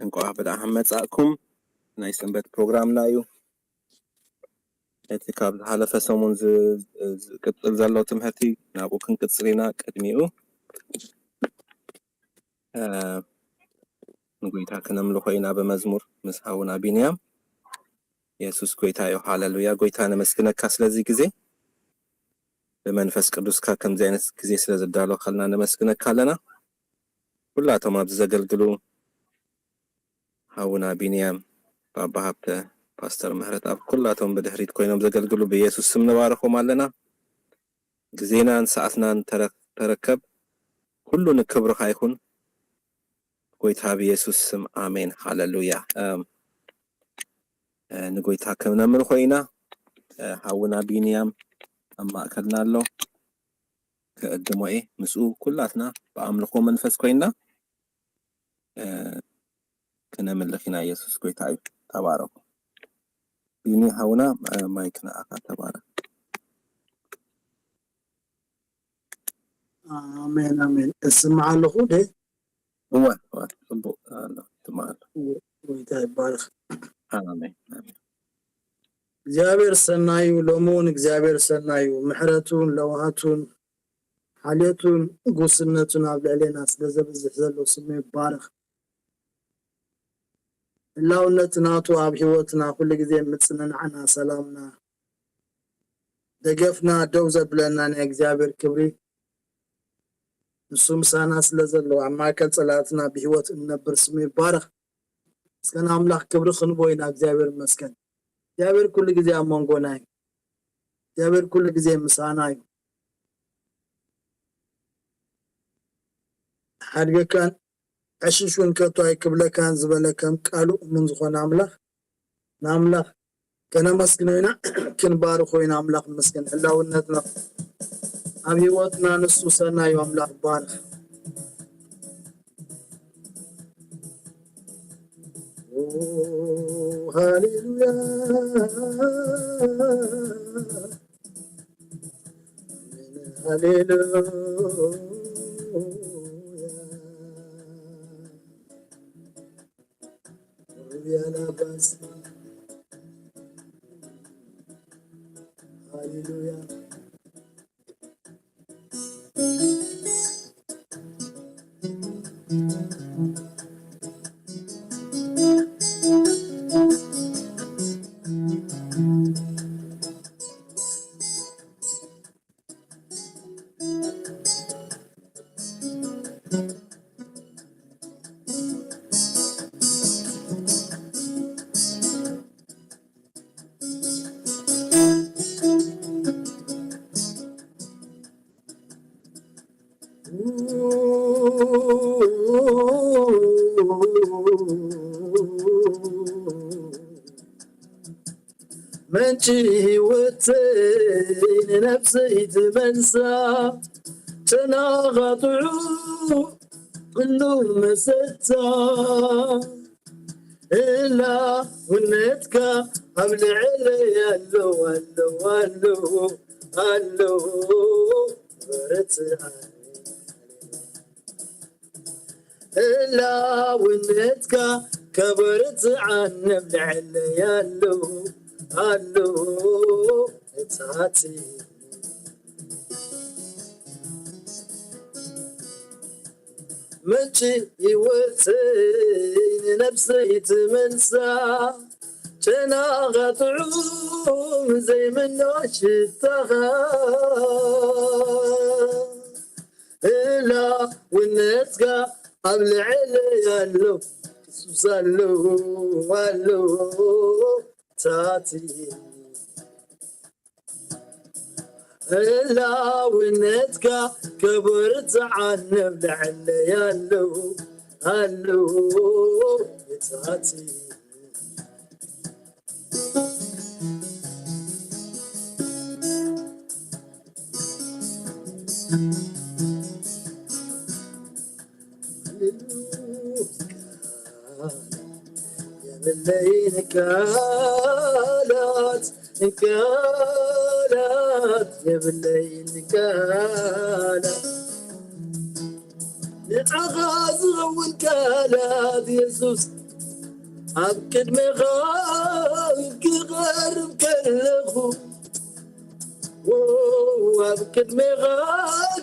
እንቋዕ ብደሓን መጻእኩም። ናይ ሰንበት ፕሮግራምና እዩ። እቲ ካብ ዝሓለፈ ሰሙን ዝ-፣ ዝቅጽል ዘሎ ትምህርቲ ናብኡ ክንቅጽል ኢና። ቅድሚኡ፣ እ፣ ንጎይታ ክነምልኾ ኢና ብመዝሙር ምስ ሓውና ቢንያም። የሱስ ጎይታ እዩ። ሃሌሉያ። ጎይታ ነመስግነካ ስለዚ ግዜ። ብመንፈስ ቅዱስካ ከምዚ ዓይነት ግዜ ስለ ዘዳለኻልና ነመስግነካ ኣለና። ኩላቶም ኣብዚ ዘገልግሉ ሓውና ቢንያም፣ ባባ ሃብተ፣ ፓስተር ምህረት፣ ኣብ ኩላቶም ብድሕሪት ኮይኖም ዘገልግሉ ብየሱስ ስም ንባርኾም ኣለና። ግዜናን ሰዓትናን ተረ-፣ ተረከብ። ኩሉ ንክብርኻ ይኹን። ጎይታ ብየሱስ ስም ኣሜን። ሃሌሉያ። እም፣ እ፣ ንጎይታ ክነምልኾ ኢና። እ፣ ሓውና ቢንያም ኣብ ማእከልና ኣሎ። ክዕድሞ እየ። ምስኡ ኩላትና ብኣምልኾ መንፈስ ኮይንና፣ እ፣ ክነምልኽ ኢና። የሱስ ጎይታ እዩ። ተባረኹ። ቢኒ ሓውና፣ እ፣ ማይክ ንኣኻ። ተባረኽ። ኣሜን፣ ኣሜን። እስምዓ ኣለኹ ደ? እወ፣ እወ፣ ጽቡቕ ኣሎ፣ ትማል። እወ፣ ጎይታ ይባረኽ። ኣሜን፣ ኣሜን። እግዚኣብሔር ሰናዩ፣ ሎሚ እውን እግዚኣብሔር ሰናዩ፣ ምሕረቱን ለውሃቱን ሓልዮቱን ጉስነቱን ኣብ ልዕሌና ስለ ዘብዝሕ ዘሎ ስሙ ይባረኽ። ህላውነት ናቱ ኣብ ህይወትና ኩሉ ግዜ ምጽንናዕና፣ ሰላምና፣ ደገፍና፣ ደው ዘብለና ናይ እግዚኣብሔር ክብሪ፣ ንሱ ምሳና ስለ ዘሎ ኣብ ማእከል ጸላእትና ብህይወት እንነብር ስሙ ይባረኽ። እስከ ንኣምላኽ ክብሪ ክንቦ ኢና። እግዚኣብሔር ይመስገን። እግዚኣብሔር ኩሉ ግዜ ኣብ መንጎና እዩ። እግዚኣብሔር ኩሉ ግዜ ምሳና እዩ። ሓድገካን ዕሽሽ እውን ከቶ ኣይክብለካን ዝበለ ከም ቃሉ እሙን ዝኾነ ኣምላኽ፣ ንኣምላኽ ከነመስግኖ ኢና፣ ክንባርኾ ኢና። ኣምላኽ ይመስገን። ህላውነትና ኣብ ህይወትና ንሱ ሰናዩ ኣምላኽ ባርኽ። ኦ፣ ሃሌሉያ፣ ሃሌሉያ። ሃሌሉያ። ምንጪ ህይወተይ ንነፍሰይ ትመልሳ፣ ተናኻትዑ ኩሉ መሰታ። ህላውነትካ ኣብ ልዕለይ ኣሎ፣ ኣሎ፣ ኣሎ፣ ኣሎ፣ በርትዓኒ። ህላውነትካ ከበርትዓኒ ኣብ ልዕለይ ኣሎ፣ ኣሎ፣ እታቲ። ምንጪ ህይወተይ ንነፍሰይ ትመልሳ፣ ጨናኻ ጥዑም ዘይምኖ ሽታኻ። ህላውነትካ ኣብ ልዕለይ ኣሎ፣ የሱስ ኣሎ፣ ኣሎ፣ ታቲ። ህላውነትካ ከበርትዓኒ ኣብ ልዕለይ ኣሎ፣ ኣሎ፣ የታቲ። የብለይን ቃላት፣ ቃላት፣ የብለይን ቃላት፣ ንዓኻ ዝኸውን ቃላት የሱስ። ኣብ ቅድሜኻ ክቐርብ ከለኹ፣ ኣብ ቅድሜኻ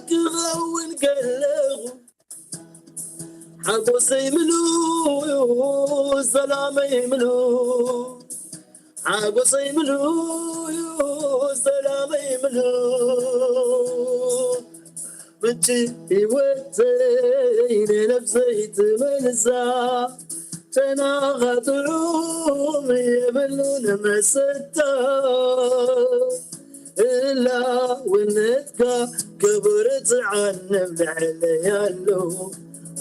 ክኸውን ከለኹ፣ ሓጎሰይ ምሉእ፣ ሰላመይ ምሉእ፣ ሓጎሰይ ምሉእ፣ ሰላመይ ምሉእ። ምንጪ ህይወተይ ንነፍሰይ ትመልሳ፣ ጨናኻ ጥዑም የብሉን መሰታ። ህላውነትካ ክብሪ ትዓንብ ልዕለይ ኣሎ፣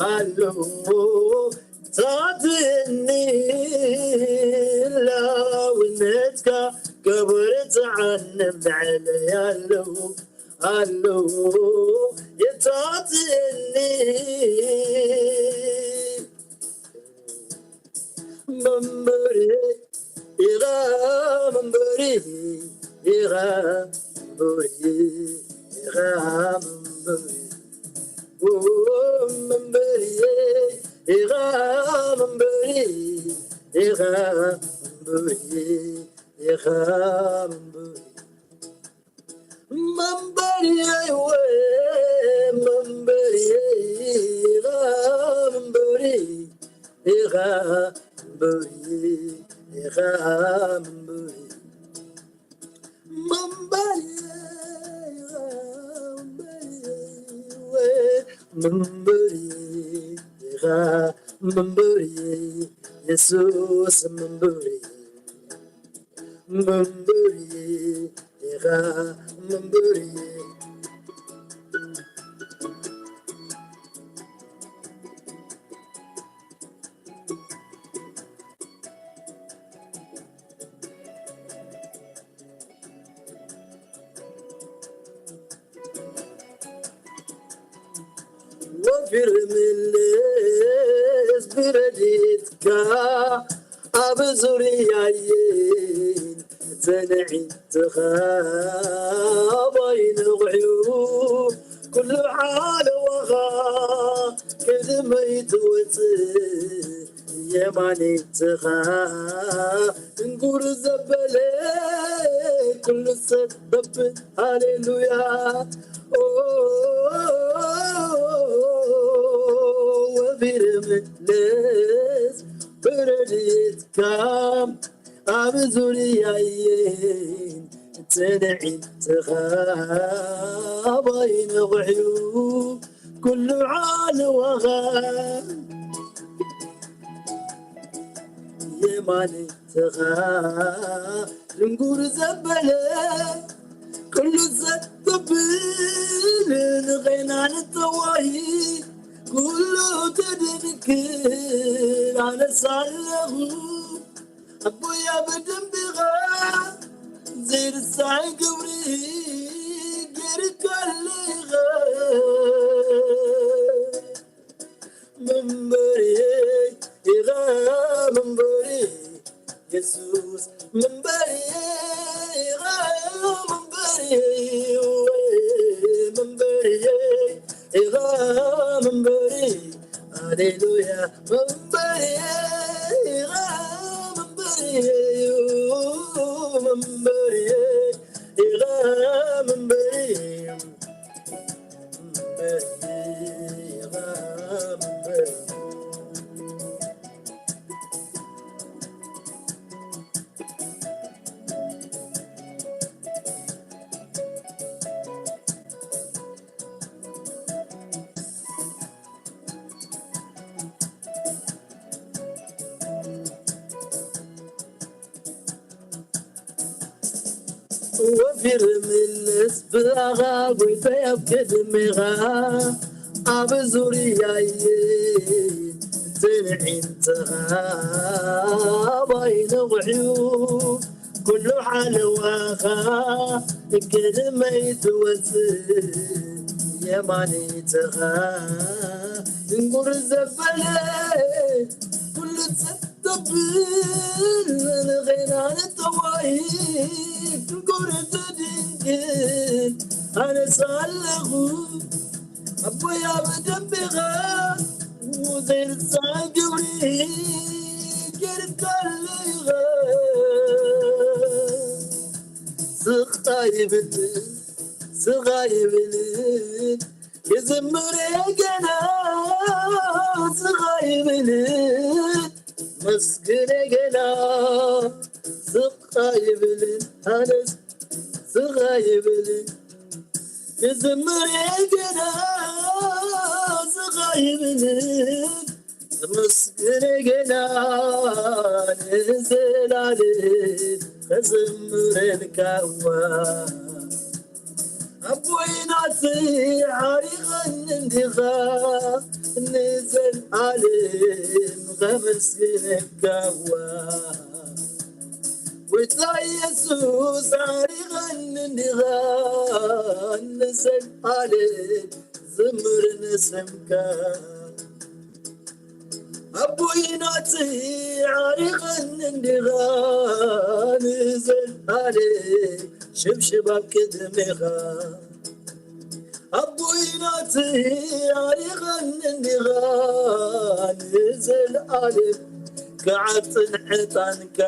ኣሎ። ታትየኒ ህላውነትካ ክብሪ ትዓንብ ልዕለይ ኣሎ፣ ኣሎ። የታትየኒ መንበሪ ኢኻ መንበሪ ኢኻ መንበሪ ኢኻ መንበሪ ኦ መንበሪ ኢኻ መንበሪ ኢኻ መንበሪ ኢኻ መንበሪ መንበሪ ወይ መንበሪ ኢኻ መንበሪ ኢኻ መንበሪ ኢኻ መንበሪ መንበሪ ኢኻ መንበሪ ወይ መንበሪ ኢኻ መንበሪ የሱስ መንበሪ መንበሪ ኢኻ መንበሪ ወፊር ምልስ ብረድኤትካ ኣብ ዙርያየን ተንዒትኻ ኣባይ ንቑሕዩ ኩሉ ሓለዋኻ ቅድመይ ትወፅእ የማነይትኻ እንጉር ዘበለ ኩሉ ሰብ በብል ሃሌሉያ ኦ ወቢረ ምለስ ብረድኤትካ ኣብ ዙርያየን ተንዒትኻ ኣባይ ነቑሕዩ ኩሉ ዓለዋኻ የማነይትኻ ድንጉር ዘበለ ኩሉ ዘብል ንኸይና ንተዋሂ ኩሉ ተደንክር ኣነሳለኹ ኣቦያ በደንብኻ ዘይርሳይ ግብሪ ገይርካለኻ መንበርየይ ኢኻ መንበሪ የሱስ መንበርየይ ኢኻ መንበርየይ መንበርየይ ኢኻ መንበሪ ሃሌሉያ መንበርየይ ኢኻ መንበርየይ መንበርየይ ኢኻ መንበሪ ወፊር ምልስ ብኣኻ ጎይታይ ኣብ ቅድሜኻ ኣብ ዙርያየ ትንዒንትኻ ኣባይ ነቑሕዩ ኩሉ ሓለዋኻ ቅድመይ ትወፅእ የማኒትኻ ድንጉር ዘበለ ኩሉ ሰብ ተብል ንኸይና ንጠዋይ ትንኮር ትድንግል ኣነስ ኣለኹ ኣቦያ በደንብኻ ዘይርሳ ግብሪ ገይርካ ስቕ ኣይብልን፣ ስቕ ኣይብልን፣ ክዝምር ገና፣ ስቕ ኣይብልን፣ መስግን ገና፣ ስቕ ኣይብልን፣ ኣነስ ስቕ ኣይብልን፣ ክዝምር ገና፣ ስቕ ኣይብልን፣ ክመስግን ገና ንዘላለም ክዝምረልካ እዋ። ኣቦይ ናተይ ዓሪቐኒ እንዲኻ ንዘላለም ከመስግነካ እዋ። ጎይታ የሱስ ዓሪቐኒ እንዲኻ ንዘላለም ዝምር ንስምካ። ኣቦይ ናተይ ዓሪቐኒ እንዲኻ ንዘላለም ሽብሽብ ኣብ ቅድሜኻ። ኣቦይ ናተይ ዓሪቐኒ እንዲኻ ንዘላለም ክዓጥን ዕጣንካ።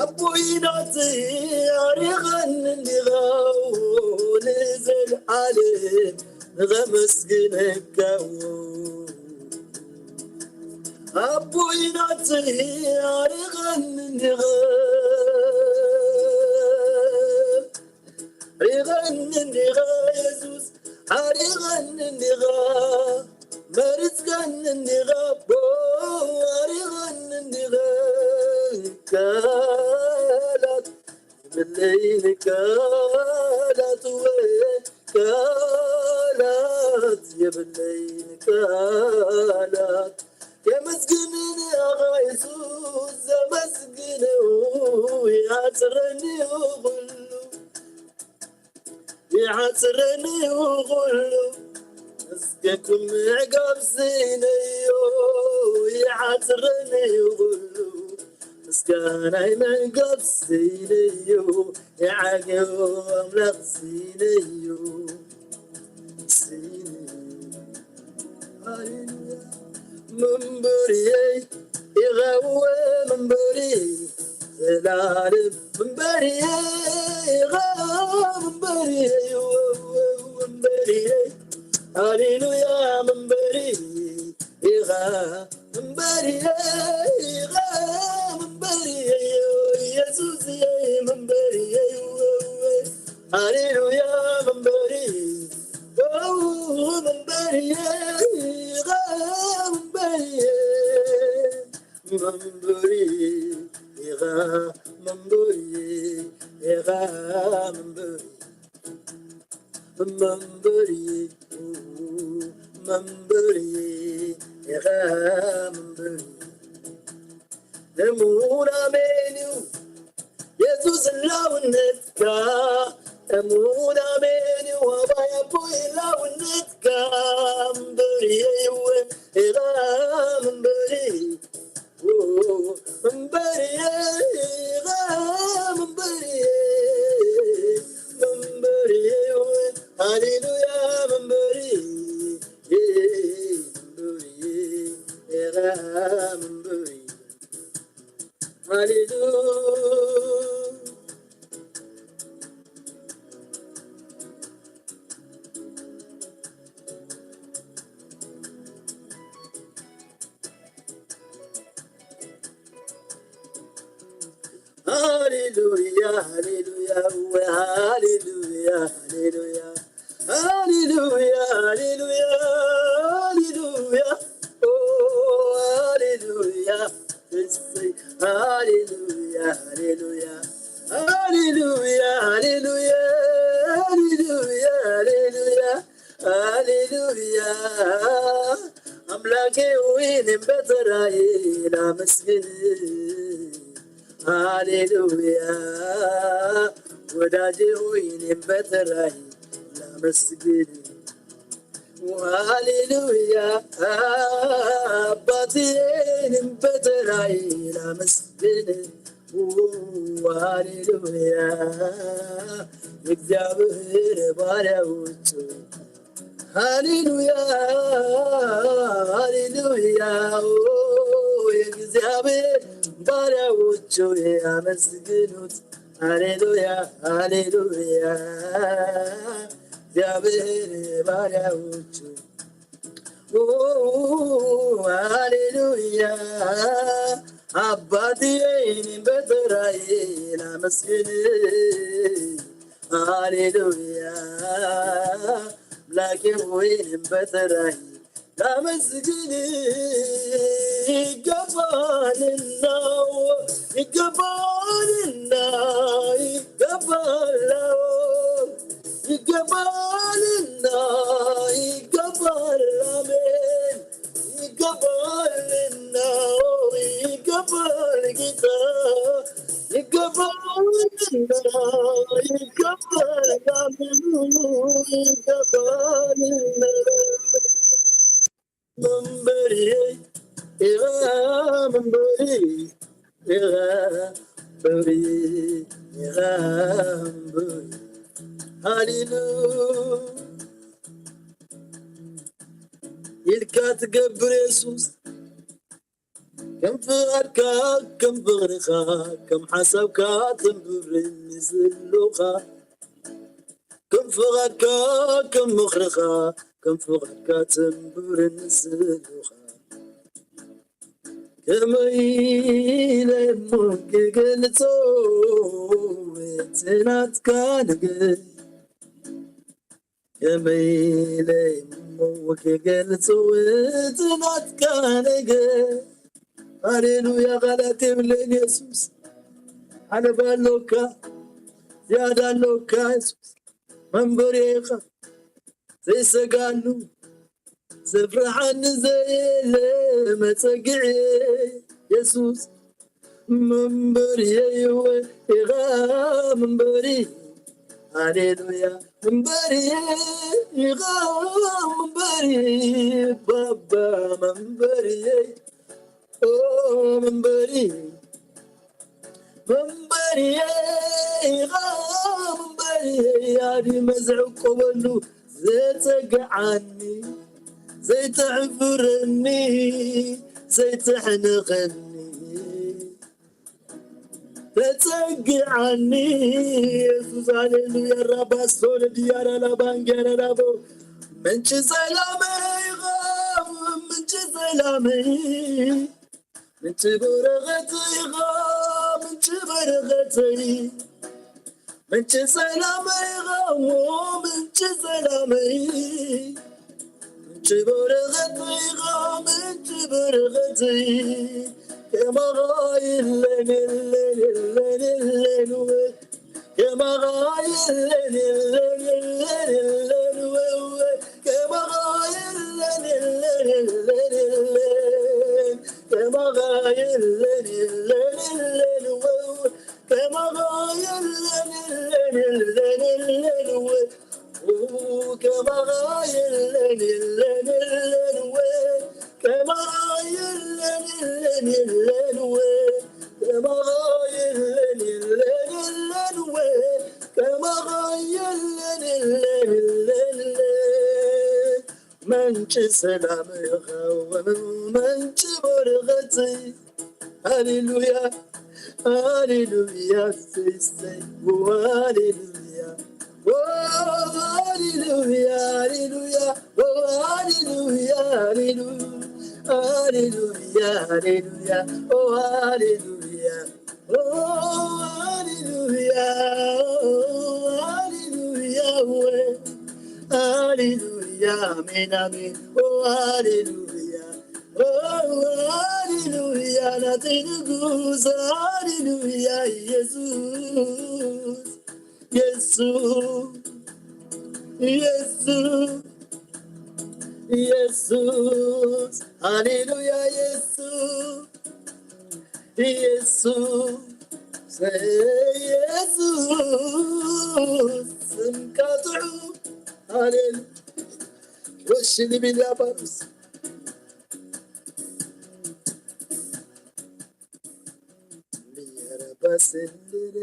ኣቦይ ናተይ ዓሪቐኒ እንዲኻ ንዘላለም ንኸመስግነካ። ኣቦይ ናተይ ዓሪቐኒ እንዲኻ፣ ዓሪቐኒ እንዲኻ የሱስ፣ ዓሪቐኒ እንዲኻ፣ መሪጽካኒ እንዲኻ ኣቦ፣ ዓሪቐኒ እንዲኻ። ቃላት የብለይን፣ ቃላት ወይ ቃላት የብለይን፣ ቃላት የመስግን ንኣኻ የሱስ፣ ዘመስግነው ይዓጽረኒ ኩሉ፣ ይዓጽረኒ ኩሉ። እስከኩም ምዕጋብ ስኢነዮ፣ ይዓጽረኒ ኩሉ። ምስጋናይ ምዕጋብ ስኢነዮ፣ ይዓግብ ኣምላኽ ስኢነዮ። ስኢነዮ። ሃሌሉያ። መንበሪየይ ኢኻ እወ መንበሪየይ፣ ዘላለም መንበሪየይ ኢኻ መንበሪየይ፣ እወ፣ እወ፣ እወ፣ መንበሪየይ። ሃሌሉያ መንበሪየይ ኢኻ መንበሪየይ ኢኻ መንበሪየይ፣ ኢየሱስየይ መንበሪየይ፣ እወ፣ እወ። ሃሌሉያ መንበሪ፣ ኦ፣ መንበሪየይ ኢኻ መንበሪየይ፣ መንበሪ ኢኻ መንበሪ ኢኻ መንበሪ፣ መንበሪ፣ መንበሪ ኢኻ መንበሪ። እሙን ኣሜን እዩ የሱስ ህላውነትካ፣ እሙን ኣሜን እዩ ኣባይ ኣቦይ ህላውነትካ። መንበሪየይ እወ ኢኻ መንበሪ፣ መንበሪየይ ኢኻ መንበሪየይ፣ መንበሪየይ እወ፣ ሃሌሉያ መንበሪ፣ መንበሪየይ ኢኻ መንበሪ። ሃሌሉያ። ሃሌሉያ፣ ሃሌሉያ፣ እወ፣ ሃሌሉያ፣ ሃሌሉያ። ሃሌሉያ፣ ሃሌሉያ፣ ሃሌሉያ። ኦ፣ ሃሌሉያ። እሰይ፣ ሃሌሉያ፣ ሃሌሉያ። ሃሌሉያ፣ ሃሌሉያ፣ ሃሌሉያ፣ ሃሌሉያ። ሃሌሉያ። ኣምላኬ ሆይ እኔም በተራዬ ላመስግን። ሃሌሉያ። ወዳጄ ሆይ እኔም በተራዬ ላመስግን። ሃሌሉያ። አባቴ እኔም በተራዬ ላመስግን። ሃሌሉያ። የእግዚአብሔር ባሪያዎች ሃሌሉያ፣ ሃሌሉያ፣ ኦ፣ እግዚአብሔር ባሪያዎቹ ያመስግኑት። ሃሌሉያ፣ ሃሌሉያ። እግዚአብሔር ባሪያዎቹ፣ ኦ፣ ሃሌሉያ። አባቴ እኔም በተራዬ ላመስግን። ሃሌሉያ። አምላኬ ሆይ እኔም በተራዬ ላመስግን። ይገባልና፣ ይገባልና፣ ይገባል፣ ይገባልና፣ ይገባል። አሜን። ይገባልና፣ ይገባል ጌታ፣ ይገባልና፣ ይገባል፣ አሜን፣ ይገባልና። መንበርየ ኢኻ፣ መንበርየ ኢኻ፣ መንበርየ ኢኻ፣ መንበርየ። ሃሌሉ ኢልካ ትገብር የሱስ፣ ከም ፍቓድካ፣ ከም ፍቕርኻ፣ ከም ሓሳብካ ተንብረኒ ዘሎኻ። ከም ፍቓድካ፣ ከም ምኽርኻ፣ ከም ፍቓድካ ተንብረኒ ዘሎኻ። ከመይ ኢለ እሞ ክገልጾ እቲ ናትካ ነገር? ከመይ ኢለ እሞ ክገልጾ እቲ ናትካ ነገር? ሃሌሉያ፣ ቃላት የብለይን የሱስ። ዓለባ ኣሎካ፣ ዝያዳ ኣሎካ የሱስ። መንበሪ ኢኻ፣ ዘይሰጋሉ፣ ዘፍርሓኒ ዘየለ መጸግዒ የሱስ። መንበሪ የይወ ኢኻ መንበሪ። ሃሌሉያ። መንበሪ ኢኻ መንበሪ። ባባ መንበሪ። ኦ መንበሪ። መንበሪ ኢኻ መንበሪ። ኣድመ ዝዕቆበሉ ዘጸግዓኒ፣ ዘይተሕፍረኒ፣ ዘይተሕንቐኒ፣ ተጸግዓኒ የሱስ። ሃሌሉያ። ራባሶን ዲያራ ላባንጌራ ላቦ። ምንጪ ሰላመይ ኢኻ፣ ምንጪ ሰላመይ፣ ምንጪ በረኸተይ ኢኻ፣ ምንጪ በረኸተይ፣ ምንጪ ሰላመይ ኢኻ እሞ፣ ምንጪ ሰላመይ፣ ምንጪ በረኸተይ ኢኻ፣ ምንጪ በረኸተይ። ከማኻ የለን፣ የለን፣ የለን፣ የለን፣ ወይ ከማኻ የለን፣ የለን፣ የለን፣ የለን፣ ወይ፣ ወይ፣ ከማኻ የለን፣ የለን፣ የለን፣ የለን፣ ከማኻ የለን፣ የለን፣ የለን፣ ወይ፣ ወይ፣ ከማኻ የለን፣ የለን፣ የለን፣ የለን፣ ወይ፣ ኡ፣ ከማኻ የለን፣ የለን፣ የለን፣ ወይ፣ ከማኻ የለን፣ የለን፣ የለን፣ ወይ፣ ከማኻ የለን፣ የለን፣ የለን፣ ወይ፣ ከማኻ የለን፣ የለን፣ የለን። ምንጪ ሰላም ኢኻ፣ ምንጪ በረኸት። ሃሌሉያ፣ ሃሌሉያ፣ ሰይ፣ ሰይ፣ ሃሌሉያ። ኦ፣ ሃሌሉያ፣ ሃሌሉያ፣ ኦ፣ ሃሌሉያ፣ ሃሌሉ-፣ ሃሌሉያ፣ ሃሌሉያ፣ ኦ፣ ሃሌሉያ፣ ኦ፣ ሃሌሉያ፣ ኦ፣ ሃሌሉያ፣ ወይ፣ ሃሌሉያ፣ ኣሜን፣ ኣሜን፣ ኦ፣ ሃሌሉያ፣ ኦ፣ ሃሌሉያ፣ ናተይ ንጉስ፣ ሃሌሉያ፣ ኢየሱስ። የሱስ፣ የሱስ፣ የሱስ፣ ሃሌሉያ፣ የሱስ፣ የሱስ፣ የሱስ፣ ስምካ ጥዑም፣ ሃሌሉ-፣ ወሽኒ ቢልያ ባሩስ፣ ሊየረበስልሬ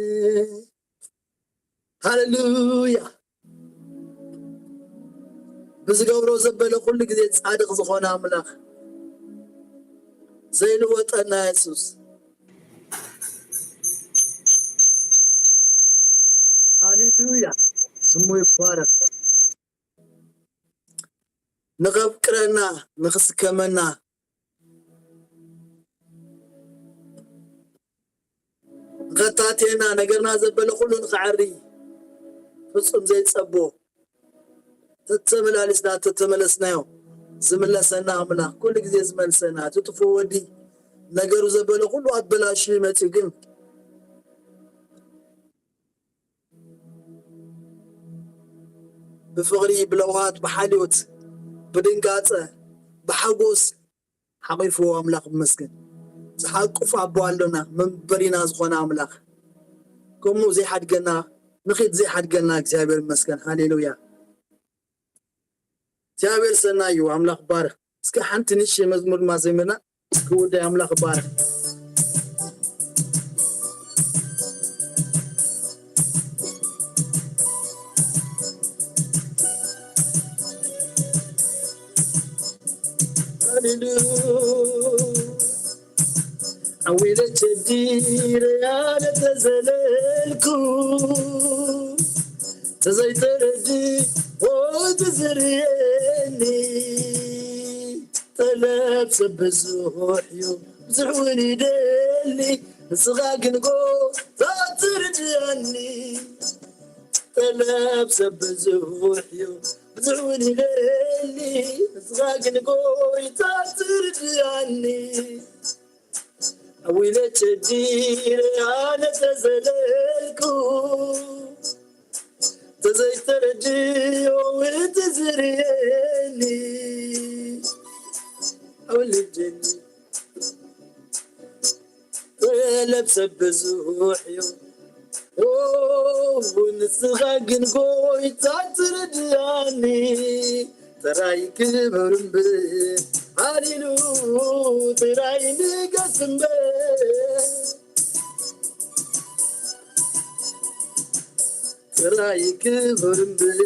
ሃሌሉያ። ብዝገብሮ ዘበለ ኩሉ ግዜ ጻድቕ ዝኾነ ኣምላኽ፣ ዘይልወጠና የሱስ። ሃሌሉያ፣ ስሙ ይባረክ። ንኸፍቅረና፣ ንኽስከመና፣ ንኸታቴና፣ ነገርና ዘበለ ኩሉ ንኸዐሪ ፍጹም ዘይጸቦ፣ ተተመላሊስና ተተመለስናዮ ዝምለሰና ኣምላኽ፣ ኩሉ ግዜ ዝመልሰና፣ እቲ ጥፉእ ወዲ ነገሩ ዘበለ ኩሉ ኣበላሽዩ መጺኡ፣ ግን ብፍቕሪ፣ ብለውሃት፣ ብሓልዮት፣ ብድንጋጸ፣ ብሓጎስ ሓቒፍዎ ኣምላኽ ይመስገን። ዝሓቁፍ ኣቦ ኣሎና፣ መንበሪና ዝኾነ ኣምላኽ። ከምኡ ዘይሓድገና፣ ንኺድ ዘይሓድገና እግዚኣብሔር ይመስገን። ሃሌሉያ። እግዚኣብሔር ሰናይ እዩ፣ ኣምላኽ ባርኽ። እስከ ሓንቲ ንእሽተይ መዝሙር ድማ ዘሚርና ክውዳይ ኣምላኽ ባርኽ። ሃሌሉያ። ዓዊለ ቸዲረ ኣነ ተዘለልኩ፣ ተዘይተረድኦ ትዝርየኒ። ጠለብ ሰብ ብዙሕ እዩ፣ ብዙሕ እውን ይደሊ፣ ንስኻ ግን ጎይታ ትርድኣኒ። ጠለብ ሰብ ብዙሕ እዩ፣ ብዙሕ እውን ይደሊ፣ ንስኻ ግን ጎይታ ትርድኣኒ። ኣዊለ ቸዲረ ኣነ ተዘለልኩ፣ ተዘይተረድኦ ትዝርየኒ። ኣውልደኒ ጠለብ ሰብ ብዙሕ እዩ፣ ኦ፣ ንስኻ ግን ጎይታ ትርድኣኒ። ጥራይ ክብር እምበር፣ ሃሌሉ፣ ጥራይ ንገስ እምበር። ጥራይ ክብር እምበር፣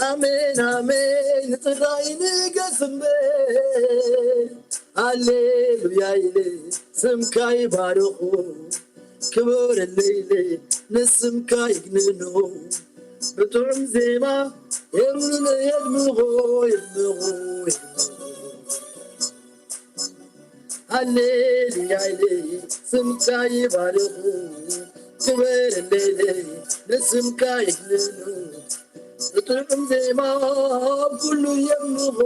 ኣሜን፣ ኣሜን፣ ጥራይ ንገስ እምበር። ሃሌሉያ ኢለ ስምካ ይባርኹ፣ ክብር ኢለ ንስምካ ይግንኑ። ብጥዑም ዜማ የምልኹ፣ የምልኹ፣ የምልኹ። ሃሌሉያ ኢለ ስምካ ይባርኹ፣ ክብር ኢለ ንስምካ ይግንኑ። ብጥዑም ዜማ ኩሉ የምልኹ፣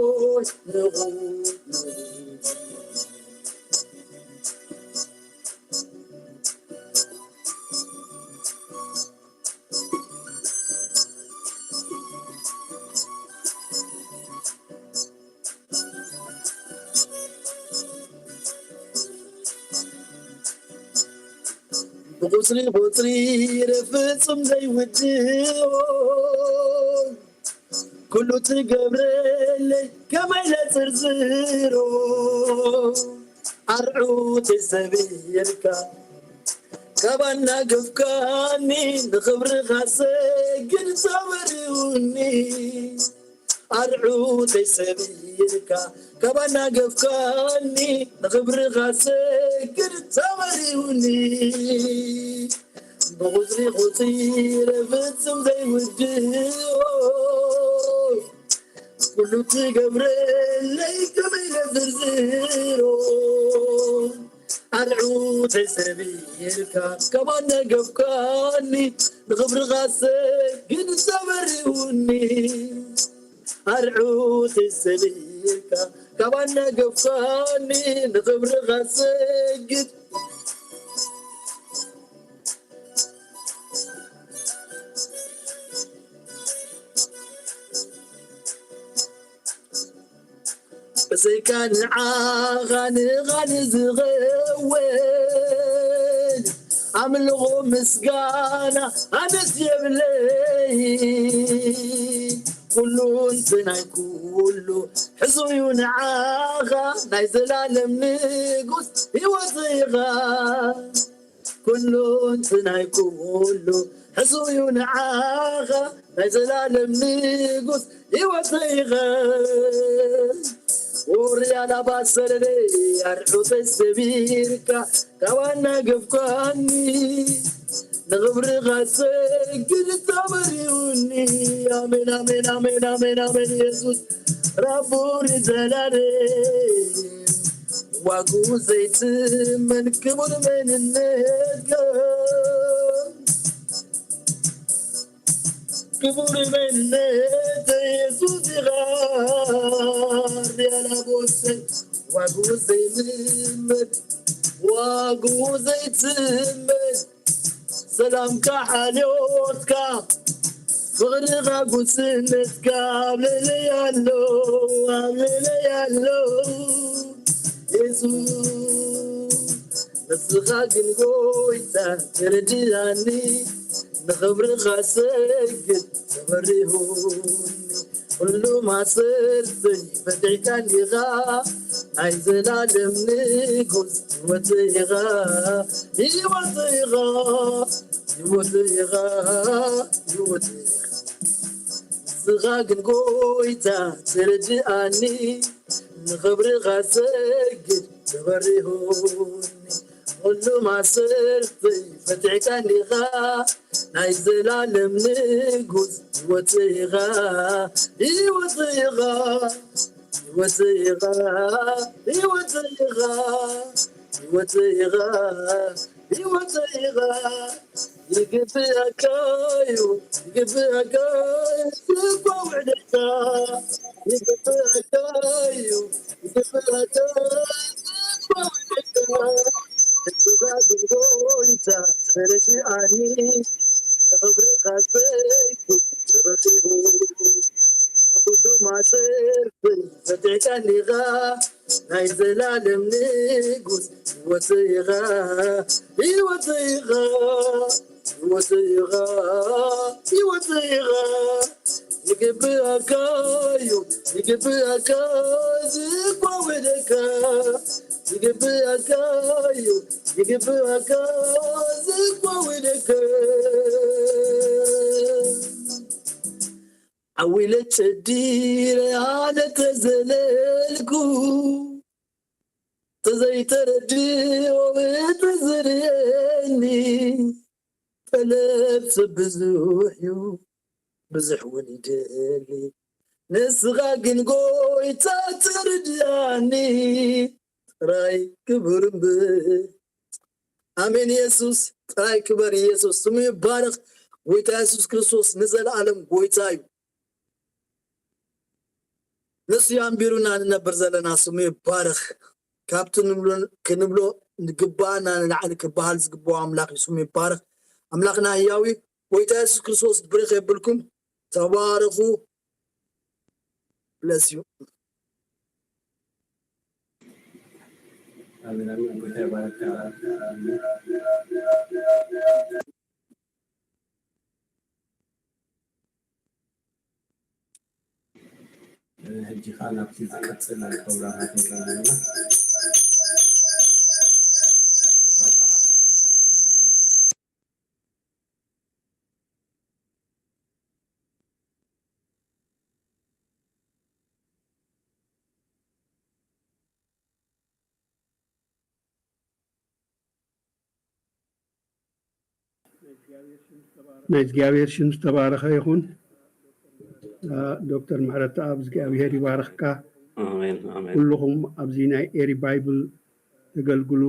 ንኹ። ብቁጽሪ ቁጽሪ ፍጹም ዘይውድኦ፣ ኩሉ ትገብረለይ ከመይ ለዝርዝሮ። ኣርዑተይ ሰቢርካ ካብ ኣናገፍካኒ፣ ንኽብርኻ ሰግድ ተበሪሁኒ። ኣርዑተይ ሰቢርካ ካብ ኣናገፍካኒ፣ ንኽብርኻ ሰግድ ተበሪሁኒ። ብቑጽሪ ቑጺረ ፍጹም ዘይውድኦ፣ ኩሉ ትገብረለይ ከመይ ለዝርዝሮ። ኣርዑተይ ሰቢርካ ካብ ኣናገፍካኒ፣ ንኽብርኻ ሰግድ ተበሪሁኒ። ኣርዑተይ ሰቢርካ ካብ ኣናገፍካኒ፣ ንኽብርኻ ሰግድ። ብዘይካ ንዓኻ ንኻልእ ዝኸውን ኣምልኾ ምስጋና ኣነስ የብለይ። ኩሉ እንትናይ ኩሉ ሕዙዩ ንዓኻ ናይ ዘላለም ንጉስ ህይወት ኢኻ። ኩሉ እንትናይ ኩሉ ሕዙዩ ንዓኻ ናይ ዘላለም ንጉስ ህይወት ኢኻ። ውርያ ኣላባሰለለይ ኣርዑተይ ሰቢርካ ካብ ኣናገፍካኒ ንኽብርኻ ሰግድ ተበሪሁኒ። ኣሜን ኣሜን ኣሜን ኣሜን ኣሜን። ኢየሱስ ራቡሪ ዘላለም ዋግኡ ዘይትመን ክቡር መንነትካ ክቡር መንነት ኢየሱስ ኢኻ። ሪያላ ቦሰ ዋግኡ ዘይትመን ዋግኡ ዘይትመን ሰላምካ ሓልዮትካ ፍቕርኻ ጉስነትካ ኣብ ልዕለይ ኣሎ ኣብ ልዕለይ ኣሎ። የሱስ ንስኻ ግን ጎይታ ተረድኣኒ ንኽብርኻ ሰግድ ተበሪሁኒ። ኩሉ ማሰርተይ ፈቲሕካ እንዲኻ ናይ ዘላለም ንጉስ ህይወተይ ኢኻ። ህይወተይ ኢኻ። ህይወተይ ኢኻ። ህይወተይ ኢኻ። ንስኻ ግን ጎይታ ተረድኣኒ ንኽብርኻ ሰግድ ተበሪሁኒ። ኩሉ ማሰርተይ ፈቲሕካ እንዲኻ ናይ ዘላለም ንጉስ ህይወተይ ኢኻ። ህይወተይ ኢኻ። ህይወተይ ኢኻ። ህይወተይ ኢኻ። ህይወተይ ኢኻ። ህይወተይ ኢኻ። ይግብኣካ እዩ። ይግብኣካ እዩ። ዝጓውዕ ደስታ ይግብኣካ እዩ። ይግብኣካ እዩ። ዝጓውዕ ደስታ ንስኻ ግን ጎይታ ተረድኣኒ ንኽብርኻ ዘይኩን ተረዲኡ ንኹሉ ማሰርተይ ፈቲሕካ እንዲኻ ናይ ዘላለም ንጉስ ህይወተይ ኢኻ። ህይወተይ ኢኻ። ህይወተይ ኢኻ። ህይወተይ ኢኻ። ይግብኣካ እዩ። ይግብኣካ ዝጓወደካ ይግብኣካ እዩ። ይግብኣካ ዝጓወደካ ዓዊለ ጨዲረ ኣነ ተዘለልኩ ተዘይተረድኦ እቲ ዝርእየኒ ጠለብ ሰብ ብዙሕ እዩ ብዙሕ እውን ይደሊ ንስኻ ግን ጎይታ ትርድኣኒ ጥራይ ክብር እምበር ኣሜን የሱስ ጥራይ ክበር የሱስ ስሙ ይባረኽ ጎይታ የሱስ ክርስቶስ ንዘለኣለም ጎይታ እዩ ንሱ ኣንቢሩና ንነብር ዘለና ስሙ ይባረኽ። ካብቲ ክንብሎ ዝግባኣና ንላዕሊ ክበሃል ዝግብኦ ኣምላኽ እዩ ስሙ ይባረኽ። ኣምላኽና ህያው እዩ። ጎይታ የሱስ ክርስቶስ ብርኽ የብልኩም። ተባረኹ። Bless you። ሕጂ ከዓ ናብቲ ዝቀፅል ፕሮግራማት ንገባና ናይ እግዚኣብሔር ሽም ዝተባረኸ ይኹን። ዶክተር ምሕረተኣብ እግዚኣብሔር ይባርኽካ። ኩልኹም ኣብዚ ናይ ኤሪ ባይብል ተገልግሉ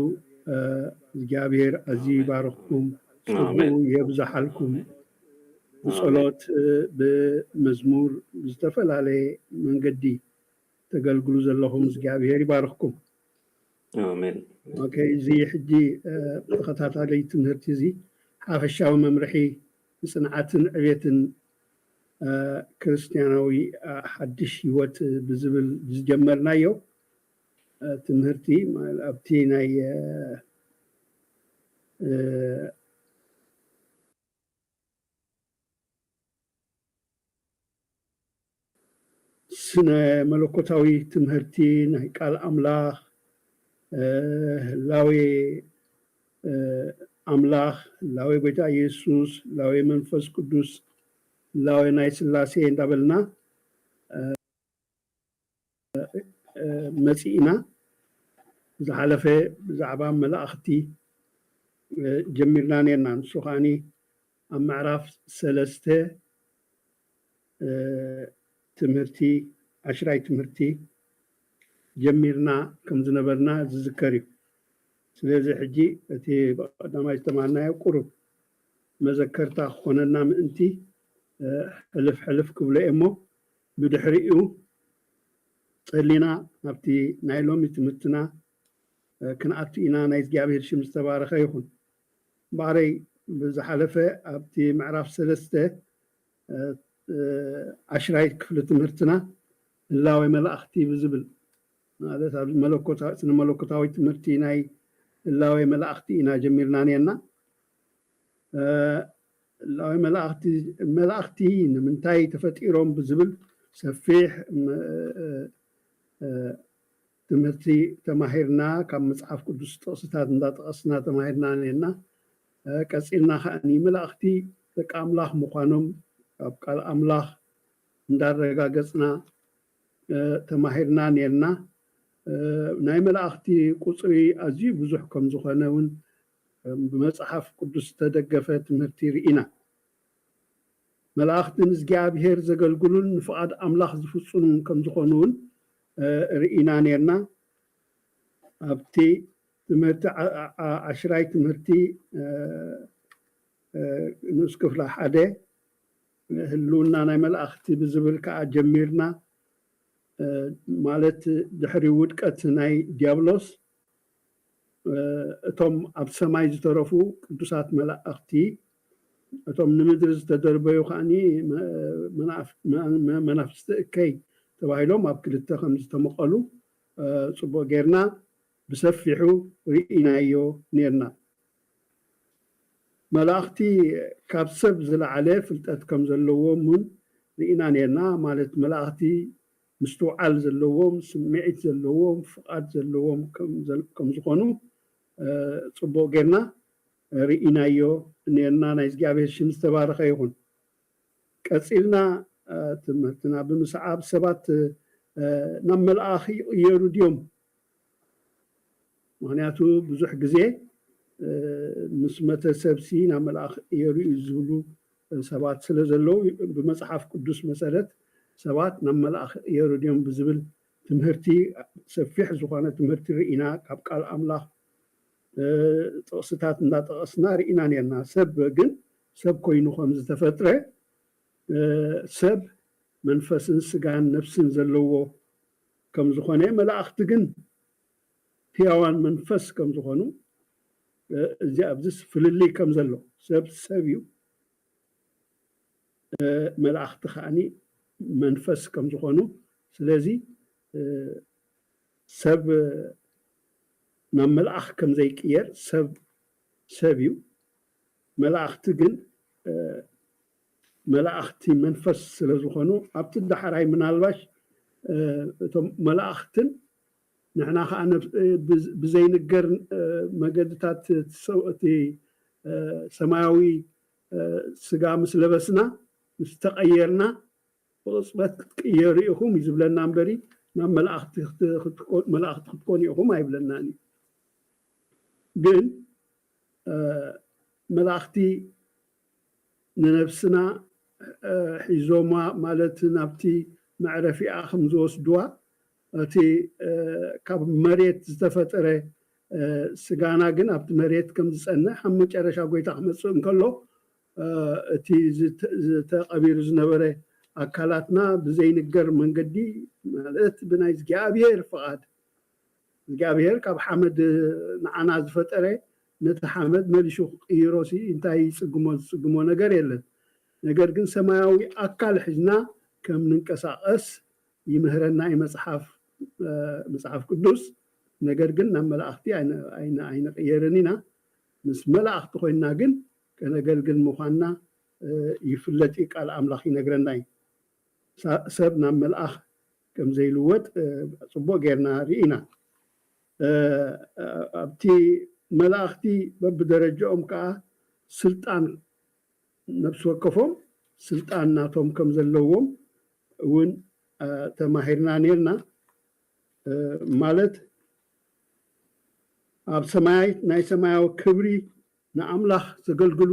እግዚኣብሔር ኣዝዩ ይባርኽኩም፣ ጸግኡ የብዝሓልኩም። ብጸሎት ብመዝሙር ብዝተፈላለየ መንገዲ ተገልግሉ ዘለኹም እግዚኣብሔር ይባርኽኩም። ኣሜን። ኦኬ፣ እዚ ሕጂ ተኸታታሊ ትምህርቲ እዚ ሓፈሻዊ መምርሒ ንጽንዓትን ዕቤትን ክርስትያናዊ ሓድሽ ህይወት ብዝብል ዝጀመርናዮ ትምህርቲ ኣብቲ ናይ ስነ መለኮታዊ ትምህርቲ ናይ ቃል ኣምላኽ፣ ህላዌ ኣምላኽ፣ ህላዌ ጎይታ ኢየሱስ፣ ህላዌ መንፈስ ቅዱስ፣ ህላዌ ናይ ስላሴ እንዳበልና መፂእና። ዝሓለፈ ብዛዕባ መላእኽቲ ጀሚርና ነርና። ንሱ ከዓኒ ኣብ ምዕራፍ ሰለስተ ትምህርቲ፣ ዓሽራይ ትምህርቲ ጀሚርና ከም ዝነበርና ዝዝከር እዩ። ስለዚ ሕጂ እቲ ብቐዳማይ ዝተማሃርናዮ ቁሩብ መዘከርታ ክኾነና ምእንቲ ሕልፍ ሕልፍ ክብሎ እየ እሞ፣ ብድሕሪኡ ጸሊና ናብቲ ናይ ሎሚ ትምህርትና ክንኣቱ ኢና። ናይ እግዚኣብሔር ሽም ዝተባረኸ ይኹን። እምበኣረይ ብዝሓለፈ ኣብቲ ምዕራፍ ሰለስተ ዓሽራይ ክፍሊ ትምህርትና ህላዌ መላእኽቲ ብዝብል፣ ማለት ኣብ መለኮታ-፣ ስነ መለኮታዊ ትምህርቲ ናይ ህላዌ መላእኽቲ ኢና ጀሚርና ነርና። ህላዌ መላእኽቲ፣ መላእኽቲ ንምንታይ ተፈጢሮም ብዝብል ሰፊሕ ትምህርቲ ተማሂርና፣ ካብ መጽሓፍ ቅዱስ ጥቕስታት እንዳጠቐስና ተማሂርና ነርና። ቀጺልና ከዓኒ መላእኽቲ ደቂ ኣምላኽ ምዃኖም ኣብ ቃል ኣምላኽ እንዳረጋገጽና ተማሂርና ነርና። ናይ መላእኽቲ ቁጽሪ ኣዝዩ ብዙሕ ከም ዝኾነ እውን ብመጽሓፍ ቅዱስ ዝተደገፈ ትምህርቲ ርኢና። መላእኽቲ ንእግዚኣብሔር ዘገልግሉን ንፍቓድ ኣምላኽ ዝፍጽሙን ከም ዝኾኑ እውን ርኢና ነርና። ኣብቲ ትምህርቲ ዓ-፣ ዓ-፣ ዓሽራይ ትምህርቲ ንኡስ ክፍላ ሓደ ህልውና ናይ መላእኽቲ ብዝብል ከዓ ጀሚርና። ማለት ድሕሪ ውድቀት ናይ ዲያብሎስ እቶም ኣብ ሰማይ ዝተረፉ ቅዱሳት መላእኽቲ፣ እቶም ንምድሪ ዝተደርበዩ ከዓኒ መናፍ-፣ መ-፣ መ-፣ መናፍስቲ እከይ ተባሂሎም ኣብ ክልተ ከም ዝተመቐሉ ጽቡቕ ጌርና ብሰፊሑ ርኢናዮ ኔርና። መላእኽቲ ካብ ሰብ ዝለዓለ ፍልጠት ከም ዘለዎም እውን ርኢና ኔርና። ማለት መላእኽቲ ምስትውዓል ዘለዎም፣ ስምዒት ዘለዎም፣ ፍቓድ ዘለዎም ከም ዘል-፣ ከም ዝኾኑ ጽቡቕ ጌርና ርኢናዮ ኔርና። ናይ እግዚኣብሔር ሽም ዝተባረኸ ይኹን። ቀጺልና ትምህርትና ብምስዓብ ሰባት ናብ መልኣኽ ይቕየሩ ድዮም? ምኽንያቱ ብዙሕ ግዜ ምስ መተ ሰብሲ ናብ መልኣኽ ይቕየሩ እዩ ዝብሉ ሰባት ስለ ዘለዉ፣ ብመጽሓፍ ቅዱስ መሰረት ሰባት ናብ መልኣኽ ይቕየሩ ድዮም ብዝብል ትምህርቲ፣ ሰፊሕ ዝኾነ ትምህርቲ ርኢና ካብ ቃል ኣምላኽ ጥቕስታት እንዳጠቐስና ርኢና ኔርና። ሰብ ግን ሰብ ኮይኑ ከም ዝተፈጥረ፣ ሰብ መንፈስን ስጋን ነፍስን ዘለዎ ከም ዝኾነ፣ መላእኽቲ ግን ህያዋን መንፈስ ከም ዝኾኑ፣ እዚ ኣብዚስ ፍልልይ ከም ዘሎ፣ ሰብ ሰብ እዩ፣ መላእኽቲ ከዓኒ መንፈስ ከም ዝኾኑ፣ ስለዚ ሰብ ናብ መልኣኽ ከም ዘይቅየር፣ ሰብ ሰብ እዩ። መላእኽቲ ግን መላእኽቲ መንፈስ ስለ ዝኾኑ፣ ኣብቲ ዳሕራይ ምናልባሽ እቶም መላእኽትን ንሕና ከዓ ነብ-፣ ብዝ-፣ ብዘይንገር መገድታት እቲ ሰው-፣ እቲ ሰማያዊ ስጋ ምስ ለበስና፣ ምስ ተቐየርና፣ ብቕጽበት ክትቅየሩ ኢኹም እዩ ዝብለና እምበሪ፣ ናብ መላእኽቲ ክት-፣ ክትኮ-፣ መላእኽቲ ክትኮኑ ኢኹም ኣይብለናን እዩ። ግን መላእኽቲ ንነብስና ሒዞማ፣ ማለት ናብቲ መዕረፊኣ ከም ዝወስድዋ፣ እቲ ካብ መሬት ዝተፈጠረ ስጋና ግን ኣብቲ መሬት ከም ዝጸንሕ፣ ኣብ መጨረሻ ጎይታ ክመጽእ እንከሎ እቲ ዝተ-፣ ዝተቐቢሩ ዝነበረ ኣካላትና ብዘይንገር መንገዲ፣ ማለት ብናይ እግዚኣብሔር ፍቓድ፣ እግዚኣብሔር ካብ ሓመድ ንዓና ዝፈጠረ ነቲ ሓመድ መሊሹ ክቕይሮ ሲ እንታይ ይጽግሞ? ዝጽግሞ ነገር የለን። ነገር ግን ሰማያዊ ኣካል ሒዝና ከም ንንቀሳቐስ ይምህረና እዩ መጽሓፍ፣ መጽሓፍ ቅዱስ። ነገር ግን ናብ መላእኽቲ ኣይነ-፣ ኣይነ-፣ ኣይንቕየርን ኢና። ምስ መላእኽቲ ኮይንና ግን ከነገልግል ምዃንና ይፍለጥ እዩ፣ ቃል ኣምላኽ ይነግረና እዩ። ሳ-፣ ሰብ ናብ መልኣኽ ከም ዘይልወጥ ጽቡቕ ጌርና ርኢና። ኣብቲ መላእኽቲ በብደረጃኦም ከኣ ስልጣን፣ ነፍሲ ወከፎም ስልጣን ናቶም ከም ዘለዎም እውን ተማሂርና ኔርና። ማለት ኣብ ሰማያይ ናይ ሰማያዊ ክብሪ ንኣምላኽ ዘገልግሉ፣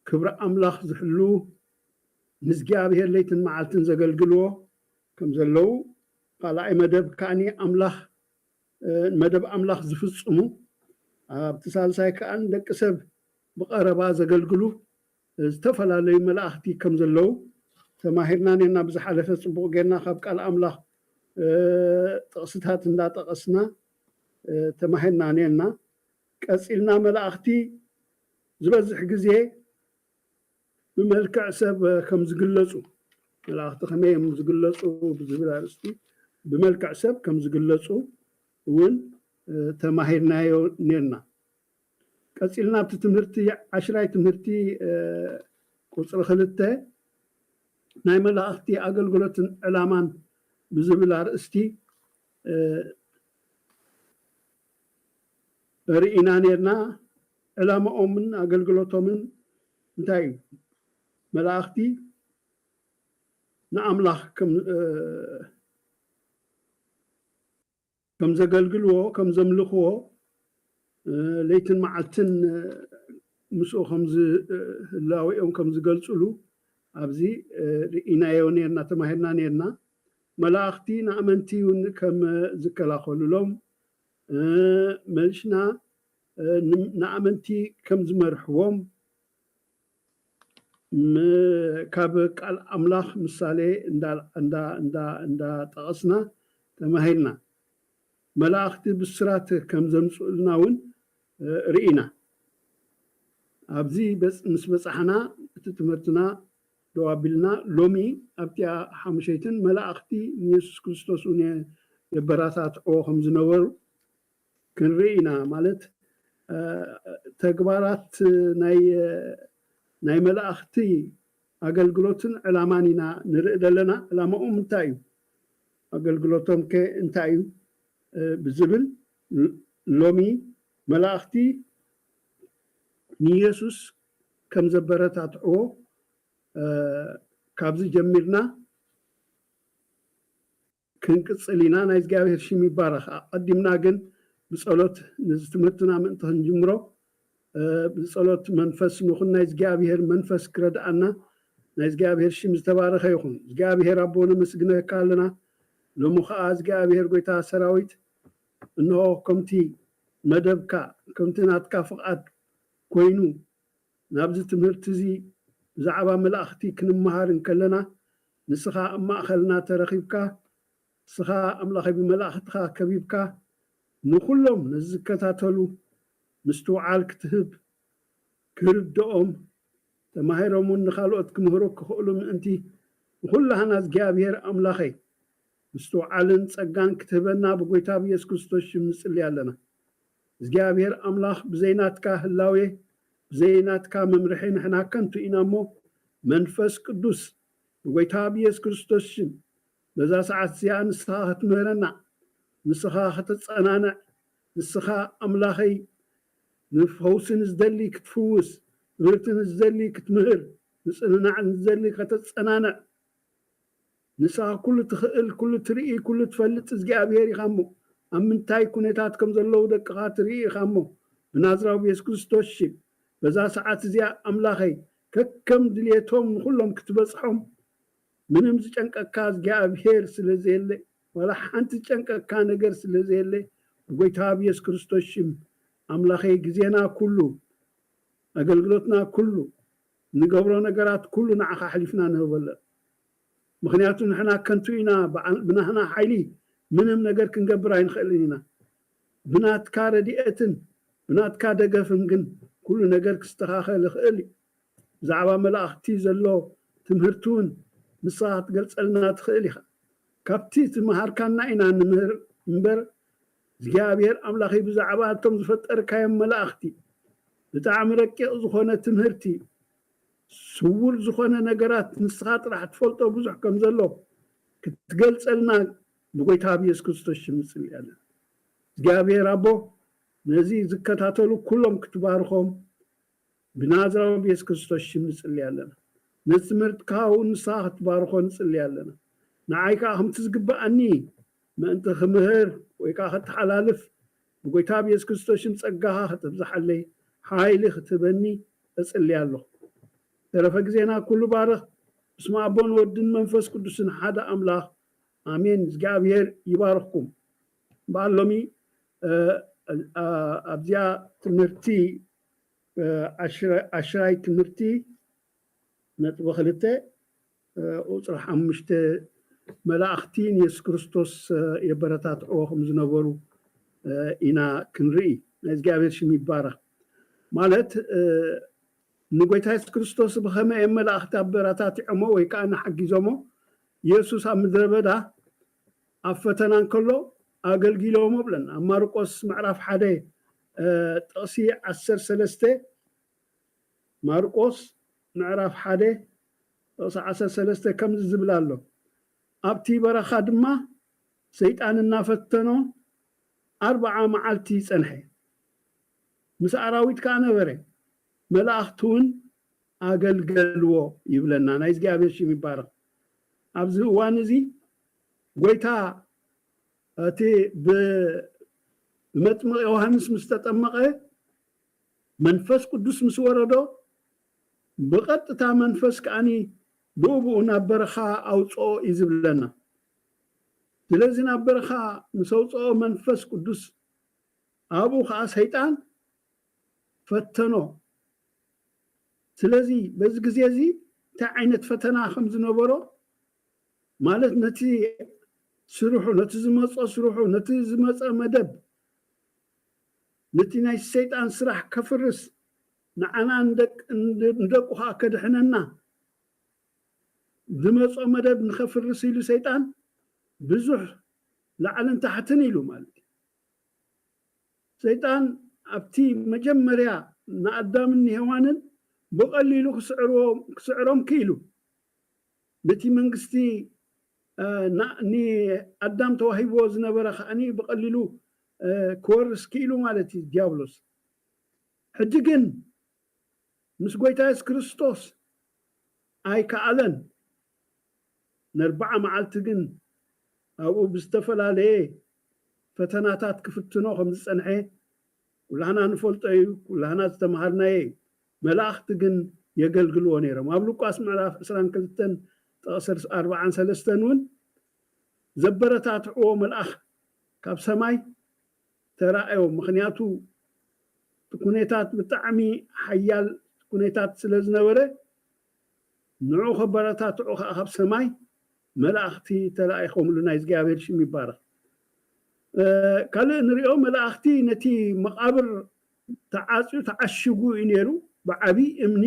ክብሪ ኣምላኽ ዝሕልዉ፣ ንእግዚኣብሔር ለይትን መዓልትን ዘገልግልዎ ከም ዘለዉ፣ ካልኣይ መደብ ከኣኒ ኣምላኽ መደብ ኣምላኽ ዝፍጽሙ፣ ኣብቲ ሳልሳይ ከኣ ንደቂ ሰብ ብቐረባ ዘገልግሉ ዝተፈላለዩ መላእኽቲ ከም ዘለዉ ተማሂርና ኔና። ብዝሓለፈ ጽቡቕ ጌርና ካብ ቃል ኣምላኽ ጥቕስታት እንዳጠቐስና ተማሂርና ኔና። ቀጺልና መላእኽቲ ዝበዝሕ ግዜ ብመልክዕ ሰብ ከም ዝግለጹ፣ መላእኽቲ ከመይ እዮም ዝግለጹ ብዝብል ኣርእስቲ ብመልክዕ ሰብ ከም ዝግለጹ እውን ተማሂርናዮ ኔርና። ቀጺልና ኣብቲ ትምህርቲ ዓሽራይ ትምህርቲ ቁጽሪ ክልተ ናይ መላእኽቲ ኣገልግሎትን ዕላማን ብዝብል ኣርእስቲ ርኢና ኔርና። ዕላማኦምን ኣገልግሎቶምን እንታይ እዩ? መላእኽቲ ንኣምላኽ ከም ከም ዘገልግልዎ፣ ከም ዘምልኽዎ፣ ለይትን መዓልትን ምስኡ ከም ዝህላወኦም ከም ዝገልጽሉ ኣብዚ ርኢናዮ ኔርና፣ ተማሂርና ኔርና። መላእኽቲ ንኣመንቲ እውን ከም ዝከላኸሉሎም፣ መልሽና ንኣመንቲ ከም ዝመርሕዎም ካብ ቃል ኣምላኽ ምሳሌ እንዳጠቐስና ተማሂርና። መላእኽቲ ብስራት ከም ዘምፅኡልና እውን ርኢና። ኣብዚ ምስ በፃሕና እቲ ትምህርትና ደው ኣቢልና ሎሚ ኣብቲኣ ሓሙሸይትን መላእኽቲ ንየሱስ ክርስቶስ እውን የበረታትዕዎ ከም ዝነበሩ ክንርኢ ኢና። ማለት ተግባራት ናይ ናይ መላእኽቲ ኣገልግሎትን ዕላማን ኢና ንርኢ ዘለና። ዕላማኦም እንታይ እዩ? ኣገልግሎቶም ከ እንታይ እዩ ብዝብል ሎሚ መላእኽቲ ንየሱስ ከም ዘበረታትዕዎ ካብዚ ጀሚርና ክንቅፅል ኢና። ናይ እግዚኣብሔር ሽም ይባረኽ። ኣቐዲምና ግን ብጸሎት ነዚ ትምህርትና ምእንቲ ክንጅምሮ ብጸሎት መንፈስ ንኹን። ናይ እግዚኣብሔር መንፈስ ክረድኣና፣ ናይ እግዚኣብሔር ሽም ዝተባረኸ ይኹን። እግዚኣብሔር ኣቦ ነመስግነካ ኣለና። ሎሚ ኸዓ እግዚኣብሔር ጎይታ ሰራዊት እንሆ ከምቲ መደብካ ከምቲ ናትካ ፍቓድ ኮይኑ ናብዚ ትምህርቲ እዚ ብዛዕባ መላእኽቲ ክንመሃር እንከለና ንስኻ ኣብ ማእኸልና ተረኺብካ ንስኻ ኣምላኸይ ብመላእኽትኻ ከቢብካ ንኹሎም ነዚ ዝከታተሉ ምስትውዓል ክትህብ ክርድኦም ተማሂሮም እውን ንኻልኦት ክምህሩ ክኽእሉ ምእንቲ ንኹላህና እግዚኣብሔር ኣምላኸይ ምስትውዓልን ጸጋን ክትህበና ብጎይታ ብየሱስ ክርስቶስ ሽም ንጽሊ ኣለና። እግዚኣብሔር ኣምላኽ ብዘይናትካ ህላዌ ብዘይናትካ መምርሒ ንሕና ከንቱ ኢና እሞ መንፈስ ቅዱስ ብጎይታ ብየሱስ ክርስቶስ ሽም በዛ ሰዓት እዚኣ ንስኻ ክትምህረና ንስኻ ከተጸናንዕ ንስኻ ኣምላኸይ ንፈውሲ ንዝደሊ ክትፍውስ ትምህርቲ ንዝደሊ ክትምህር ምጽንናዕ ንዝደሊ ከተጸናንዕ ንስኻ ኩሉ ትኽእል፣ ኩሉ ትርኢ፣ ኩሉ ትፈልጥ እግዚኣብሔር ኢኻ እሞ፣ ኣብ ምንታይ ኩነታት ከም ዘለዉ ደቅኻ ትርኢ ኢኻ እሞ፣ ብናዝራዊ የሱስ ክርስቶስ ሽም በዛ ሰዓት እዚኣ ኣምላኸይ ከከም ድልየቶም ንኹሎም ክትበጽሖም ምንም ዝጨንቀካ እግዚኣብሔር ስለ ዘየለ፣ ዋላ ሓንቲ ዝጨንቀካ ነገር ስለ ዘየለ፣ ብጎይታ ብየሱስ ክርስቶስ ሽም ኣምላኸይ ግዜና ኩሉ ኣገልግሎትና ኩሉ ንገብሮ ነገራት ኩሉ ንዓኻ ኣሕሊፍና ንህበለ። ምኽንያቱ ንሕና ከንቱ ኢና፣ ብናህና ሓይሊ ምንም ነገር ክንገብር ኣይንኽእልን ኢና። ብናትካ ረድኤትን ብናትካ ደገፍን ግን ኩሉ ነገር ክስተኻኸል ይኽእል እዩ። ብዛዕባ መላእኽቲ ዘሎ ትምህርቲ እውን ንስኻ ክትገልጸልና ትኽእል ኢኻ። ካብቲ ዝመሃርካና ኢና ንምህር እምበር እግዚኣብሔር ኣምላኸይ ብዛዕባ እቶም ዝፈጠርካዮም መላእኽቲ ብጣዕሚ ረቂቕ ዝኾነ ትምህርቲ ስውር ዝኾነ ነገራት ንስኻ ጥራሕ ትፈልጦ ብዙሕ ከም ዘሎ ክትገልጸልና ብጎይታ ብየሱስ ክርስቶስ ሽም ንጽሊ ኣለና። እግዚኣብሔር ኣቦ ነዚ ዝከታተሉ ኩሎም ክትባርኾም ብናዝራዊ ብየሱስ ክርስቶስ ሽም ንጽሊ ኣለና። ነዚ ትምህርትካ እውን ንስኻ ክትባርኾ ንጽሊ ኣለና። ንዓይ ከዓ ከምቲ ዝግብኣኒ ምእንቲ ክምህር ወይ ከዓ ከተሓላልፍ ብጎይታ ብየሱስ ክርስቶስ ሽም ጸጋኻ ከተብዝሓለይ ሓይሊ ክትህበኒ እጽሊ ኣለኹ። ተረፈ ግዜና ኩሉ ባርኽ። ብስመ ኣቦን ወድን መንፈስ ቅዱስን ሓደ ኣምላኽ ኣሜን። እግዚኣብሔር ይባርኽኩም። በዓል ሎሚ ኣብዚኣ ትምህርቲ ኣሽራይ ትምህርቲ ነጥቢ ክልተ ቁፅሪ ሓሙሽተ መላእኽቲ ንየሱስ ክርስቶስ የበረታትዕዎ ከም ዝነበሩ ኢና ክንርኢ። ናይ እግዚኣብሔር ሽም ይባረኽ። ማለት ንጎይታ የሱስ ክርስቶስ ብኸመይ እዮም መላእኽቲ ኣበረታቲዖሞ ወይ ከዓ ንሓጊዞሞ? የሱስ ኣብ ምድረ በዳ ኣብ ፈተና እንከሎ ኣገልጊሎሞ ብለን ኣብ ማርቆስ ምዕራፍ ሓደ ጥቕሲ ዓሰርተ ሰለስተ ማርቆስ ምዕራፍ ሓደ ጥቕሲ ዓሰርተ ሰለስተ ከምዚ ዝብል ኣሎ። ኣብቲ በረኻ ድማ ሰይጣን እናፈተኖ ኣርብዓ መዓልቲ ጸንሐ። ምስ ኣራዊት ከዓ ነበረ። መላእኽቲ እውን ኣገልገልዎ ይብለና። ናይ እግዚኣብሔር ሽም ይባረኽ። ኣብዚ እዋን እዚ ጎይታ እቲ ብመጥምቕ ዮሃንስ ምስ ተጠመቐ መንፈስ ቅዱስ ምስ ወረዶ ብቐጥታ መንፈስ ከዓኒ ብኡ ብኡ ናብ በረኻ ኣውፅኦ እዩ ዝብለና። ስለዚ ናብ በረኻ ምስ ኣውፅኦ መንፈስ ቅዱስ ኣብኡ ከዓ ሰይጣን ፈተኖ። ስለዚ በዚ ግዜ እዚ እንታይ ዓይነት ፈተና ከም ዝነበሮ ማለት ነቲ ስርሑ ነቲ ዝመፀ ስርሑ ነቲ ዝመፀ መደብ ነቲ ናይ ሰይጣን ስራሕ ከፍርስ ንዓና ንደቁ ከዓ ከድሕነና ዝመፆ መደብ ንኸፍርስ ኢሉ ሰይጣን ብዙሕ ላዕልን ታሕትን ኢሉ ማለት እዩ። ሰይጣን ኣብቲ መጀመርያ ንኣዳምን ንሄዋንን ብቐሊሉ ክስዕሮም ክኢሉ ነቲ መንግስቲ ንኣዳም ተዋሂብዎ ዝነበረ ከዓኒ ብቐሊሉ ክወርስ ክኢሉ ማለት እዩ ዲያብሎስ። ሕጂ ግን ምስ ጎይታ የሱስ ክርስቶስ ኣይከኣለን። ነርብዓ መዓልቲ ግን ኣብኡ ብዝተፈላለየ ፈተናታት ክፍትኖ ከም ዝጸንሐ ኩላህና ንፈልጦ እዩ፣ ኩላህና ዝተምሃርናዮ እዩ። መላእኽቲ ግን የገልግልዎ ነይሮም። ኣብ ሉቃስ ምዕራፍ ዕስራን ክልተን ጥቕሲ ኣርብዓን ሰለስተን እውን ዘበረታትዕዎ መልኣኽ ካብ ሰማይ ተራእዮም። ምኽንያቱ እቲ ኩነታት ብጣዕሚ ሓያል ኩነታት ስለ ዝነበረ ንዑ ከበረታትዑ ከዓ ካብ ሰማይ መላእኽቲ ተላኢኾምሉ። ናይ እግዚኣብሔር ሽም ይባረኽ። ካልእ ንሪኦ መላእኽቲ ነቲ መቓብር ተዓፅዩ ተዓሽጉ እዩ ነይሩ። ብዓብዪ እምኒ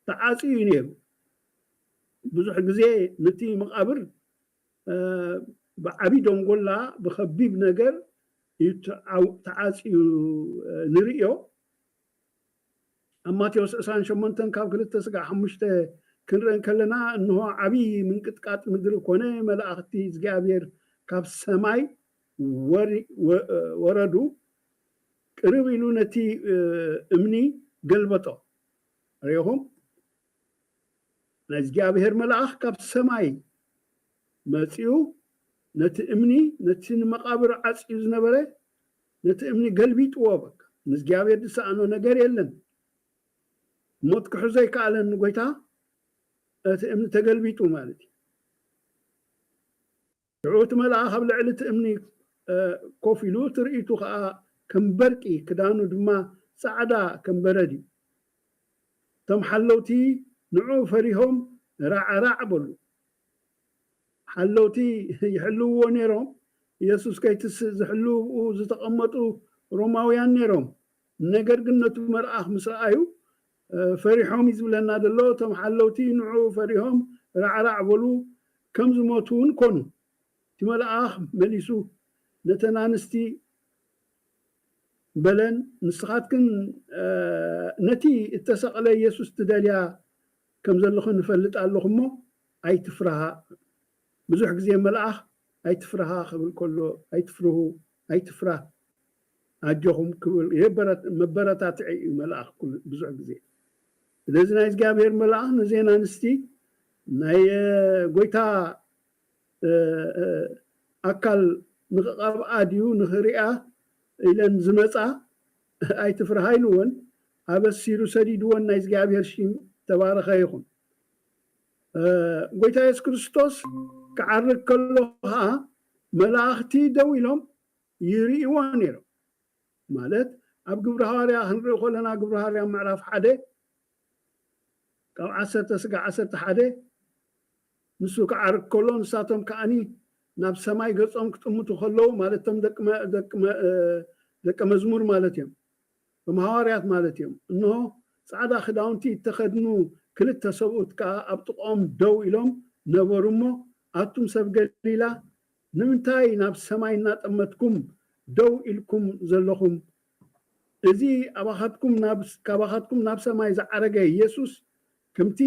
ተዓፅዩ እዩ ነይሩ። ብዙሕ ግዜ ነቲ መቓብር ብዓብዪ ደንጎላ ብኸቢብ ነገር እዩ ተዓፅዩ ንርእዮ። ኣብ ማቴዎስ ዕስራን ሸሞንተን ካብ ክልተ ስጋዕ ሓሙሽተ ክንርኢ ከለና እንሆ ዓብዪ ምንቅጥቃጥ ምድሪ ኮነ፣ መላእኽቲ እግዚኣብሔር ካብ ሰማይ ወረዱ፣ ቅርብ ኢሉ ነቲ እምኒ ገልበጦ። ርኢኹም? ናይ እግዚኣብሔር መልኣኽ ካብ ሰማይ መጺኡ ነቲ እምኒ ነቲ ንመቓብር ዓጽዩ ዝነበረ ነቲ እምኒ ገልቢጥዎ። በቃ ንእግዚኣብሔር ዝሰኣኖ ነገር የለን። ሞት ክሕዞ ኣይከኣለን ንጎይታ። እቲ እምኒ ተገልቢጡ ማለት እዩ። ሽዑ እቲ መልኣኽ ኣብ ልዕሊ እቲ እምኒ ኮፍ ኢሉ ትርኢቱ ኸዓ ከም በርቂ ክዳኑ ድማ ጻዕዳ ከም በረድ እዩ። እቶም ሓለውቲ ንዑ ፈሪሆም ራዕራዕ በሉ። ሓለውቲ ይሕልውዎ ነይሮም። ኢየሱስ ከይትስእ ዝሕልውኡ ዝተቐመጡ ሮማውያን ነይሮም። ነገር ግን ነቲ መልኣኽ ምስ ረኣዩ ፈሪሖም እዩ ዝብለና ዘሎ። እቶም ሓለውቲ ንዑ ፈሪሆም ራዕራዕ በሉ፣ ከም ዝሞቱ እውን ኮኑ። እቲ መልኣኽ መሊሱ ነተን ኣንስቲ በለን፣ ንስኻትክን ነቲ እተሰቕለ ኢየሱስ ትደልያ ከም ዘለኹ ንፈልጥ ኣለኹ እሞ ኣይትፍርሃ። ብዙሕ ግዜ መልኣኽ ኣይትፍርሃ ክብል ከሎ ኣይትፍርሁ፣ ኣይትፍራህ፣ ኣጆኹም ክብል መበረታትዒ እዩ መልኣኽ ብዙሕ ግዜ። ስለዚ ናይ እግዚኣብሔር መልኣኽ ነዘን ኣንስቲ ናይ ጎይታ ኣካል ንኽቐብኣ ድዩ ንኽሪኣ ኢለን ዝመጻ ኣይትፍርሃ ኢልወን፣ ኣበሲሩ ሰዲድወን። ናይ እግዚኣብሔር ሽም ተባረኸ ይኹን። ጎይታ የሱስ ክርስቶስ ክዓርግ ከሎ ኸዓ መላእኽቲ ደው ኢሎም ይርእይዎ ነይሮም። ማለት ኣብ ግብሪ ሃዋርያ ክንርኢ ከለና ግብሪ ሃዋርያ ምዕራፍ ሓደ ካብ ዓሰርተ ስጋ ዓሰርተ ሓደ ንሱ ክዓርግ ከሎ ንሳቶም ከዓኒ ናብ ሰማይ ገጾም ክጥምቱ ከለዉ ማለት እቶም ደቂ መ- ደቂ መ- እ፣ ደቀ መዝሙር ማለት እዮም። እቶም ሃዋርያት ማለት እዮም። እንሆ ጻዕዳ ክዳውንቲ እተኸድኑ ክልተ ሰብኡት ከኣ ኣብ ጥቕኦም ደው ኢሎም ነበሩ እሞ ኣቱም ሰብ ገሊላ ንምንታይ ናብ ሰማይ እናጠመትኩም ደው ኢልኩም ዘለኹም? እዚ ኣባኻትኩም ናብ ካባኻትኩም ናብ ሰማይ ዝዓረገ ኢየሱስ ከምቲ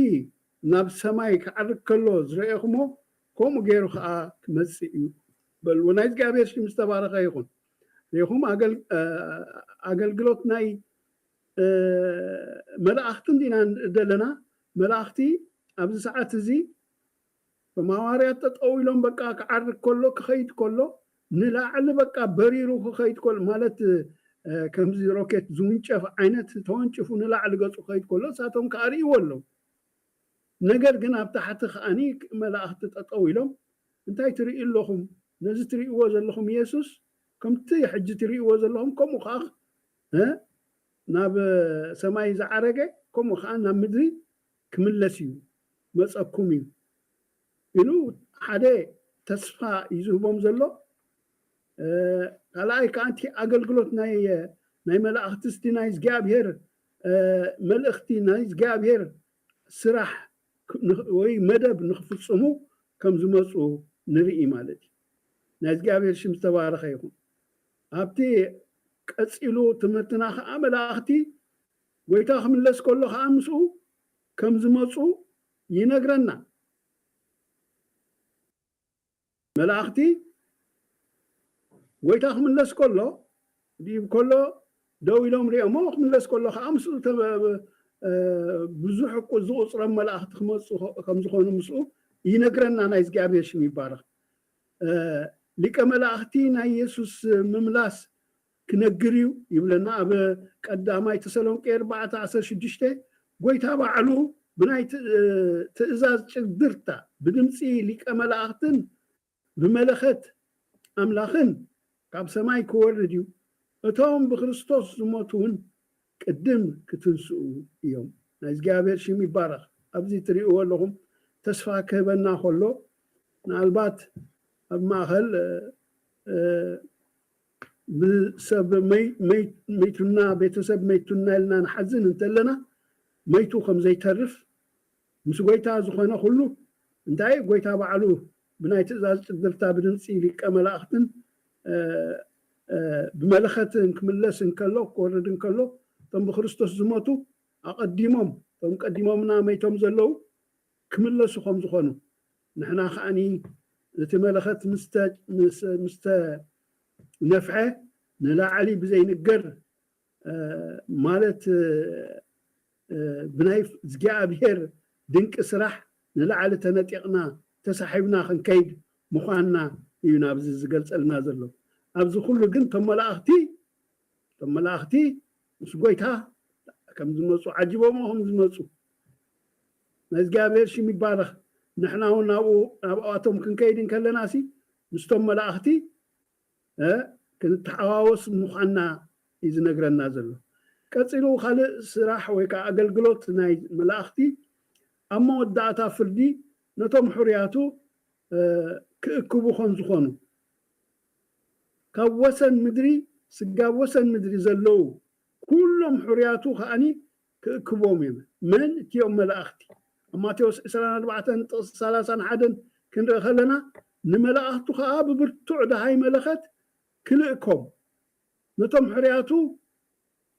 ናብ ሰማይ ክዓርግ ከሎ ዝረኤኹሞ ከምኡ ገይሩ ኸዓ ክመጽእ እዩ በልዎ። ናይ እግዚኣብሔር ሽም ዝተባረኸ ይኹን። ሪኹም ኣገልግሎት ናይ መላእኽቲ እንዲና ዘለና። መላእኽቲ ኣብዚ ሰዓት እዚ ሃዋርያት ጠጠው ኢሎም በቃ ክዓርግ ከሎ ክኸይድ ከሎ ንላዕሊ በቃ በሪሩ ክኸይድ ከሎ ማለት ከምዚ ሮኬት ዝውንጨፍ ዓይነት ተወንጭፉ ንላዕሊ ገፁ ክኸይድ ከሎ እሳቶም ከዓ ርእይዎ ኣለዉ። ነገር ግን ኣብ ታሕቲ ከዓኒ መላእኽቲ ጠጠው ኢሎም እንታይ ትርእዩ ኣለኹም? ነዚ ትርእይዎ ዘለኹም ኢየሱስ ከምቲ ሕጂ ትርእይዎ ዘለኹም ከምኡ ከዓ ናብ ሰማይ ዝዓረገ ከምኡ ከዓ ናብ ምድሪ ክምለስ እዩ መፀኩም እዩ ኢሉ ሓደ ተስፋ እዩ ዝህቦም ዘሎ። ካልኣይ ከዓ እቲ ኣገልግሎት ናይ ናይ መላእኽቲ እስቲ ናይ እግዚኣብሔር መልእኽቲ ናይ እግዚኣብሔር ስራሕ ወይ መደብ ንክፍፅሙ ከም ዝመፁ ንርኢ ማለት እዩ። ናይ እግዚኣብሔር ሽም ዝተባረኸ ይኹን። ኣብቲ ቀፂሉ ትምህርትና ከዓ መላእኽቲ ጎይታ ክምለስ ከሎ ከዓ ምስኡ ከም ዝመፁ ይነግረና። መላእኽቲ ጎይታ ክምለስ ከሎ ድኢብ ከሎ ደው ኢሎም ሪኦሞ ክምለስ ከሎ ከዓ ምስኡ ብዙሕ ዝቁፅሮም መላእኽቲ ክመፁ ከም ዝኾኑ ምስኡ ይነግረና። ናይ እግዚኣብሔር ሽም ይባረኽ። ሊቀ መላእኽቲ ናይ የሱስ ምምላስ ክነግር እዩ ይብለና ኣብ ቀዳማይ ተሰሎንቄ ኣርባዕተ ዓሰርተ ሽዱሽተ። ጎይታ ባዕሉ ብናይ ትእዛዝ ጭድርታ ብድምፂ ሊቀ መላእኽትን ብመለኸት ኣምላኽን ካብ ሰማይ ክወርድ እዩ። እቶም ብክርስቶስ ዝሞቱ እውን ቅድም ክትንስኡ እዮም። ናይ እግዚኣብሔር ሽም ይባረኽ። ኣብዚ ትርእይዎ ኣለኹም ተስፋ ክህበና ከሎ ምናልባት ኣብ ማእኸል ሰብ መይቱና ቤተሰብ መይቱና ኢልና ንሓዝን እንተለና መይቱ ከም ዘይተርፍ ምስ ጎይታ ዝኾነ ኩሉ እንታይ ጎይታ ባዕሉ ብናይ ትእዛዝ ጭድርታ ብድምፂ ሊቀ መላእኽትን ብመለኸትን ክምለስ እንከሎ ክወርድ እንከሎ እቶም ብክርስቶስ ዝሞቱ ኣቐዲሞም እቶም ቀዲሞምና መይቶም ዘለዉ ክምለሱ ከም ዝኾኑ ንሕና ከዓኒ እቲ መለኸት ምስተነፍሐ ንላዕሊ ብዘይንገር ማለት ብናይ እግዚኣብሔር ድንቂ ስራሕ ንላዕሊ ተነጢቕና ተሳሒብና ክንከይድ ምዃንና እዩ ናብዚ ዝገልጸልና ዘሎ። ኣብዚ ኩሉ ግን እቶም መላእኽቲ እቶም መላእኽቲ ምስ ጎይታ ከም ዝመፁ ዓጂቦምዎ ከም ዝመፁ ናይ እግዚኣብሔር ሽም ይባረኽ። ንሕና እውን ናብኡ ናብኣቶም ክንከይድ እንከለና ሲ ምስቶም መላእኽቲ ክንተሓዋወስ ምዃንና እዩ ዝነግረና ዘሎ። ቀፂሉ ካልእ ስራሕ ወይ ከዓ ኣገልግሎት ናይ መላእኽቲ ኣብ መወዳእታ ፍርዲ ነቶም ሕሩያቱ ክእክቡ ከም ዝኾኑ ካብ ወሰን ምድሪ ስጋብ ወሰን ምድሪ ዘለዉ ኩሎም ሕሩያቱ ከዓኒ ክእክቦም እዮም። መን እቲኦም መላእኽቲ ኣብ ማቴዎስ ዕስራን ኣርባዕተን ጥቕሲ ሰላሳን ሓደን ክንርኢ ከለና ንመላእኽቱ ከዓ ብብርቱዕ ደሃይ መለኸት ክልእኮም ነቶም ሕሩያቱ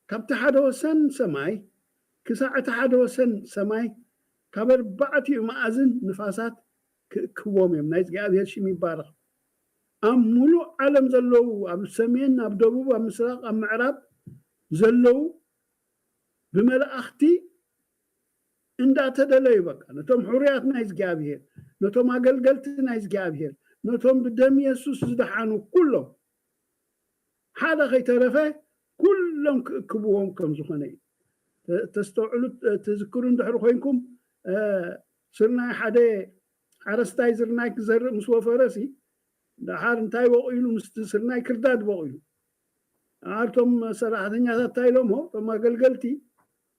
ካብቲ ሓደ ወሰን ሰማይ ክሳዕ እቲ ሓደ ወሰን ሰማይ ካብ ኣርባዕቲኡ መኣዝን ንፋሳት ክእክቦም እዮም። ናይ እግዚኣብሔር ሽም ይባረኽ። ኣብ ሙሉእ ዓለም ዘለዉ ኣብ ሰሜን ኣብ ደቡብ ኣብ ምስራቅ ኣብ ምዕራብ ዘለዉ ብመላእኽቲ እንዳተደለዩ በቃ ነቶም ሕሩያት ናይ እግዚኣብሔር ነቶም ኣገልገልቲ ናይ እግዚኣብሔር ነቶም ብደም የሱስ ዝደሓኑ ኩሎም ሓደ ከይተረፈ ኩሎም ክእክብዎም ከም ዝኾነ እዩ። ተ- ተስተውዕሉ፣ ትዝክሩ እንድሕሪ ኮይንኩም፣ እ፣ ስርናይ ሓደ ሓረስታይ ስርናይ ክዘርእ ምስ ወፈረ ሲ፣ ደሓር እንታይ በቑሉ? ምስቲ ስርናይ ክርዳድ በቑሉ። ኣርቶም ሰራሕተኛታት እንታይ ኢሎሞ? እቶም ኣገልገልቲ፣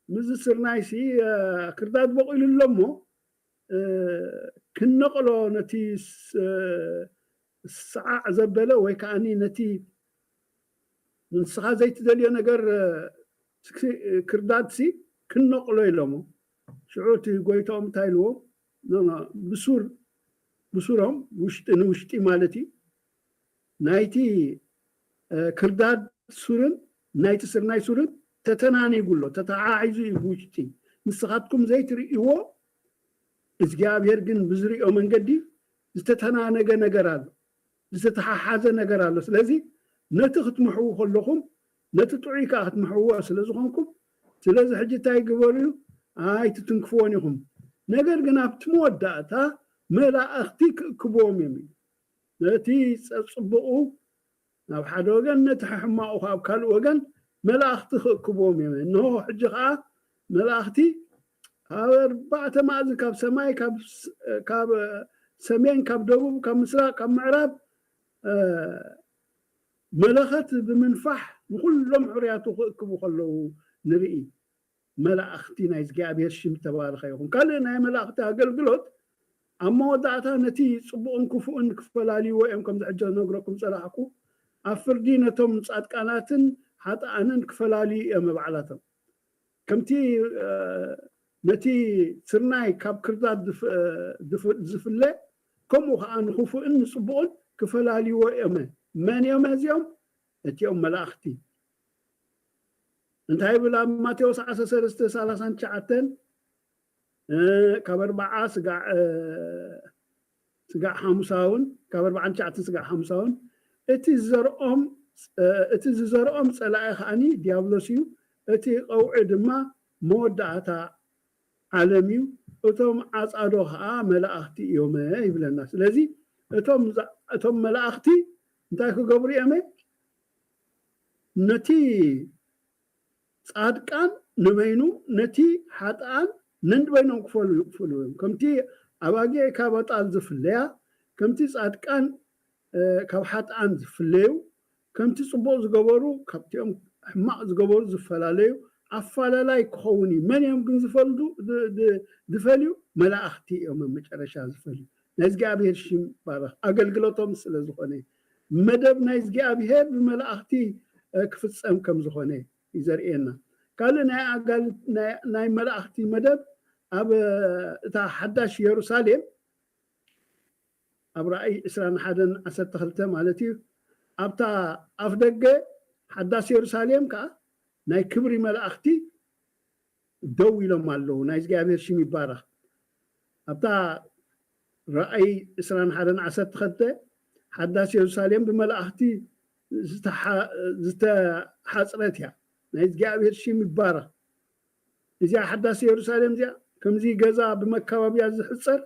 ምስዚ ስርናይ ሲ፣ እ፣ ክርዳድ በቑሉ ኣሎ እሞ፣ እ፣ ክንነቕሎ ነቲ ስ-፣ ሰዓዕ ዘበለ ወይ ከዓኒ ነቲ ንስኻ ዘይትደልዮ ነገር፣ እ፣ ስክሲ-፣ ክርዳድሲ ክንነቕሎ ኢሎሞ። ሽዑ እቲ ጎይታኦም እንታይ ኢልዎ? ኖ፣ ኖ፣ ብሱር፣ ብሱሮም ውሽጢ ንውሽጢ ማለት እዩ። ናይቲ፣ እ፣ ክርዳድ ሱርን ናይቲ ስርናይ ሱርን ተተናኒጉ ኣሎ፣ ተተሓሒዙ እዩ ብውሽጢ። ንስኻትኩም ዘይትርእይዎ፣ እግዚኣብሔር ግን ብዝርእዮ መንገዲ ዝተተናነገ ነገር ኣሎ፣ ዝተተሓሓዘ ነገር ኣሎ። ስለዚ ነቲ ክትምሕዉ ከለኹም፣ ነቲ ጥዑይ ከኣ ክትምሕዎ ስለ ዝኾንኩም፣ ስለዚ ሕጂ እንታይ ግበሩ እዩ? ኣይትትንክፍዎን ኢኹም። ነገር ግን ኣብቲ መወዳእታ መላእኽቲ ክእክብዎም እዮም እዩ። ነቲ ጸጽቡቑ ናብ ሓደ ወገን፣ ነቲ ሕማቑ ኣብ ካልእ ወገን መላእኽቲ ክእክብዎም እዮም። እንሆ ሕጂ ኸኣ መላእኽቲ ካብ ኣርባዕተ ማእዝን፣ ካብ ሰማይ፣ ካብ ስ-፣ ካብ ሰሜን፣ ካብ ደቡብ፣ ካብ ምስራቕ፣ ካብ ምዕራብ፣ እ፣ መለኸት ብምንፋሕ ንኹሎም ሕሩያቱ ክእክቡ ከለዉ ንርኢ። መላእኽቲ ናይ እግዚኣብሔር ሽም ተባረኸ ይኹን። ካልእ ናይ መላእኽቲ ኣገልግሎት ኣብ መወዳእታ ነቲ ጽቡቕን ክፉእን ክፈላልይዎ እዮም፣ ከምዚ ሕጂ ነግረኩም ጸላሕኩ። ኣብ ፍርዲ ነቶም ጻድቃናትን ሓጥኣንን ክፈላልዩ እዮም ባዕላቶም። ከምቲ፣ እ፣ ነቲ ስርናይ ካብ ክርዳድ ዝፍ-፣ እ፣ ዝፍ-፣ ዝፍለ፣ ከምኡ ኸኣ ንኽፉእን ንጽቡቕን ክፈላልይዎ እዮም። መን እዮም እዚኦም? እቲኦም መላእኽቲ። እንታይ ይብል ኣብ ማቴዎስ ዓሰርተ ሰለስተ ሰላሳን ትሽዓተን፣ እ፣ ካብ ኣርብዓ ስጋዕ፣ እ፣ ስጋዕ ሓሙሳውን፣ ካብ ኣርብዓን ትሽዓተን ስጋዕ ሓሙሳውን፣ እቲ ዝዘርኦም፣ እ፣ እቲ ዝዘርኦም ጸላኢ ከኣኒ ዲያብሎስ እዩ፣ እቲ ቀውዒ ድማ መወዳእታ ዓለም እዩ፣ እቶም ዓጻዶ ኸኣ መላእኽቲ እዮም ይብለና። ስለዚ እቶም ዛ-፣ እቶም መላእኽቲ እንታይ ክገብሩ እዮም? ነቲ ጻድቃን ንበይኑ፣ ነቲ ሓጥኣን ነንበይኖም ክፈሉ ይኽፍሉ እዮም። ከምቲ ኣባጊዕ ካብ ኣጣል ዝፍለያ፣ ከምቲ ጻድቃን፣ እ፣ ካብ ሓጥኣን ዝፍለዩ፣ ከምቲ ጽቡቕ ዝገበሩ ካብቲኦም ሕማቕ ዝገበሩ ዝፈላለዩ ኣፈላላይ ክኸውን እዩ። መን እዮም ግን ዝፈልዱ-፣ ዝ-፣ ዝ-፣ ዝፈልዩ? መላእኽቲ እዮም ኣብ መጨረሻ ዝፈልዩ። ናይ እግዚኣብሔር ሽም ይባረኽ። ኣገልግሎቶም ስለ ዝኾነ፣ መደብ ናይ እግዚኣብሔር ብመላእኽቲ፣ እ፣ ክፍጸም ከም ዝኾነ እዩ ዘርእየና። ካልእ ናይ ኣጋል-፣ ናይ፣ ናይ መላእኽቲ መደብ ኣብ፣ እ፣ እታ ሓዳሽ የሩሳሌም፣ ኣብ ራእይ ዕስራን ሓደን ዓሰርተ ክልተ ማለት እዩ፣ ኣብታ ኣፍ ደገ ሓዳስ የሩሳሌም ከኣ ናይ ክብሪ መላእኽቲ ደው ኢሎም ኣለዉ። ናይ እግዚኣብሔር ሽም ይባረኽ። ኣብታ ራእይ ዕስራን ሓደን ዓሰርተ ክልተ ሓዳስ የሩሳሌም ብመላእኽቲ ዝተሓ-፣ ዝተሓጽረት እያ። ናይ እግዚኣብሔር ሽም ይባረኽ። እዚኣ ሓዳስ የሩሳሌም እዚኣ ከምዚ ገዛ ብመካባብያ ዝሕጸር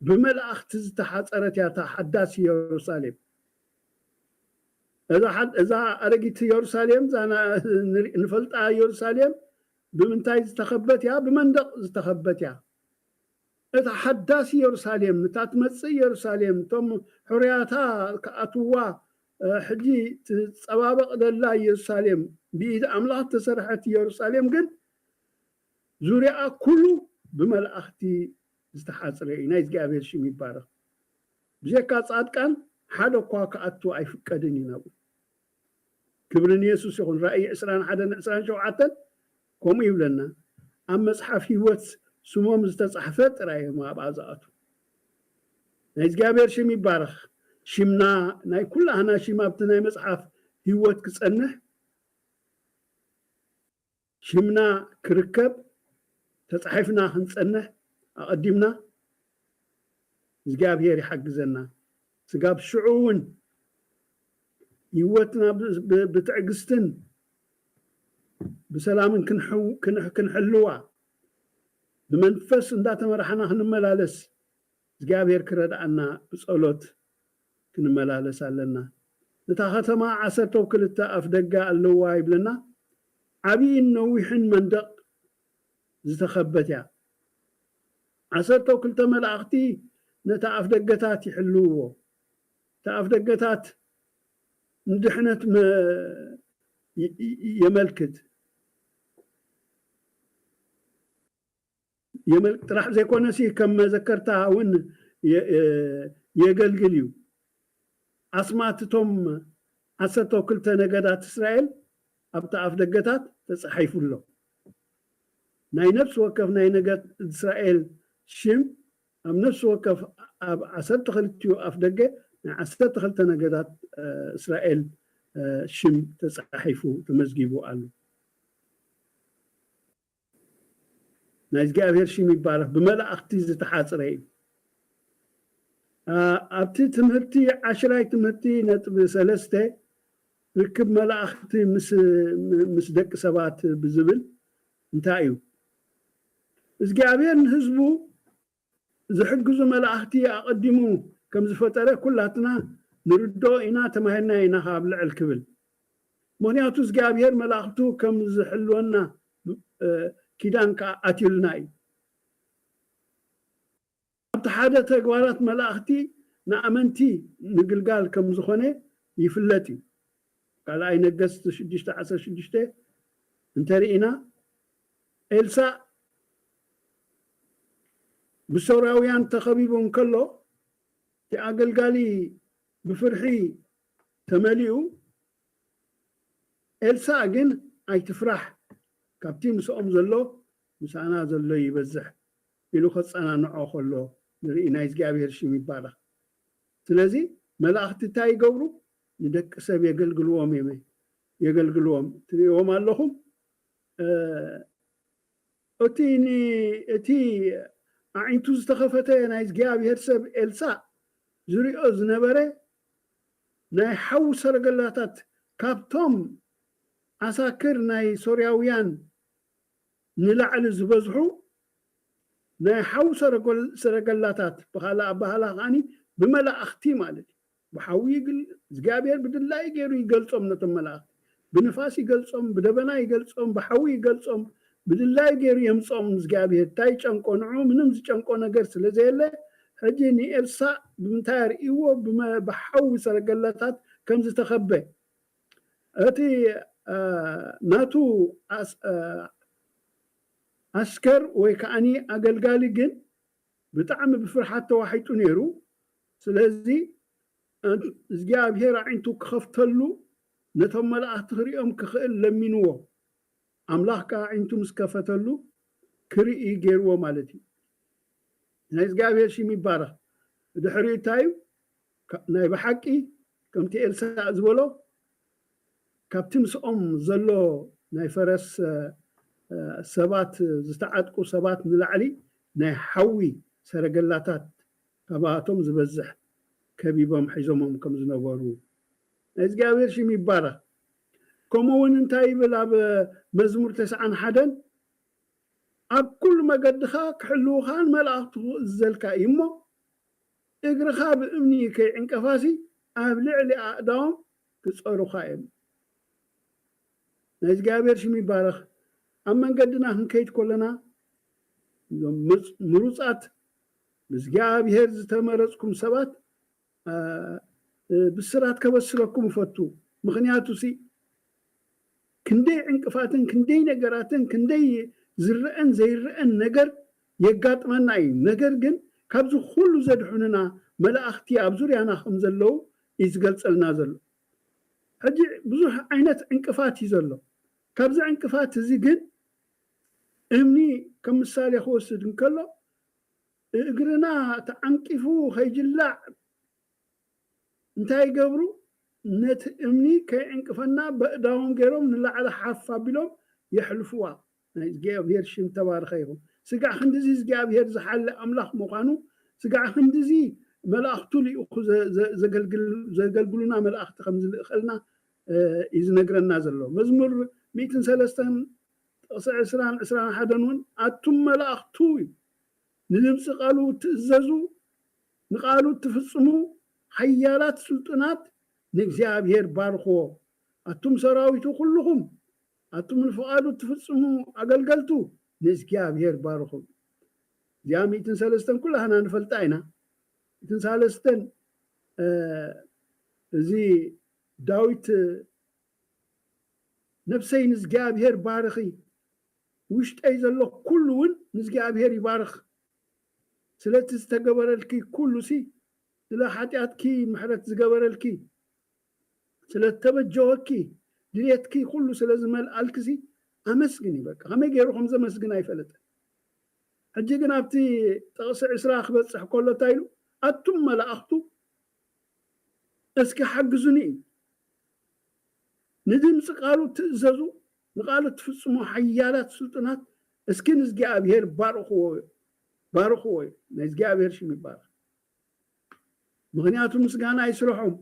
ብመላእኽቲ ዝተሓጸረት እያ እታ ሓዳስ የሩሳሌም። እዛ ሓድ-፣ እዛ ኣረጊት የሩሳሌም፣ እዛ ና-፣ ንሪ-፣ ንፈልጣ የሩሳሌም ብምንታይ ዝተኸበት እያ? ብመንደቕ ዝተኸበት እያ። እታ ሓዳስ የሩሳሌም፣ እታ ትመጽእ የሩሳሌም፣ እቶም ሕሩያታ ክኣትዋ፣ እ፣ ሕጂ ትጸባበቕ ዘላ የሩሳሌም፣ ብኢድ ኣምላኽ እተሰርሐት የሩሳሌም ግን ዙርያኣ ኩሉ ብመላእኽቲ ዝተሓጽረ እዩ። ናይ እግዚኣብሔር ሽም ይባረኽ። ብጀካ ጻድቃን ሓደ እኳ ክኣቱ ኣይፍቀድን እዩ ናብኡ። ክብሪ ንየሱስ ይኹን። ራእይ ዕስራን ሓደን ዕስራን ሸውዓተን ከምኡ ይብለና። ኣብ መጽሓፍ ህይወት ስሞም ዝተጻሕፈ ጥራይ እዮም ኣብኣ ዝኣትዉ። ናይ እግዚኣብሔር ሽም ይባረኽ። ሽምና፣ ናይ ኩላህና ሽም ኣብቲ ናይ መጽሓፍ ህይወት ክጸንሕ፣ ሽምና ክርከብ፣ ተጻሒፍና ክንጸንሕ ኣቐዲምና እግዚኣብሔር ይሓግዘና። ስጋብ ሽዑ እውን ህይወትና ብ-፣ ብ-፣ ብትዕግስትን ብሰላምን ክንሕው-፣ ክንሕ-፣ ክንሕልዋ፣ ብመንፈስ እንዳተመራሕና ክንመላለስ እግዚኣብሔር ክረድኣና ብጸሎት ክንመላለስ ኣለና። እታ ከተማ ዓሰርተው ክልተ ኣፍ ደገ ኣለዋ ይብለና። ዓብይን ነዊሕን መንደቕ ዝተኸበት እያ። ዓሰርተው ክልተ መላእኽቲ ነታ ኣፍ ደገታት ይሕልውዎ። እታ ኣፍ ደገታት ንድሕነት መ- ይ- ይ- የመልክት የመልክ ጥራሕ ዘይኮነሲ ከም መዘከርታ እውን የ- የ- የገልግል እዩ። ኣስማት እቶም ዓሰርተው ክልተ ነገዳት እስራኤል ኣብቲ ኣፍ ደገታት ተጻሒፉ ኣሎ። ናይ ነፍሲ ወከፍ ናይ ነገድ እስራኤል ሽም ኣብ ነፍሲ ወከፍ ኣብ ዓሰርተ ክልቲኡ ኣፍ ደገ ናይ ዓሰርተ ክልተ ነገዳት እስራኤል ሽም ተጻሒፉ ተመዝጊቡ ኣሎ። ናይ እግዚኣብሔር ሽም ይባረክ። ብመላእክቲ ዝተሓጽረ እዩ። ኣብቲ ትምህርቲ ዓሽራይ ትምህርቲ ነጥቢ ሰለስተ ርክብ መላእክቲ ምስ ደቂ ሰባት ብዝብል እንታይ እዩ? እግዚኣብሔር ንህዝቡ ዝሕግዙ መላእክቲ ኣቐዲሙ ከም ዝፈጠረ ኩላትና ንርድኦ ኢና፣ ተማሂርና ኢና ካብ ልዕል ክብል። ምክንያቱ እግዚኣብሔር መላእክቱ ከም ዝሕልወና ኪዳን ከዓ ኣትዩልና እዩ። ኣብቲ ሓደ ተግባራት መላእክቲ ንኣመንቲ ምግልጋል ከም ዝኾነ ይፍለጥ እዩ። ካልኣይ ነገስት ሽዱሽተ ዓሰርተ ሽዱሽተ እንተርኢና ኤልሳእ ብሶርያውያን ተኸቢቡ እንከሎ እቲ ኣገልጋሊ ብፍርሒ ተመሊኡ፣ ኤልሳእ ግን ኣይትፍራሕ፣ ካብቲ ምስኦም ዘሎ ምሳና ዘሎ ይበዝሕ ኢሉ ከጸናንዖ ከሎ ንርኢ። ናይ እግዚኣብሔር ሽም ይባረኽ። ስለዚ መላእኽቲ እንታይ ይገብሩ? ንደቂ ሰብ የገልግልዎም እዮም፣ የገልግልዎም። ትርእይዎም ኣለኹም። እቲ እቲ ኣዒንቱ ዝተኸፈተ ናይ እግዚኣብሔር ሰብ ኤልሳእ ዝሪኦ ዝነበረ ናይ ሓዊ ሰረገላታት ካብቶም ዓሳክር ናይ ሶርያውያን ንላዕሊ ዝበዝሑ ናይ ሓዊ ሰረገላታት፣ ብኻልእ ኣባህላ ከዓኒ ብመላእኽቲ ማለት እዩ። ብሓዊ እግዚኣብሔር ብድላይ ገይሩ ይገልጾም ነቶም መላእኽቲ። ብንፋስ ይገልጾም፣ ብደበና ይገልጾም፣ ብሓዊ ይገልጾም፣ ብድላይ ገይሩ የምጾም እግዚኣብሔር። እንታይ ጨንቆ? ንዑ ምንም ዝጨንቆ ነገር ስለ ዘየለ፣ ሕጂ ንኤልሳእ ብምንታይ ኣርእይዎ? ብሓዊ ሰረገላታት ከም ዝተኸበ። እቲ ናቱ ኣስከር ወይ ከዓኒ ኣገልጋሊ ግን ብጣዕሚ ብፍርሓት ተዋሒጡ ነይሩ። ስለዚ እግዚኣብሔር ኣዒንቱ ክኸፍተሉ ነቶም መላእኽቲ ክርእዮም ክኽእል ለሚንዎ። ኣምላኽ ከዓ ኣዒንቱ ምስ ከፈተሉ ክርኢ ገይርዎ ማለት እዩ። ናይ እግዚኣብሔር ሽም ይባረኽ። ድሕሪኡ እንታይ እዩ? ናይ ብሓቂ ከምቲ ኤልሳእ ዝበሎ ካብቲ ምስኦም ዘሎ ናይ ፈረስ ሰባት ዝተዓጥቁ ሰባት ንላዕሊ ናይ ሓዊ ሰረገላታት ካብኣቶም ዝበዝሕ ከቢቦም ሒዞሞም ከም ዝነበሩ ናይ እግዚኣብሔር ሽም ይባረኽ። ከምኡ እውን እንታይ ይብል ኣብ መዝሙር ተስዓን ሓደን? ኣብ ኩሉ መገድኻ ክሕልዉኻን መላእኽቱ ክእዝዘልካ እዩ እሞ እግርኻ ብእምኒ ከይዕንቀፋሲ ኣብ ልዕሊ ኣእዳዎም ክጸሩኻ እዮም። ናይ እግዚኣብሔር ሽም ይባረኽ። ኣብ መንገድና ክንከይድ ከለና እዞም ምሩፃት ብእግዚኣብሔር ዝተመረፅኩም ሰባት ብስራት ከበስረኩም እፈቱ። ምክንያቱ ሲ ክንደይ ዕንቅፋትን ክንደይ ነገራትን ክንደይ ዝረአን ዘይረአን ነገር የጋጥመና እዩ። ነገር ግን ካብዚ ኩሉ ዘድሕኑና መላእኽቲ ኣብ ዙርያና ከም ዘለዉ እዩ ዝገልጸልና ዘሎ። ሕጂ ብዙሕ ዓይነት ዕንቅፋት እዩ ዘሎ። ካብዚ ዕንቅፋት እዚ ግን እምኒ ከም ምሳሌ ክወስድ እንከሎ እግርና ተዓንቂፉ ከይጅላዕ እንታይ ይገብሩ? ነቲ እምኒ ከይዕንቅፈና በእዳዎም ገይሮም ንላዕሊ ሓፍ ኣቢሎም የሕልፍዋ። ናይ እግዚኣብሔር ሽም ተባረኸ ይኹን። ስጋዕ ክንድዚ እግዚኣብሔር ዝሓለ ኣምላኽ ምዃኑ፣ ስጋዕ ክንድዚ መላእኽቱ ልኢኹ ዘገልግሉና መላእኽቲ ከም ዝልእኸልና እዩ ዝነግረና ዘሎ። መዝሙር ሚእትን ሰለስተን ጥቕሲ ዕስራን ዕስራን ሓደን እውን ኣቱም መላእኽቱ እዩ ንድምፂ ቃሉ እትእዘዙ ንቃሉ እትፍፅሙ ሓያላት ስልጡናት ንእግዚኣብሔር ባርኽዎ። ኣቱም ሰራዊቱ ኩልኹም፣ ኣቱም ንፍቓዱ እትፍጽሙ ኣገልገልቱ ንእግዚኣብሔር ባርኹ። እዚኣ ሚእትን ሰለስተን ኩላህና ንፈልጣ ኢና። ሚእትን ሰለስተን፣ እ፣ እዚ ዳዊት ነፍሰይ ንእግዚኣብሔር ባርኺ፣ ውሽጠይ ዘሎ ኩሉ እውን ንእግዚኣብሔር ይባርኽ። ስለቲ ዝተገበረልኪ ኩሉ ሲ፣ ስለ ሓጢኣትኪ ምሕረት ዝገበረልኪ፣ ስለ እተበጀወኪ፣ ድሌትኪ ኩሉ ስለ ዝመልኣልኪ ሲ፣ ኣመስግኒ። በቃ ከመይ ገይሩ ከም ዘመስግን ኣይፈለጠን። ሕጂ ግን ኣብቲ ጥቕሲ ዕስራ ክበጽሕ ከሎ እንታይ ኢሉ? ኣቱም መላእኽቱ እስኪ ሓግዙኒ እዩ። ንድምፂ ቃሉ ትእዘዙ፣ ንቃሉ ትፍጽሙ ሓያላት ስልጡናት፣ እስኪ ንእግዚኣብሔር ባርኽዎ፣ ባርኽዎ እዩ። ናይ እግዚኣብሔር ሽም ይባረኽ። ምኽንያቱ ምስጋና ይስርሖም፣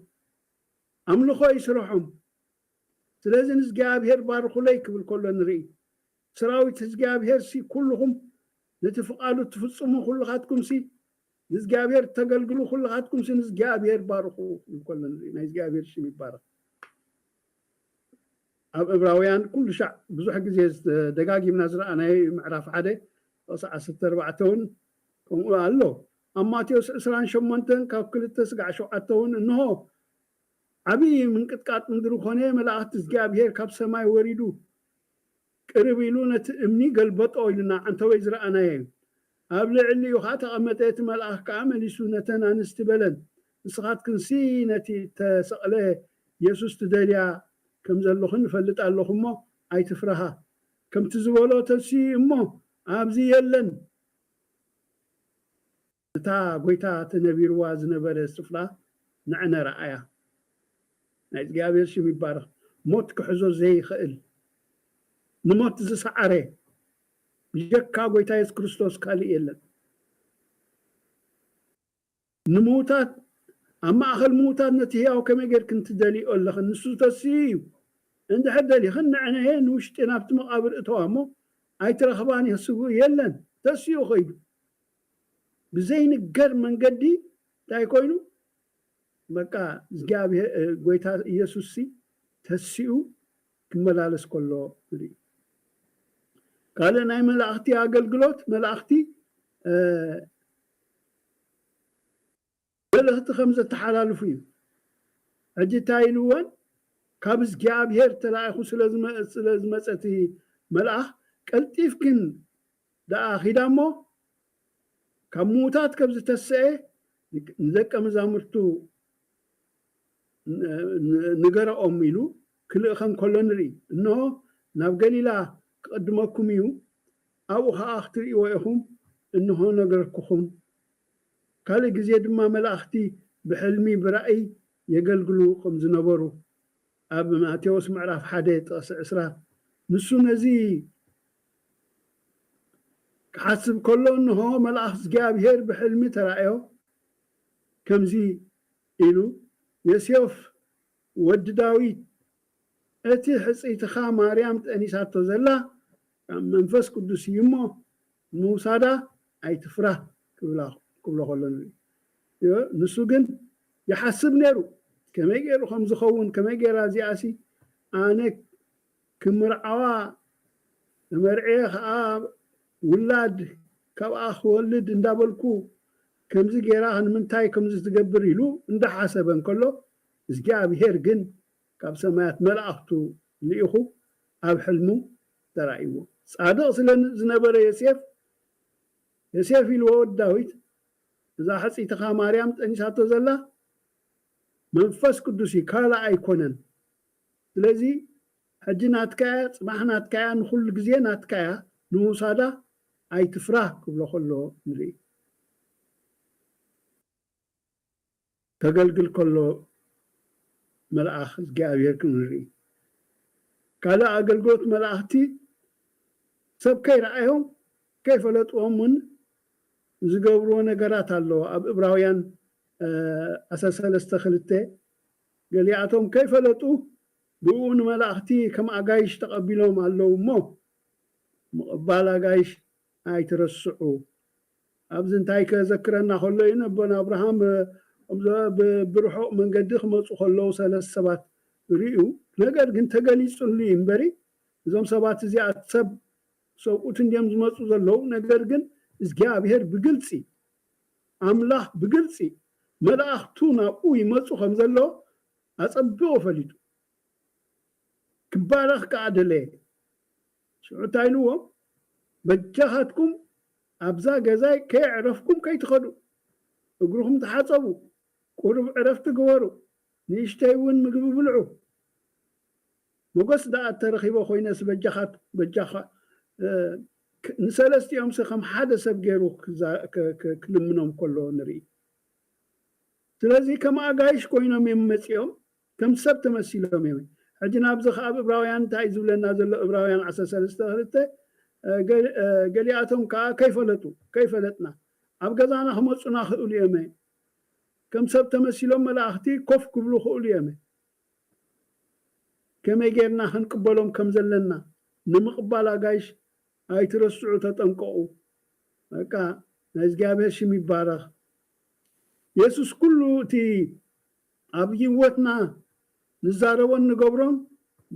ኣምልኾ ይስርሖም። ስለዚ ንእግዚኣብሔር ባርኹለይ ክብል ከሎ ንርኢ። ሰራዊት እግዚኣብሔር ሲ ኩልኹም ነቲ ፍቓዱ ትፍጽሙ ኩልኻትኩም ሲ ንእግዚኣብሔር ተገልግሉ ኩልኻትኩም ሲ ንእግዚኣብሔር ባርኹ ክብል ከሎ ንርኢ። ናይ እግዚኣብሔር ሽም ይባረኽ። ኣብ ዕብራውያን ኩሉ ሻዕ ብዙሕ ግዜ ደጋጊምና ዝረኣናዮ እዩ። ምዕራፍ ሓደ ጥቕሲ ዓሰርተ ኣርባዕተ እውን ከምኡ ኣሎ። ኣብ ማቴዎስ ዕስራን ሸሞንተን ካብ ክልተ ስጋዕ ሸውዓተ እውን እንሆ ዓብዪ ምንቅጥቃጥ ምድሪ ኮነ፣ መላእኽቲ እግዚኣብሔር ካብ ሰማይ ወሪዱ ቅርብ ኢሉ ነቲ እምኒ ገልበጦ ኢሉና ዓንተወይ ዝረኣናዮ እዩ። ኣብ ልዕሊኡ ኸዓ ተቐመጠ። እቲ መልኣኽ ከኣ መሊሱ ነተን ኣንስቲ በለን፣ ንስኻትክንሲ ነቲ እተሰቕለ የሱስ ትደልያ ከም ዘለኹን እፈልጥ ኣለኹ እሞ ኣይትፍርሃ። ከምቲ ዝበሎ ተንስኡ እሞ ኣብዚ የለን። እታ ጐይታ ተነቢርዋ ዝነበረ ስፍራ ንዕነ ረኣያ። ናይ እግዚኣብሔር ሽም ይባረኽ። ሞት ክሕዞ ዘይኽእል፣ ንሞት ዝሰዓረ ብጀካ ጐይታ የሱስ ክርስቶስ ካልእ የለን። ንምዉታት፣ ኣብ ማእኸል ምዉታት ነቲ ህያው ከመይ ጌርክን ትደልይኦ ኣለኽን? ንሱ ተስዩ እዩ። እንድሕር ደሊኽን ንዕነየ ንውሽጢ ናብቲ መቓብር እተዋ እሞ ኣይትረኽባን እየ። ስግኡ የለን፣ ተስዩ ኸይዱ። ብዘይንገር መንገዲ እንታይ ኮይኑ? በቃ እግዚኣብሔር፣ እ፣ ጐይታ ኢየሱስ ሲ ተስኡ ክመላለስ ከሎ ንርኢ። ካልእ ናይ መላእኽቲ ኣገልግሎት፣ መላእኽቲ፣ እ፣ መልእኽቲ ከም ዘተሓላልፉ እዩ። ሕጂ እንታይ ኢልወን? ካብ እግዚኣብሔር ተላኢኹ ስለ ዝመ-፣ ስለ ዝመጸ እቲ መልኣኽ፣ ቀልጢፍክን ደኣ ኺዳ እሞ፣ ካብ ምዉታት ከም ዝተስአ ንደቀ መዛሙርቱ ን-፣ ን-፣ ንገረኦም ኢሉ ክልእኸን ከሎ ንርኢ። እንሆ፣ ናብ ገሊላ ክቕድመኩም እዩ፣ ኣብኡ ኸኣ ክትርእይዎ ኢኹም፣ እንሆ ነገርኩኹም። ካልእ ግዜ ድማ መላእኽቲ ብሕልሚ ብራእይ የገልግሉ ከም ዝነበሩ ኣብ ማቴዎስ ምዕራፍ ሓደ ጥቕሲ ዕስራ። ንሱ ነዚ ክሓስብ ከሎ፣ እንሆ፣ መልኣኽ እግዚኣብሔር ብሕልሚ ተራእዮ፣ ከምዚ ኢሉ፣ "ዮሴፍ ወዲ ዳዊት፣ እቲ ሕጽይትኻ ማርያም ጠኒሳቶ ዘላ ካብ መንፈስ ቅዱስ እዩ እሞ፣ ምውሳዳ ኣይትፍራህ" ክብላ፣ ክብሎ ከሎ ንርኢ። ዮ-፣ ንሱ ግን ይሓስብ ነይሩ፣ ከመይ ገይሩ ከም ዝኸውን፣ ከመይ ገይራ እዚኣሲ ኣነ ክምርዓዋ፣ ተመርዕየ ኸዓ ውላድ ካብኣ ክወልድ እንዳበልኩ፣ ከምዚ ገይራ ንምንታይ ከምዚ ትገብር ኢሉ እንዳሓሰበ እንከሎ፣ እግዚኣብሄር ግን ካብ ሰማያት መላእኽቱ ልኢኹ ኣብ ሕልሙ ተራእይዎ። ጻድቕ ስለ ዝነበረ ዮሴፍ፣ ዮሴፍ ኢልዎ፣ "ወዲ ዳዊት፣ እዛ ሕጽይትኻ ማርያም ጠኒሳቶ ዘላ መንፈስ ቅዱስ እዩ፣ ካልእ ኣይኮነን። ስለዚ ሕጂ ናትካ እያ፣ ጽባሕ ናትካ እያ፣ ንኹሉ ግዜ ናትካ እያ፣ ንምውሳዳ ኣይትፍራህ" ክብሎ ከሎ ንርኢ። ከገልግል ከሎ መልኣኽ እግዚኣብሔር ክንርኢ። ካልእ ኣገልግሎት መላእኽቲ ሰብ ከይረኣዮም ከይፈለጥዎም እውን ዝገብርዎ ነገራት ኣለዎ። ኣብ ዕብራውያን፣ እ፣ ዓሰርተ ሰለስተ ክልተ፣ ገሊኣቶም ከይፈለጡ ብኡ ንመላእኽቲ ከም ኣጋይሽ ተቐቢሎም ኣለዉ እሞ፣ ምቕባል ኣጋይሽ ኣይትረስዑ። ኣብዚ እንታይ ከዘክረና ከሎ እዩ፣ ነቦና ኣብርሃም፣ እ፣ ብርሑቕ መንገዲ ክመፁ ከለዉ ሰለስተ ሰባት ርእዩ። ነገር ግን ተገሊፁሉ እዩ እምበሪ እዞም ሰባት እዚኣ ሰብ ሰብኡት እንዲዮም ዝመፁ ዘለዉ። ነገር ግን እግዚኣብሔር ብግልፂ ኣምላኽ ብግልፂ መላእኽቱ ናብኡ ይመፁ ከም ዘሎ ኣፀቢቑ ፈሊጡ። ክባረኽ ከዓ ደለየ። ሽዑ እንታይ ኢልዎም? በጃኻትኩም ኣብዛ ገዛይ ከየዕረፍኩም ከይትኸዱ፣ እግርኹም ተሓፀቡ፣ ቁሩብ ዕረፍቲ ግበሩ፣ ንእሽተይ እውን ምግቢ ብልዑ። ሞገስ ደኣ እተረኺበ ኮይነስ በጃኻ በጃኻ ንሰለስቲኦም ከም ሓደ ሰብ ገይሩ ክልምኖም ከሎ ንርኢ። ስለዚ ከም ኣጋይሽ ኮይኖም እዮም መፂኦም፣ ከም ሰብ ተመሲሎም እዮም። ሕጂ ናብዚ ከኣ ኣብ እብራውያን እንታይ ዝብለና ዘሎ? እብራውያን ዓሰርተ ሰለስተ ክልተ ገሊኣቶም ከኣ ከይፈለጡ ከይፈለጥና ኣብ ገዛና ክመፁና ክእሉ እዮም፣ ከም ሰብ ተመሲሎም መላእኽቲ ኮፍ ክብሉ ክእሉ እዮም። ከመይ ጌርና ክንቅበሎም ከም ዘለና ንምቕባል ኣጋይሽ ኣይትረስዑ፣ ተጠንቀቑ። በቃ ናይ እግዚኣብሔር ሽም ይባረኽ። የሱስ ኩሉ እቲ ኣብ ህይወትና ንዛረቦን ንገብሮን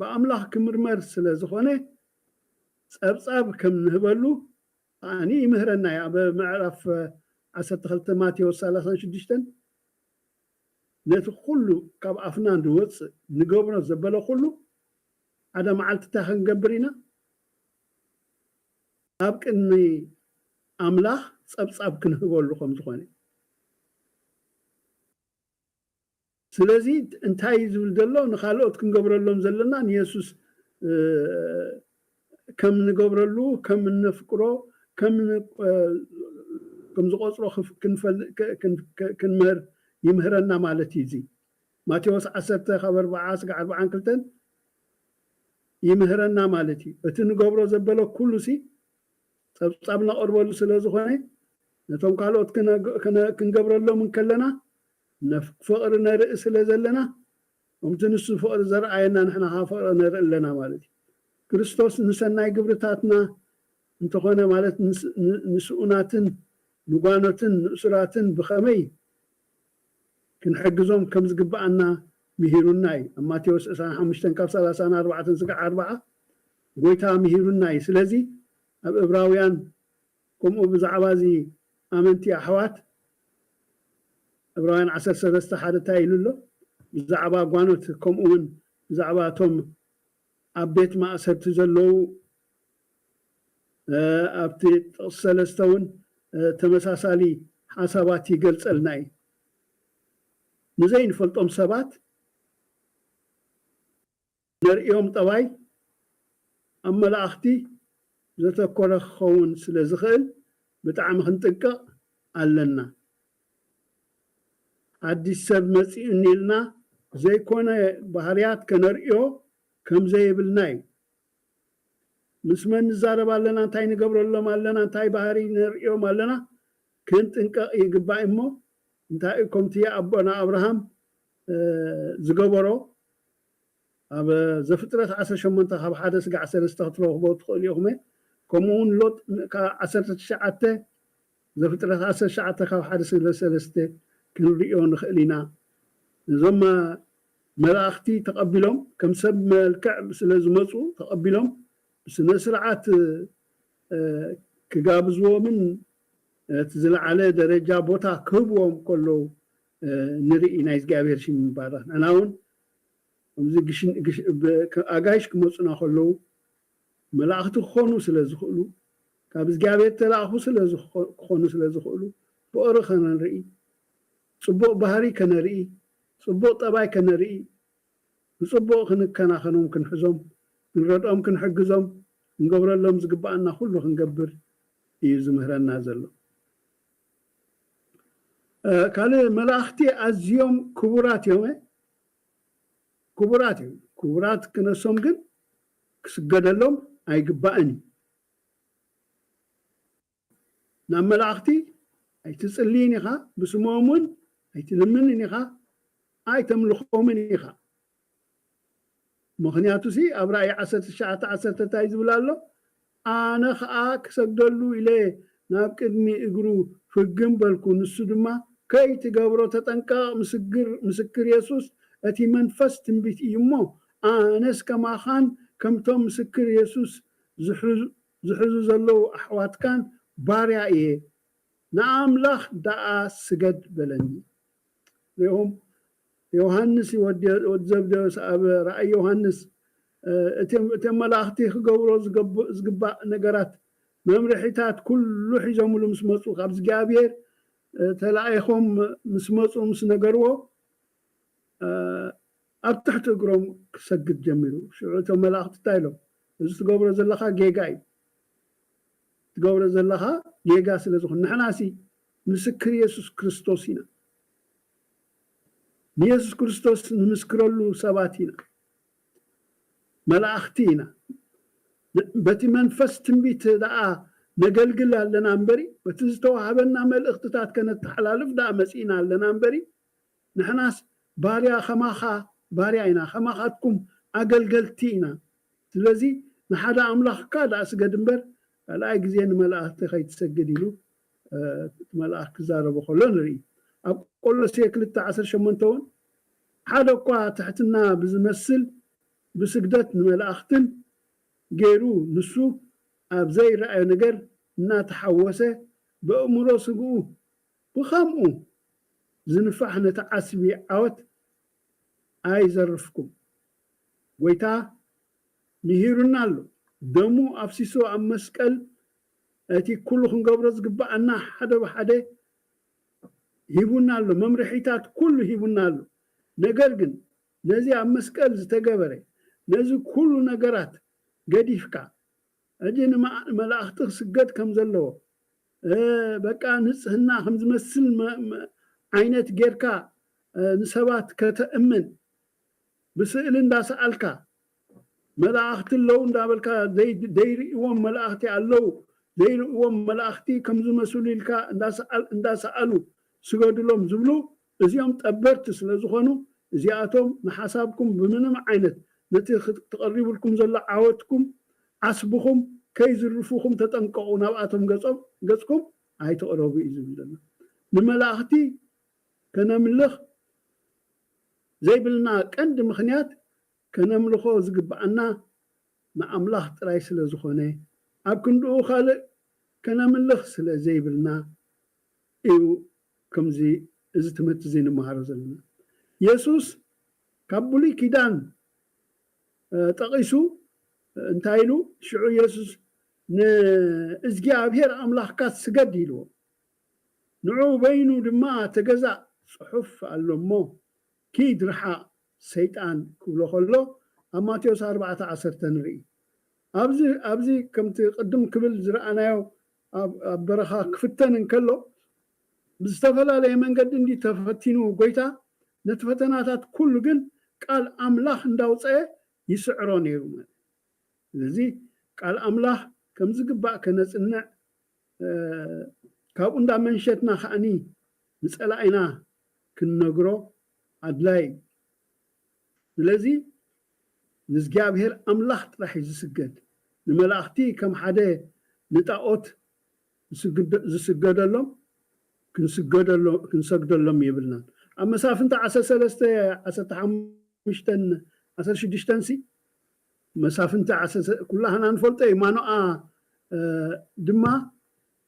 ብኣምላኽ ክምርመር ስለ ዝኾነ ጸብጻብ ከም ንህበሉ ኣኒ ይምህረና እዩ። ኣብ ምዕራፍ ዓሰርተ ክልተ ማቴዎስ ሰላሳን ሽዱሽተን ነቲ ኩሉ ካብ ኣፍና ንወፅእ ንገብሮ ዘበለ ኩሉ ሓደ መዓልቲ እንታይ ክንገብር ኢና? ኣብ ቅድሚ ኣምላኽ ጸብጻብ ክንህበሉ ከም ዝኾነ። ስለዚ እንታይ እዩ ዝብል ዘሎ? ንኻልኦት ክንገብረሎም ዘለና ንየሱስ ከም ንገብረሉ፣ ከም እነፍቅሮ፣ ከም ዝቆፅሮ ክንምህር ይምህረና ማለት እዩ። እዚ ማቴዎስ ዓሰርተ ካብ ኣርባዓ ስጋዕ ኣርባዓን ክልተን ይምህረና ማለት እዩ። እቲ ንገብሮ ዘበለ ኩሉ ሲ ጸብጻብ ነቕርበሉ ስለ ዝኾነ ነቶም ካልኦት ክንገብረሎም እንከለና ፍቕሪ ነርኢ ስለ ዘለና ከምቲ ንሱ ፍቕሪ ዘርኣየና ንሕና ከዓ ፍቕሪ ነርኢ ኣለና ማለት እዩ። ክርስቶስ ንሰናይ ግብርታትና እንተኾነ ማለት ንስኡናትን ንጓኖትን ንእሱራትን ብኸመይ ክንሕግዞም ከም ዝግብኣና ምሂሩና እዩ። ኣብ ማቴዎስ ዕስራን ሓሙሽተን ካብ ሰላሳን ኣርባዕተን ስጋዕ ኣርባዓ ጎይታ ምሂሩና እዩ። ስለዚ ኣብ እብራውያን ከምኡ ብዛዕባ እዚ ኣመንቲ ኣሕዋት ዕብራውያን ዓሰርተ ሰለስተ ሓደ እንታይ ኢሉ ኣሎ? ብዛዕባ ጓኖት ከምኡ እውን ብዛዕባ እቶም ኣብ ቤት ማእሰርቲ ዘለዉ ኣብቲ ጥቕሲ ሰለስተ እውን ተመሳሳሊ ሓሳባት ይገልጸልና እዩ። ንዘይንፈልጦም ሰባት ነርእዮም ጠባይ ኣብ መላእኽቲ ዘተኮረ ክኸውን ስለ ዝኽእል ብጣዕሚ ክንጥንቀቕ ኣለና። ሓድሽ ሰብ መጺኡኒ ኢልና ዘይኮነ ባህርያት ከነርእዮ ከም ዘየብልና እዩ። ምስ መን ንዛረብ ኣለና፣ እንታይ ንገብረሎም ኣለና፣ እንታይ ባህሪ ነርእዮም ኣለና ክንጥንቀቕ ይግባእ እሞ እንታይ ከምቲ ኣቦና ኣብርሃም ዝገበሮ ኣብ ዘፍጥረት ዓሰርተ ሸሞንተ ካብ ሓደ ስጋዕ ሰለስተ ክትረኽቦ ትኽእሉ ኢኹም። ከምኡ እውን ሎጥ ዓሰርተ ትሽዓተ ዘፍጥረት ዓሰርተ ትሽዓተ ካብ ሓደ ስለ ሰለስተ ክንሪኦ ንኽእል ኢና። እዞም መላእኽቲ ተቐቢሎም ከም ሰብ መልክዕ ስለ ዝመፁ ተቐቢሎም ብስነ ስርዓት ክጋብዝዎምን እቲ ዝለዓለ ደረጃ ቦታ ክህብዎም ከለዉ ንርኢ። ናይ እግዚኣብሔር ሽም ይባረኽ። ንሕና እውን ኣጋይሽ ክመፁና ከለዉ መላእኽቲ ክኾኑ ስለ ዝኽእሉ ካብ እግዚኣብሔር ተላእኹ ክኾኑ ስለ ዝኽእሉ ፍቕሪ ከነርኢ፣ ፅቡቕ ባህሪ ከነርኢ፣ ፅቡቕ ጠባይ ከነርኢ፣ ብፅቡቕ ክንከናኸኖም ክንሕዞም፣ ክንረድኦም ክንሕግዞም፣ ክንገብረሎም ዝግባኣና ኩሉ ክንገብር እዩ ዝምህረና ዘሎ። ካልእ መላእኽቲ ኣዝዮም ክቡራት እዮም። ክቡራት እዮም። ክቡራት ክነሶም ግን ክስገደሎም ኣይግባእን እዩ። ናብ መላእኽቲ ኣይትጽልይን ኢኻ፣ ብስሞም እውን ኣይትልምንን ኢኻ፣ ኣይተምልኾምን ኢኻ። ምኽንያቱ ሲ ኣብ ራእይ ዓሰርተ ትሽዓተ ዓሰርተ እንታይ ዝብል ኣሎ? ኣነ ኸኣ ክሰግደሉ ኢለ ናብ ቅድሚ እግሩ ፍግም በልኩ፣ ንሱ ድማ ከይትገብሮ ተጠንቀቕ። ምስግር ምስክር የሱስ እቲ መንፈስ ትንቢት እዩ እሞ፣ ኣነስ ከማኻን ከምቶም ምስክር የሱስ ዝሕዙ ዝሕዙ ዘለዉ ኣሕዋትካን ባርያ እየ። ንኣምላኽ ደኣ ስገድ በለኒ። ሪኹም፣ ዮሃንስ እዩ ወዲ ወዲ ዘብዴዎስ ኣብ ራእይ ዮሃንስ እቲ እቶም መላእኽቲ ክገብሮ ዝግባእ ነገራት መምርሒታት ኩሉ ሒዞምሉ ምስ መፁ ካብ እግዚኣብሔር ተላኢኾም ምስ መፁ ምስ ነገርዎ ኣብ ትሕቲ እግሮም ክሰግድ ጀሚሩ። ሽዑ እቶም መላእኽቲ እንታይ ኢሎም? እዚ ትገብሮ ዘለኻ ጌጋ እዩ። ትገብሮ ዘለኻ ጌጋ ስለ ዝኾነ ንሕናሲ ምስክር የሱስ ክርስቶስ ኢና። ንየሱስ ክርስቶስ ንምስክረሉ ሰባት ኢና። መላእኽቲ ኢና። በቲ መንፈስ ትንቢት ደኣ ነገልግል ኣለና እምበሪ በቲ ዝተዋህበና መልእኽትታት ከነተሓላልፍ ደኣ መጺእና ኣለና እምበሪ ንሕናስ ባርያ ከማኻ ባርያ ኢና፣ ከማኻትኩም ኣገልገልቲ ኢና። ስለዚ ንሓደ ኣምላኽካ ደኣ ስገድ እምበር ካልኣይ ግዜ ንመላእኽቲ ከይትሰግድ ኢሉ እቲ መልኣኽ ክዛረቦ ከሎ ንርኢ። ኣብ ቆሎሴ ክልተ ዓሰርተ ሸሞንተ እውን ሓደ እኳ ትሕትና ብዝመስል ብስግደት ንመላእኽትን ገይሩ ንሱ ኣብ ዘይረኣዮ ነገር እናተሓወሰ ብእምሮ ስግኡ ብኸምኡ ዝንፋሕ ነቲ ዓስቢ ዓወት ኣይዘርፍኩም። ጎይታ ምሂሩና ኣሎ። ደሙ ኣፍሲሱ ኣብ መስቀል እቲ ኩሉ ክንገብሮ ዝግባኣና ሓደ ብሓደ ሂቡና ኣሎ። መምርሒታት ኩሉ ሂቡና ኣሎ። ነገር ግን ነዚ ኣብ መስቀል ዝተገበረ ነዚ ኩሉ ነገራት ገዲፍካ ሕጂ ንመላእኽቲ ክስገድ ከም ዘለዎ በቃ ንጽህና ከም ዝመስል ዓይነት ጌርካ ንሰባት ከተእምን ብስእሊ እንዳሰኣልካ መላእኽቲ ኣለዉ እንዳበልካ ዘይርእዎም መላእኽቲ ኣለዉ ዘይርእዎም መላእኽቲ ከም ዝመስሉ ኢልካ እንዳሰኣሉ ስገዱሎም ዝብሉ እዚኦም ጠበርቲ ስለ ዝኾኑ እዚኣቶም ንሓሳብኩም ብምንም ዓይነት ነቲ ተቐሪቡልኩም ዘሎ ዓወትኩም ዓስብኹም ከይዝርፉኹም ተጠንቀቑ፣ ናብኣቶም ገጾም ገጽኩም ኣይተቕረቡ እዩ ዝብል ዘሎ። ንመላእኽቲ ከነምልኽ ዘይብልና ቀንዲ ምኽንያት ከነምልኾ ዝግብኣና ንኣምላኽ ጥራይ ስለ ዝኾነ ኣብ ክንድኡ ካልእ ከነምልኽ ስለ ዘይብልና እዩ ከምዚ እዚ ትምህርቲ እዚ ንመሃሮ ዘለና። የሱስ ካብ ብሉይ ኪዳን ጠቒሱ እንታይ ኢሉ? ሽዑ የሱስ ንእዝጊኣብሔር ኣምላኽካ ስገድ ኢልዎ። ንዑ በይኑ ድማ ተገዛእ ጽሑፍ ኣሎ እሞ ኪድ ርሓቕ ሰይጣን ክብሎ ከሎ ኣብ ማቴዎስ ኣርባዕተ ዓሰርተ ንርኢ። ኣብዚ ኣብዚ ከምቲ ቅድም ክብል ዝረኣናዮ ኣብ በረኻ ክፍተን እንከሎ ብዝተፈላለየ መንገዲ እንዲ ተፈቲኑ ጎይታ ነቲ ፈተናታት ኩሉ ግን ቃል ኣምላኽ እንዳውፀአ ይስዕሮ ነይሩ ማለት ስለዚ ቃል ኣምላኽ ከም ዝግባእ ከነፅንዕ ካብኡ እንዳ መንሸትና ከዓኒ ንፀላኢና ክንነግሮ ኣድላይ እዩ። ስለዚ ንእግዚኣብሔር ኣምላኽ ጥራሕ እዩ ዝስገድ። ንመላእኽቲ ከም ሓደ ንጣኦት ዝስገደሎም ክንሰግደሎም የብልናን። ኣብ መሳፍንቲ ዓሰርተ ሰለስተ ዓሰርተ ሓሙሽተ ዓሰርተ ሽዱሽተ ሲ መሳፍንቲ ኩላህና ንፈልጦ እዩ። ማኖኣ ድማ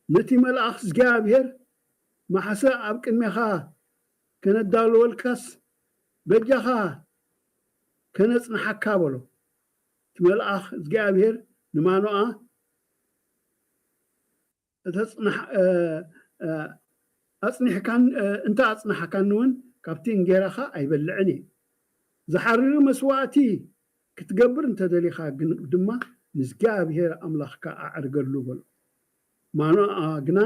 ነቲ መልኣኽ እግዚኣብሔር ማሕሰ ኣብ ቅድሜኻ ከነዳልወልካስ በጃኻ ከነጽንሓካ በሎ። እቲ መልኣኽ እግዚኣብሔር ንማኖኣ ኣጽኒሕካን እንተ ኣጽናሕካኒ እውን ካብቲ እንጌራኻ ኣይበልዕን እየ። ዝሓርር መስዋእቲ ክትገብር እንተደሊኻ ድማ ንእግዚኣብሔር ኣምላኽካ ኣዕርገሉ በሎ። ማኖኣ ግና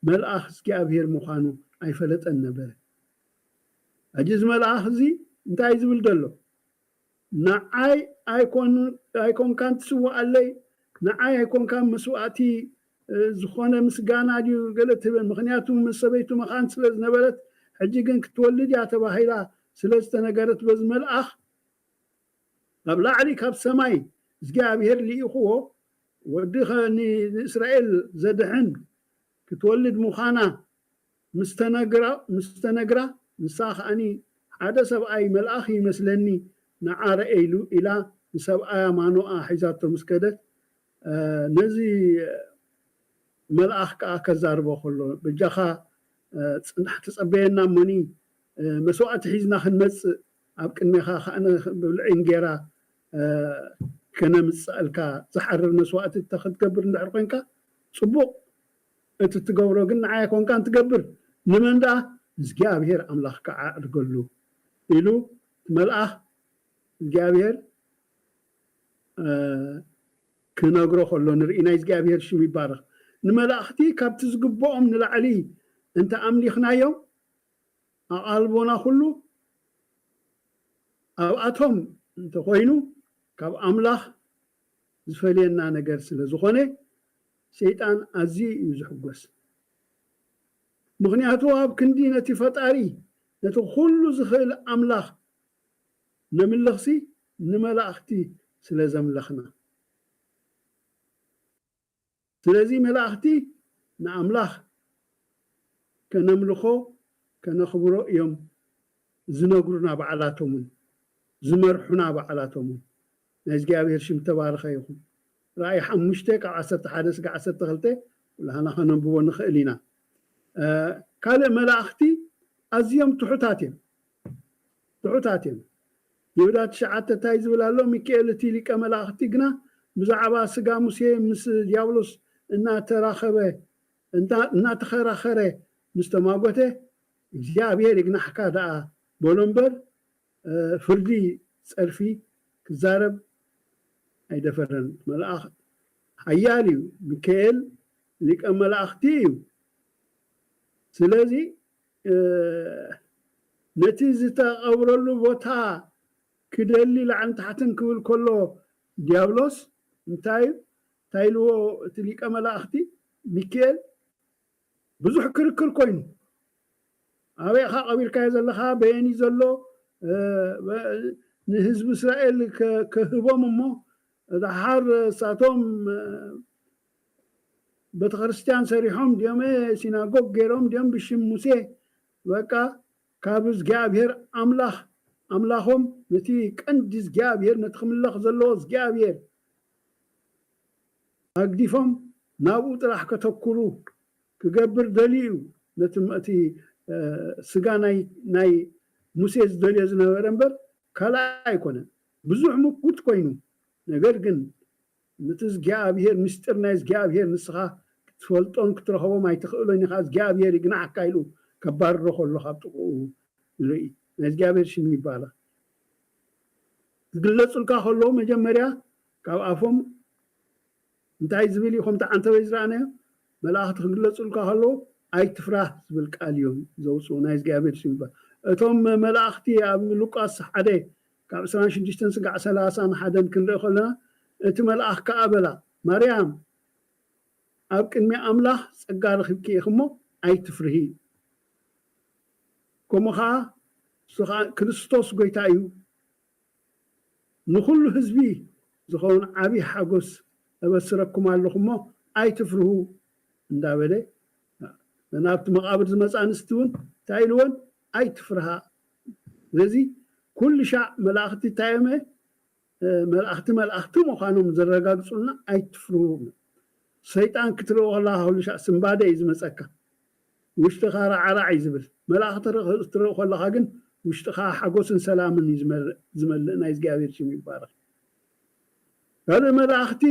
መልኣኽ እግዚኣብሔር ምዃኑ ኣይፈለጠን ነበረ። ሕጂ እዚ መልኣኽ እዚ እንታይ ዝብል ዘሎ? ንዓይ ኣይኮንካን ትስውኣለይ፣ ንዓይ ኣይኮንካን መስዋእቲ ዝኾነ ምስጋና ድዩ ገለ ትብል? ምኽንያቱ ምስ ሰበይቱ መኻን ስለ ዝነበረት ሕጂ ግን ክትወልድ እያ ተባሂላ ስለ ዝተነገረት በዚ መልኣኽ ካብ ላዕሊ ካብ ሰማይ እግዚኣብሔር ልኢኽዎ ወዲ ንእስራኤል ዘድሕን ክትወልድ ምዃና ምስ ተነግራ ንሳ ከዓኒ ሓደ ሰብኣይ መልኣኽ ይመስለኒ ንዓ ርኤ ኢሉ ኢላ ንሰብኣያ ማኖኣ ሒዛቶ ምስ ከደት ነዚ መልኣኽ ከዓ ከዛርቦ ከሎ በጃኻ ፅናሕ ተፀበየና እሞኒ መስዋእቲ ሒዝና ክንመፅእ ኣብ ቅድሜኻ ብብልዒ እንጌራ ከነምፅኣልካ ዝሓርር መስዋእቲ እንተክትገብር እንድሕር ኮንካ ፅቡቕ እቲ ትገብሮ ግን ንዓይ ኣይኮንካን ትገብር ንመን ደኣ እግዚኣብሔር ኣምላኽ ከዓ ኣዕርገሉ ኢሉ እቲ መልኣኽ እግዚኣብሔር ክነግሮ ከሎ ንርኢ ናይ እግዚኣብሔር ሽም ይባረኽ ንመላእኽቲ ካብቲ ዝግብኦም ንላዕሊ እንተ ኣምሊኽናዮም ኣቓልቦና ኩሉ ኣብኣቶም እንተኾይኑ ካብ ኣምላኽ ዝፈልየና ነገር ስለ ዝኾነ ሰይጣን ኣዝዩ እዩ ዝሕጎስ ምኽንያቱ ኣብ ክንዲ ነቲ ፈጣሪ ነቲ ኩሉ ዝኽእል ኣምላኽ ነምልኽሲ ንመላእኽቲ ስለ ዘምለኽና ስለዚ መላእኽቲ ንኣምላኽ ከነምልኾ ከነኽብሮ እዮም ዝነግሩና ባዕላቶምን ዝመርሑና ባዕላቶምን ናይ እግዚኣብሔር ሽም ተባረኸ ይኹን ራእይ ሓሙሽተ ካብ ዓሰርተ ሓደ ስጋ ዓሰርተ ክልተ ኩላህና ከነንብቦ ንኽእል ኢና ካልእ መላእኽቲ ኣዝዮም ትሑታት እዮም ትሑታት እዮም ይሁዳ ትሽዓተ እንታይ ዝብል ኣሎ ሚካኤል እቲ ሊቀ መላእኽቲ ግና ብዛዕባ ስጋ ሙሴ ምስ ዲያብሎስ እናተራኸበ እናተኸራኸረ ምስ ተማጎተ እግዚኣብሔር ይግናሕካ ደኣ በሎ እምበር ፍርዲ ጸርፊ ክዛረብ ኣይደፈረን። መልኣኽ ሓያል እዩ። ሚካኤል ሊቀ መላእኽቲ እዩ። ስለዚ ነቲ ዝተቐብረሉ ቦታ ክደሊ ላዕልን ታሕትን ክብል ከሎ ዲያብሎስ እንታይ እንታይ ኢልዎ እቲ ሊቀ መላእኽቲ ሚካኤል ብዙሕ ክርክር ኮይኑ ኣበይ ኢኻ ቀቢርካዮ ዘለኻ በየን እዩ ዘሎ ንህዝቢ እስራኤል ክህቦም እሞ ደሓር እሳቶም ቤተክርስትያን ሰሪሖም ድዮም ሲናጎግ ገይሮም ድዮም ብሽም ሙሴ በቃ ካብ እግዚኣብሔር ኣምላኽ ኣምላኾም ነቲ ቀንዲ እግዚኣብሔር ነቲ ክምለኽ ዘለዎ እግዚኣብሔር ኣግዲፎም ናብኡ ጥራሕ ከተኩሩ ክገብር ደልዩ እዩ። ነቲ እቲ ስጋ ናይ ናይ ሙሴ ዝደልዮ ዝነበረ እምበር ካልእ ኣይኮነን። ብዙሕ ምጉት ኮይኑ ነገር ግን ነቲ እግዚኣብሔር ምስጢር ናይ እግዚኣብሔር ንስኻ ክትፈልጦን ክትረኸቦም ኣይትኽእሎን ኢኻ እግዚኣብሔር ይግናዓካ ኢሉ ከባርሮ ከሎ ካብ ጥቕኡ ንርኢ ናይ እግዚኣብሔር ሽም ይባረኽ ክግለፁልካ ከለዉ መጀመርያ ካብ ኣፎም እንታይ ዝብል እዩ ከምቲ ዓንተበይ ዝረኣናዮ መላእኽቲ ክግለፁልካ ከለዉ ኣይትፍራህ ዝብል ቃል እዮም ዘውፅኡ ናይ እግዚኣብሔር ሽም ይባል እቶም መላእኽቲ ኣብ ሉቃስ ሓደ ካብ ዕስራን ሽዱሽተን ስጋዕ ሰላሳን ሓደን ክንርኢ ከለና እቲ መልኣኽ ከኣ በላ ማርያም ኣብ ቅድሚ ኣምላኽ ጸጋ ረኺብኪ ኢኺ እሞ ኣይትፍርሂ ከምኡ ኸዓ እሱ ኸዓ ክርስቶስ ጐይታ እዩ ንኹሉ ህዝቢ ዝኸውን ዓብዪ ሓጎስ እበስረኩም ኣለኹ እሞ ኣይትፍርሁ እንዳበለ ናብቲ መቓብር ዝመፃ ኣንስቲ እውን እንታይ ኢልወን ኣይትፍርሃ ስለዚ ኩሉ ሻዕ መላእኽቲ እንታይ እዮመ መላእኽቲ መላእኽቲ ምዃኖም ዘረጋግፁልና ኣይትፍርሁ ሰይጣን ክትርእዮ ከለካ ኩሉ ሻዕ ስንባደ እዩ ዝመፀካ ውሽጥኻ ራዕራዕ እዩ ዝብል መላእኽቲ ክትርኢ ከለኻ ግን ውሽጥኻ ሓጎስን ሰላምን እዩ ዝመልእ ናይ እግዚኣብሔር ሽም ይባረክ ካልእ መላእኽቲ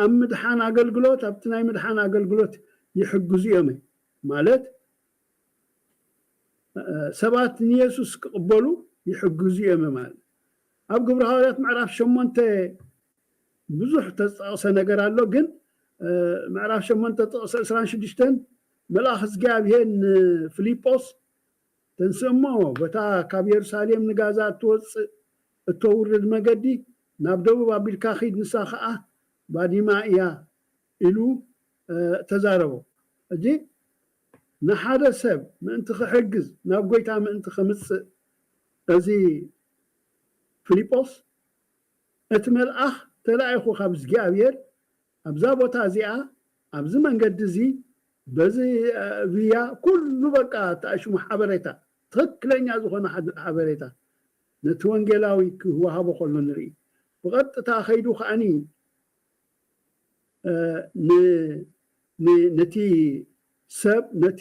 ኣብ ምድሓን ኣገልግሎት ኣብቲ ናይ ምድሓን ኣገልግሎት ይሕግዙ እዮም ማለት ሰባት ንየሱስ ክቕበሉ ይሕግዙ እዮም ማለት ኣብ ግብረ ሃዋርያት ምዕራፍ ሸሞንተ ብዙሕ ተጠቕሰ ነገር ኣሎ ግን ምዕራፍ ሸሞንተ ጥቕሲ ዕስራን ሽዱሽተን መልኣኽ እግዚኣብሔር ንፊልጶስ ተንስእሞ በታ ካብ የሩሳሌም ንጋዛ እትወፅእ እተውርድ መገዲ ናብ ደቡብ ኣቢልካ ኺድ ንሳ ኸዓ ባዲማ እያ ኢሉ ተዛረቦ። ሕጂ ንሓደ ሰብ ምእንቲ ክሕግዝ ናብ ጎይታ ምእንቲ ከምጽእ እዚ ፊልጶስ እቲ መልኣኽ ተላኢኹ ካብ እግዚኣብሔር ኣብዛ ቦታ እዚኣ ኣብዚ መንገዲ እዚ በዚ ቪያ ኩሉ በቃ ተኣሽሙ ሓበሬታ፣ ትኽክለኛ ዝኾነ ሓበሬታ ነቲ ወንጌላዊ ክወሃቦ ከሎ ንርኢ። ብቐጥታ ከይዱ ከዓኒ ነቲ ሰብ፣ ነቲ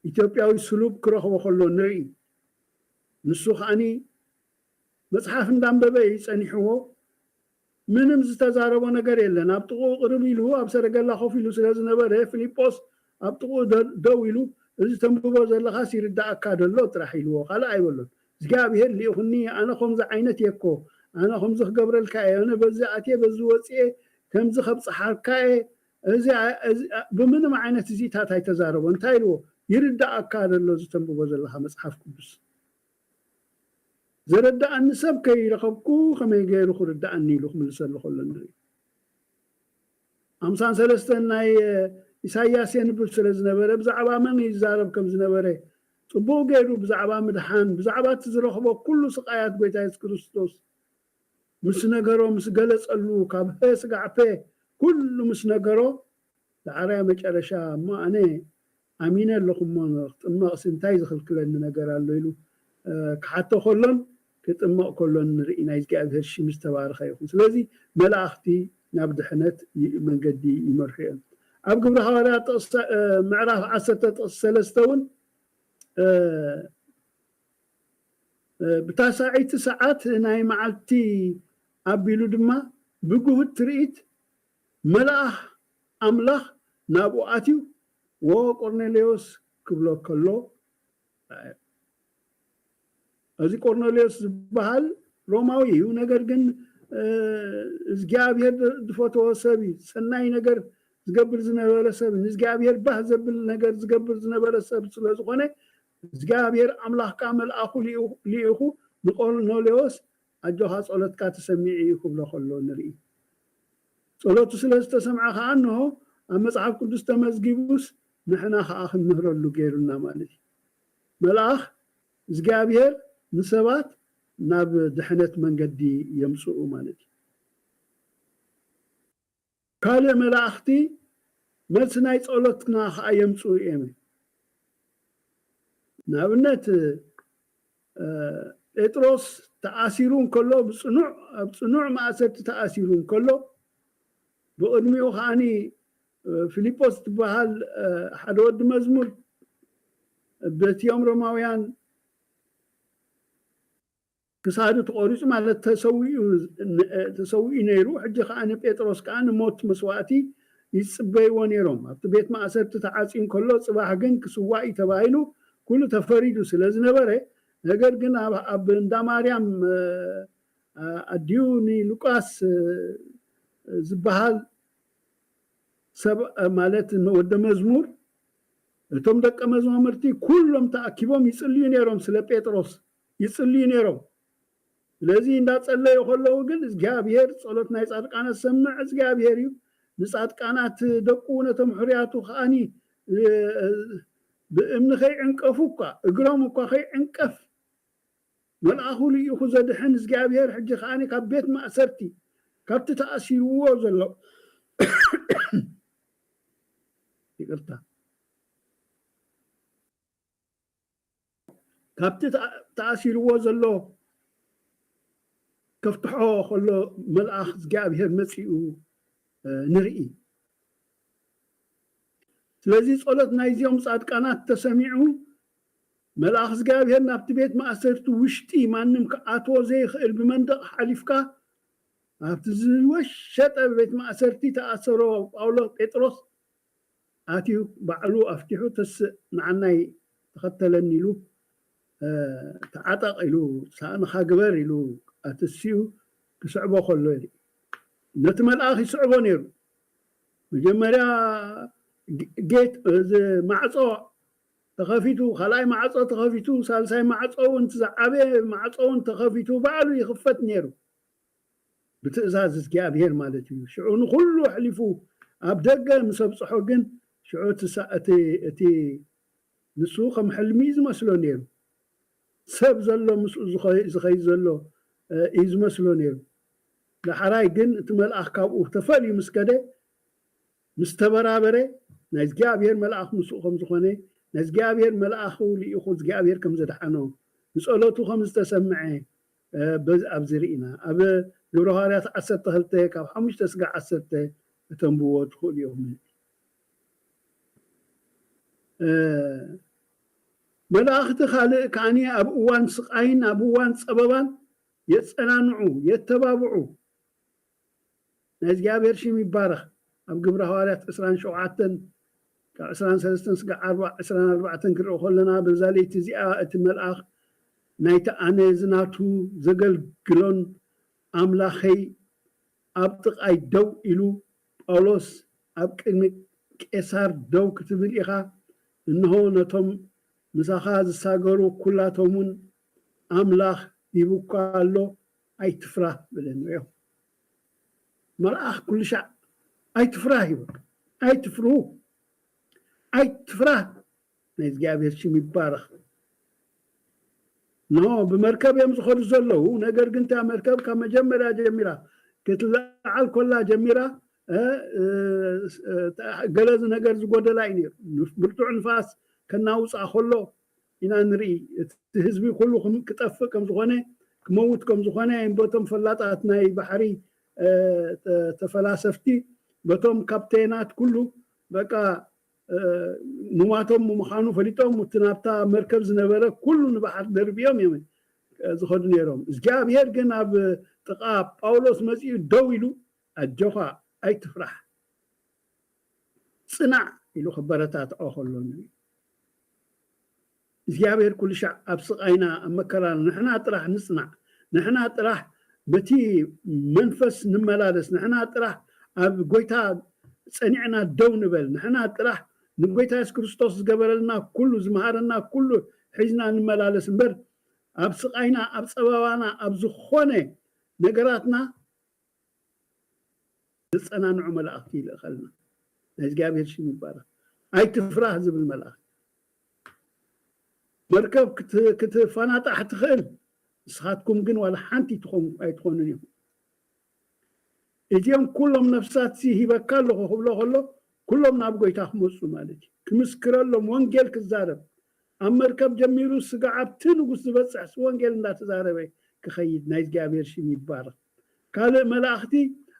ኢትዮጵያዊ ስሉብ ክረኽቦ ከሎ ንርኢ። ንሱ ከዓኒ መጽሓፍ እንዳንበበ እዩ ጸኒሕዎ። ምንም ዝተዛረቦ ነገር የለን። ኣብ ጥቕኡ ቅርብ ኢሉ ኣብ ሰረገላ ኮፍ ኢሉ ስለ ዝነበረ፣ ፊልጶስ ኣብ ጥቕኡ ደው ኢሉ፣ "እዚ ተንብቦ ዘለኻስ ይርዳእካ ደሎ ጥራሕ" ኢልዎ፣ ካልእ ኣይበሎን። "እግዚኣብሄር ልኢኹኒ፣ ኣነ ከምዚ ዓይነት እየ እኮ፣ ኣነ ከምዚ ክገብረልካ እየ፣ ኣነ በዚ ኣትየ በዚ ወፅየ ከምዚ ከብፅሓካ እየ፣ እዚ ብምንም ዓይነት እዚታት ኣይተዛረቦ። እንታይ ኢልዎ? ይርዳእካ ደሎ እዚ ተንብቦ ዘለኻ መፅሓፍ ቅዱስ። ዘረዳኣኒ ሰብ ከይረኸብኩ ከመይ ገይሩ ክርዳኣኒ?" ኢሉ ክምልሰሉ ከሎ ንርኢ። ኣምሳን ሰለስተን ናይ ኢሳያስ የንብብ ስለ ዝነበረ ብዛዕባ መን ይዛረብ ከም ዝነበረ ፅቡቕ ገይሩ ብዛዕባ ምድሓን፣ ብዛዕባ እቲ ዝረኽቦ ኩሉ ስቓያት ጎይታ የሱስ ክርስቶስ ምስ ነገሮ፣ ምስ ገለጸሉ፣ ካብ ሀ ስጋዕ ፐ ኩሉ ምስ ነገሮ፣ ዳዕራይ መጨረሻ እሞ ኣነ ኣሚነ ኣለኹ እሞ ክጥመቕሲ እንታይ ዝኽልክለኒ ነገር ኣሎ ኢሉ ክሓቶ ከሎን ክጥመቕ ከሎን ንርኢ። ናይ እግዚኣብሔር ሽም ዝተባረኸ ይኹን። ስለዚ መላእኽቲ ናብ ድሕነት መንገዲ ይመርሑ እዮም። ኣብ ግብሪ ሃዋርያት ጥቕሲ ምዕራፍ ዓሰርተ ጥቕሲ ሰለስተ እውን ብታሳዒቲ ሰዓት ናይ መዓልቲ ኣቢሉ ድማ ብግሁድ ትርኢት መልኣኽ ኣምላኽ ናብኡ ኣትዩ፣ "ወ ቆርኔሌዎስ" ክብሎ ከሎ፣ እዚ ቆርኔሌዎስ ዝበሃል ሮማዊ እዩ። ነገር ግን እግዚኣብሔር ዝፈተዎ ሰብ እዩ። ሰናይ ነገር ዝገብር ዝነበረ ሰብ፣ ንእግዚኣብሔር ባህ ዘብል ነገር ዝገብር ዝነበረ ሰብ ስለ ዝኾነ፣ እግዚኣብሔር ኣምላኽ ከኣ መልኣኹ ልኢኹ ንቆርኔሌዎስ ኣጆኻ ጸሎትካ ተሰሚዑ እዩ ክብሎ ከሎ ንርኢ። ጸሎቱ ስለ ዝተሰምዐ ከኣ እንሆ ኣብ መጽሓፍ ቅዱስ ተመዝጊቡስ ንሕና ከኣ ክንምህረሉ ገይሩና ማለት እዩ። መልኣኽ እግዚኣብሔር ንሰባት ናብ ድሕነት መንገዲ የምጽኡ ማለት እዩ። ካልእ መላእኽቲ መልሲ ናይ ጸሎትና ከኣ የምጽኡ እዮም። ንኣብነት ጴጥሮስ ተኣሲሩ እንከሎ ብጽኑዕ ኣብ ጽኑዕ ማእሰርቲ ተኣሲሩ እንከሎ ብቕድሚኡ ከዓኒ ፊልጶስ ዝበሃል ሓደ ወዲ መዝሙር በቲኦም ሮማውያን ክሳዱ ተቖሪጹ ማለት ተሰዊኡ ነይሩ። ሕጂ ከኣ ንጴጥሮስ ከኣ ንሞት መስዋእቲ ይጽበይዎ ነይሮም። ኣብቲ ቤት ማእሰርቲ ተዓጽዩ እንከሎ ጽባሕ ግን ክስዋእ እዩ ተባሂሉ ኩሉ ተፈሪዱ ስለ ዝነበረ፣ ነገር ግን ኣብ እንዳ ማርያም ኣዲኡ ንሉቃስ ዝበሃል ሰብ ማለት ወደ መዝሙር እቶም ደቀ መዛሙርቲ ኩሎም ተኣኪቦም ይጽልዩ ነይሮም፣ ስለ ጴጥሮስ ይጽልዩ ነይሮም። ስለዚ እንዳጸለዩ ከለዉ ግን እግዚኣብሔር ጸሎት ናይ ጻድቃናት ሰምዕ እግዚኣብሔር እዩ። ንጻድቃናት ደቁ ነቶም ሕሩያቱ ከኣኒ ብእምኒ ከይዕንቀፉ እኳ እግሮም እኳ ከይዕንቀፍ መልኣኹ ልኢኹ ዘድሕን እግዚኣብሔር ሕጂ ከኣኒ ካብ ቤት ማእሰርቲ ካብቲ ተኣሲርዎ ዘሎ ይቅርታ ካብቲ ተኣሲርዎ ዘሎ ከፍትሖ ከሎ መልኣኽ እግዚኣብሔር መጺኡ ንርኢ። ስለዚ ጸሎት ናይዚኦም ጻድቃናት ተሰሚዑ መልኣኽ እግዚኣብሔር ናብቲ ቤት ማእሰርቲ ውሽጢ ማንም ክኣትዎ ዘይኽእል ብመንደቕ ሓሊፍካ ኣብቲ ዝወሸጠ ቤት ማእሰርቲ ተኣሰሮ ጳውሎስ ጴጥሮስ ኣትዩ ባዕሉ ኣፍቲሑ ተስእ ንዓናይ ተኸተለኒ ኢሉ ተዓጠቕ ኢሉ ሳእንኻ ግበር ኢሉ ኣተሲኡ ክስዕቦ ከሎ ነቲ መልኣኽ ይስዕቦ ነይሩ። መጀመርያ ጌት እዚ ማዕጾ ተኸፊቱ፣ ካልኣይ ማዕጾ ተኸፊቱ፣ ሳልሳይ ማዕጾ እውን ዝዓበየ ማዕጾ እውን ተኸፊቱ ባዕሉ ይኽፈት ነይሩ። ብትእዛዝ እግዚኣብሔር ማለት እዩ። ሽዑ ንኹሉ ኣሕሊፉ ኣብ ደገ ምስ ኣብጽሖ ግን ሽዑ እቲ ንሱ ከም ሕልሚ እዩ ዝመስሎ ነይሩ። ሰብ ዘሎ ምስኡ ዝኸይድ ዘሎ እዩ ዝመስሎ ነይሩ። ዳሕራይ ግን እቲ መልኣኽ ካብኡ ተፈልዩ ምስ ከደ ምስ ተበራበረ ናይ እግዚኣብሔር መልኣኽ ምስኡ ከም ዝኾነ፣ ናይ እግዚኣብሔር መልኣኽ ልኢኹ እግዚኣብሔር ከም ዘድሓኖ፣ ንጸሎቱ ከም ዝተሰምዐ ኣብዚ ርኢና። ኣብ ግብረ ሃዋርያት ዓሰርተ ክልተ ካብ ሓሙሽተ ስጋዕ ዓሰርተ ከተንብዎ ትኽእሉ ኢኹም። መላእኽቲ ካልእ ከዓኒ ኣብ እዋን ስቓይን ኣብ እዋን ጸበባን የጸናንዑ፣ የተባብዑ። ናይ እግዚኣብሔር ሽም ይባረኽ። ኣብ ግብረ ሃዋርያት ዕስራን ሸውዓተን ካብ ዕስራን ሰለስተን ስጋዕ ኣርባ- ዕስራን ኣርባዕተን ክንርኢ ከለና፣ በዛ ለይቲ እዚኣ እቲ መልኣኽ ናይቲ ኣነ ዝናቱ ዘገልግሎን ኣምላኸይ ኣብ ጥቓይ ደው ኢሉ፣ ጳውሎስ ኣብ ቅድሚ ቄሳር ደው ክትብል ኢኻ፣ እንሆ ነቶም ምሳኻ ዝሳገሩ ኩላቶም እውን ኣምላኽ ሂቡካ ኣሎ፣ ኣይትፍራህ በለኒ። ሪኦም መልኣኽ ኩሉ ሻዕ ኣይትፍራህ ይብል። ኣይትፍርሁ፣ ኣይትፍራህ። ናይ እግዚኣብሔር ሽም ይባረኽ። ኖ ብመርከብ እዮም ዝኸዱ ዘለዉ። ነገር ግን እታ መርከብ ካብ መጀመርያ ጀሚራ ክትለዓል ኮላ ጀሚራ እ፣ እ፣ እ፣ ገለ ነገር ዝጎደላ እዩ ነይሩ። ንፍ- ብርቱዕ ንፋስ ከናውፃ ከሎ ኢና ንርኢ። እቲ ህዝቢ ኩሉ ክም- ክጠፍእ ከም ዝኾነ፣ ክመውት ከም ዝኾነ በቶም ፈላጣት ናይ ባሕሪ እ፣ ተ- ተፈላሰፍቲ፣ በቶም ካፕቴናት ኩሉ በቃ እ፣ ምሟቶም ምዃኑ ፈሊጦም፣ እቲ ናብታ መርከብ ዝነበረ ኩሉ ንባሕር ደርብዮም እዮም ዝኸዱ ነይሮም። እግዚኣብሔር ግን ኣብ ጥቓ ጳውሎስ መጺኡ ደው ኢሉ፣ ኣጆኻ ኣይትፍራሕ፣ ጽናዕ ኢሉ ክበረታትዖ ከሎ ንርኢ። እግዚኣብሔር ኩሉ ሻዕ ኣብ ስቓይና፣ ኣብ መከራና ንሕና ጥራሕ ንጽናዕ፣ ንሕና ጥራሕ በቲ መንፈስ ንመላለስ፣ ንሕና ጥራሕ ኣብ ጎይታ ጸኒዕና ደው ንበል፣ ንሕና ጥራሕ ንጎይታ የሱስ ክርስቶስ ዝገበረልና ኩሉ፣ ዝመሃረና ኩሉ ሒዝና ንመላለስ እምበር፣ ኣብ ስቓይና፣ ኣብ ጸበባና፣ ኣብ ዝኾነ ነገራትና ዘጸናንዑ መላእኽቲ ይልእኸልና። ናይ እግዚኣብሔር ሽም ይባረኽ። ኣይትፍራህ ዝብል መልኣኽ። መርከብ ክት- ክትፈናጣሕ ትኽእል፣ ንስኻትኩም ግን ዋላ ሓንቲ ትኾን- ኣይትኾኑን ኢኹም። እዚኦም ኩሎም ነፍሳት ሲ ሂበካ ኣለኹ ክብሎ ከሎ፣ ኩሎም ናብ ጎይታ ክመፁ ማለት እዩ። ክምስክረሎም፣ ወንጌል ክዛረብ፣ ኣብ መርከብ ጀሚሩ ስጋዕ ኣብቲ ንጉስ ዝበፅሕ ወንጌል እንዳተዛረበ ክኸይድ ናይ እግዚኣብሔር ሽም ይባረኽ። ካልእ መላእኽቲ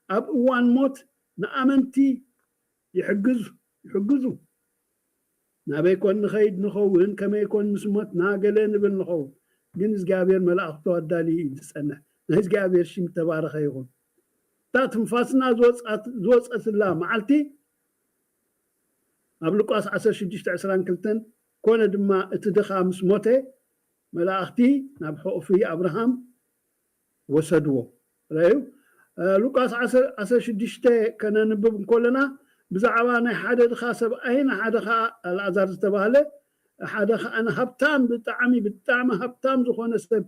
ኣብ እዋን ሞት ንኣመንቲ ይሕግዙ ይሕግዙ። ናበይ ኮን ንኸይድ ንኸውን፣ ከመይ ኮን ምስ ሞትና ገለ ንብል ንኸውን። ግን እግዚኣብሔር መላእኽቱ ኣዳልዩ እዩ ዝጸንሕ። ናይ እግዚኣብሔር ሽም ተባረኸ ይኹን። እታ ትንፋስና ዝወጻት- ዝወጸትላ መዓልቲ ኣብ ሉቃስ ዓሰርተ ሽዱሽተ ዕስራን ክልተን፣ ኮነ ድማ እቲ ድኻ ምስ ሞተ መላእኽቲ ናብ ሕቑፊ ኣብርሃም ወሰድዎ። ረዩ ሉቃስ ዓሰርተ ሽዱሽተ ከነንብብ እንከለና ብዛዕባ ናይ ሓደ ድኻ ሰብኣይን ሓደ ኸዓ ኣልዓዛር ዝተባህለ ሓደ ኸዓ ንሃብታም ብጣዕሚ ብጣዕሚ ሃብታም ዝኾነ ሰብ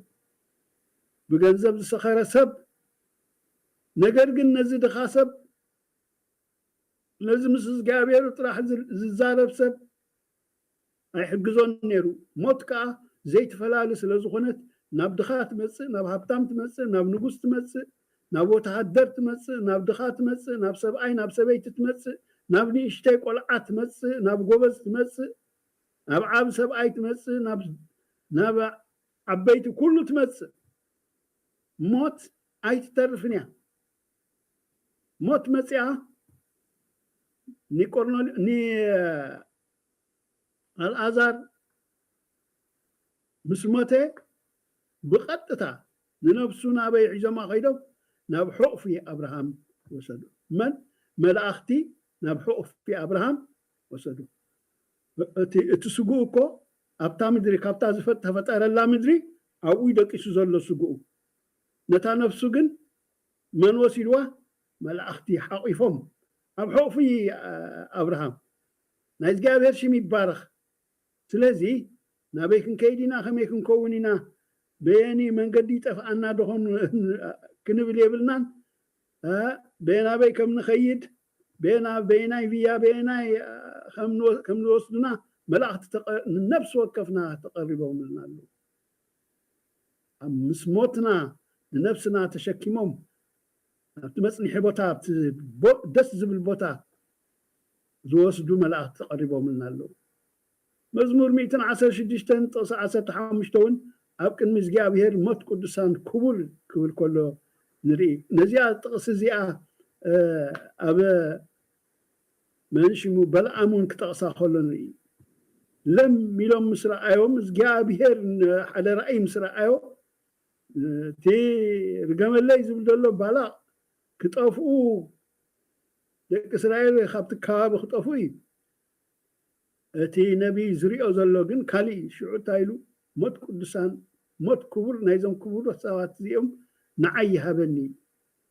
ብገንዘብ ዝሰኸረ ሰብ ነገር ግን ነዚ ድኻ ሰብ ነዚ ምስ እግዚኣብሔሩ ጥራሕ ዝዛረብ ሰብ ኣይሕግዞን ነይሩ። ሞት ከኣ ዘይትፈላሊ ስለ ዝኾነት ናብ ድኻ ትመጽእ፣ ናብ ሃብታም ትመጽእ፣ ናብ ንጉስ ትመጽእ፣ ናብ ወተሃደር ትመጽእ፣ ናብ ድኻ ትመጽእ፣ ናብ ሰብኣይ ናብ ሰበይቲ ትመጽእ፣ ናብ ንእሽተይ ቆልዓ ትመጽእ፣ ናብ ጎበዝ ትመጽእ፣ ናብ ዓቢ ሰብኣይ ትመጽእ፣ ናብ ናብ ዓበይቲ ኩሉ ትመጽእ። ሞት ኣይትተርፍን እያ። ሞት መጺኣ ንቆርኔል ንኣልኣዛር ምስ ሞተ ብቐጥታ ንነብሱ ናበይ ሒዞማ ከይዶም ናብ ሕቑፊ ኣብርሃም ወሰዱ። መን መላእኽቲ ናብ ሕቑፊ ኣብርሃም ወሰዱ። እቲ እቲ ስግኡ እኮ ኣብታ ምድሪ ካብታ ዝፈ- ተፈጠረላ ምድሪ ኣብኡ ደቂሱ ዘሎ ስግኡ ነታ ነፍሱ ግን መን ወሲድዋ? መላእኽቲ ሓቒፎም ኣብ ሕቑፊ ኣብርሃም። ናይ እግዚኣብሔር ሽም ይባረኽ። ስለዚ ናበይ ክንከይድ ኢና? ከመይ ክንከውን ኢና? በየኒ መንገዲ ይጠፍኣና ደኾን ክንብል የብልናን። በየናበይ ከም ንኸይድ በየና በየናይ ብያ በየናይ ከም ንወስዱና መላእኽቲ ንነብሲ ወከፍና ተቐሪቦምልና ኣለዉ። ኣብ ምስ ሞትና ንነብስና ተሸኪሞም ኣብቲ መፅንሒ ቦታ ኣብቲ ደስ ዝብል ቦታ ዝወስዱ መላእኽቲ ቀሪቦምልና ኣለዉ። መዝሙር ሚእትን ዓሰርተ ሽዱሽተን ጥቕሲ ዓሰርተ ሓሙሽተ እውን ኣብ ቅድሚ እግዚኣብሔር ሞት ቅዱሳን ክቡር ክብል ከሎ ንርኢ። ነዚኣ ጥቕሲ እዚኣ ኣብ መን ሽሙ በልዓም እውን ክጠቕሳ ከሎ ንርኢ። ለም ኢሎም ምስ ረኣዮም እግዚኣብሔር ሓደ ራእይ ምስ ረኣዮ እቲ ርገመለይ ዝብል ዘሎ ባላቕ ክጠፍኡ ደቂ እስራኤል ካብቲ ከባቢ ክጠፍኡ እዩ። እቲ ነቢይ ዝሪኦ ዘሎ ግን ካሊእ እዩ። ሽዑ እንታይ ኢሉ? ሞት ቅዱሳን ሞት ክቡር ናይዞም ክቡር ሰባት እዚኦም ንዓይ ይሃበኒ ኢሉ።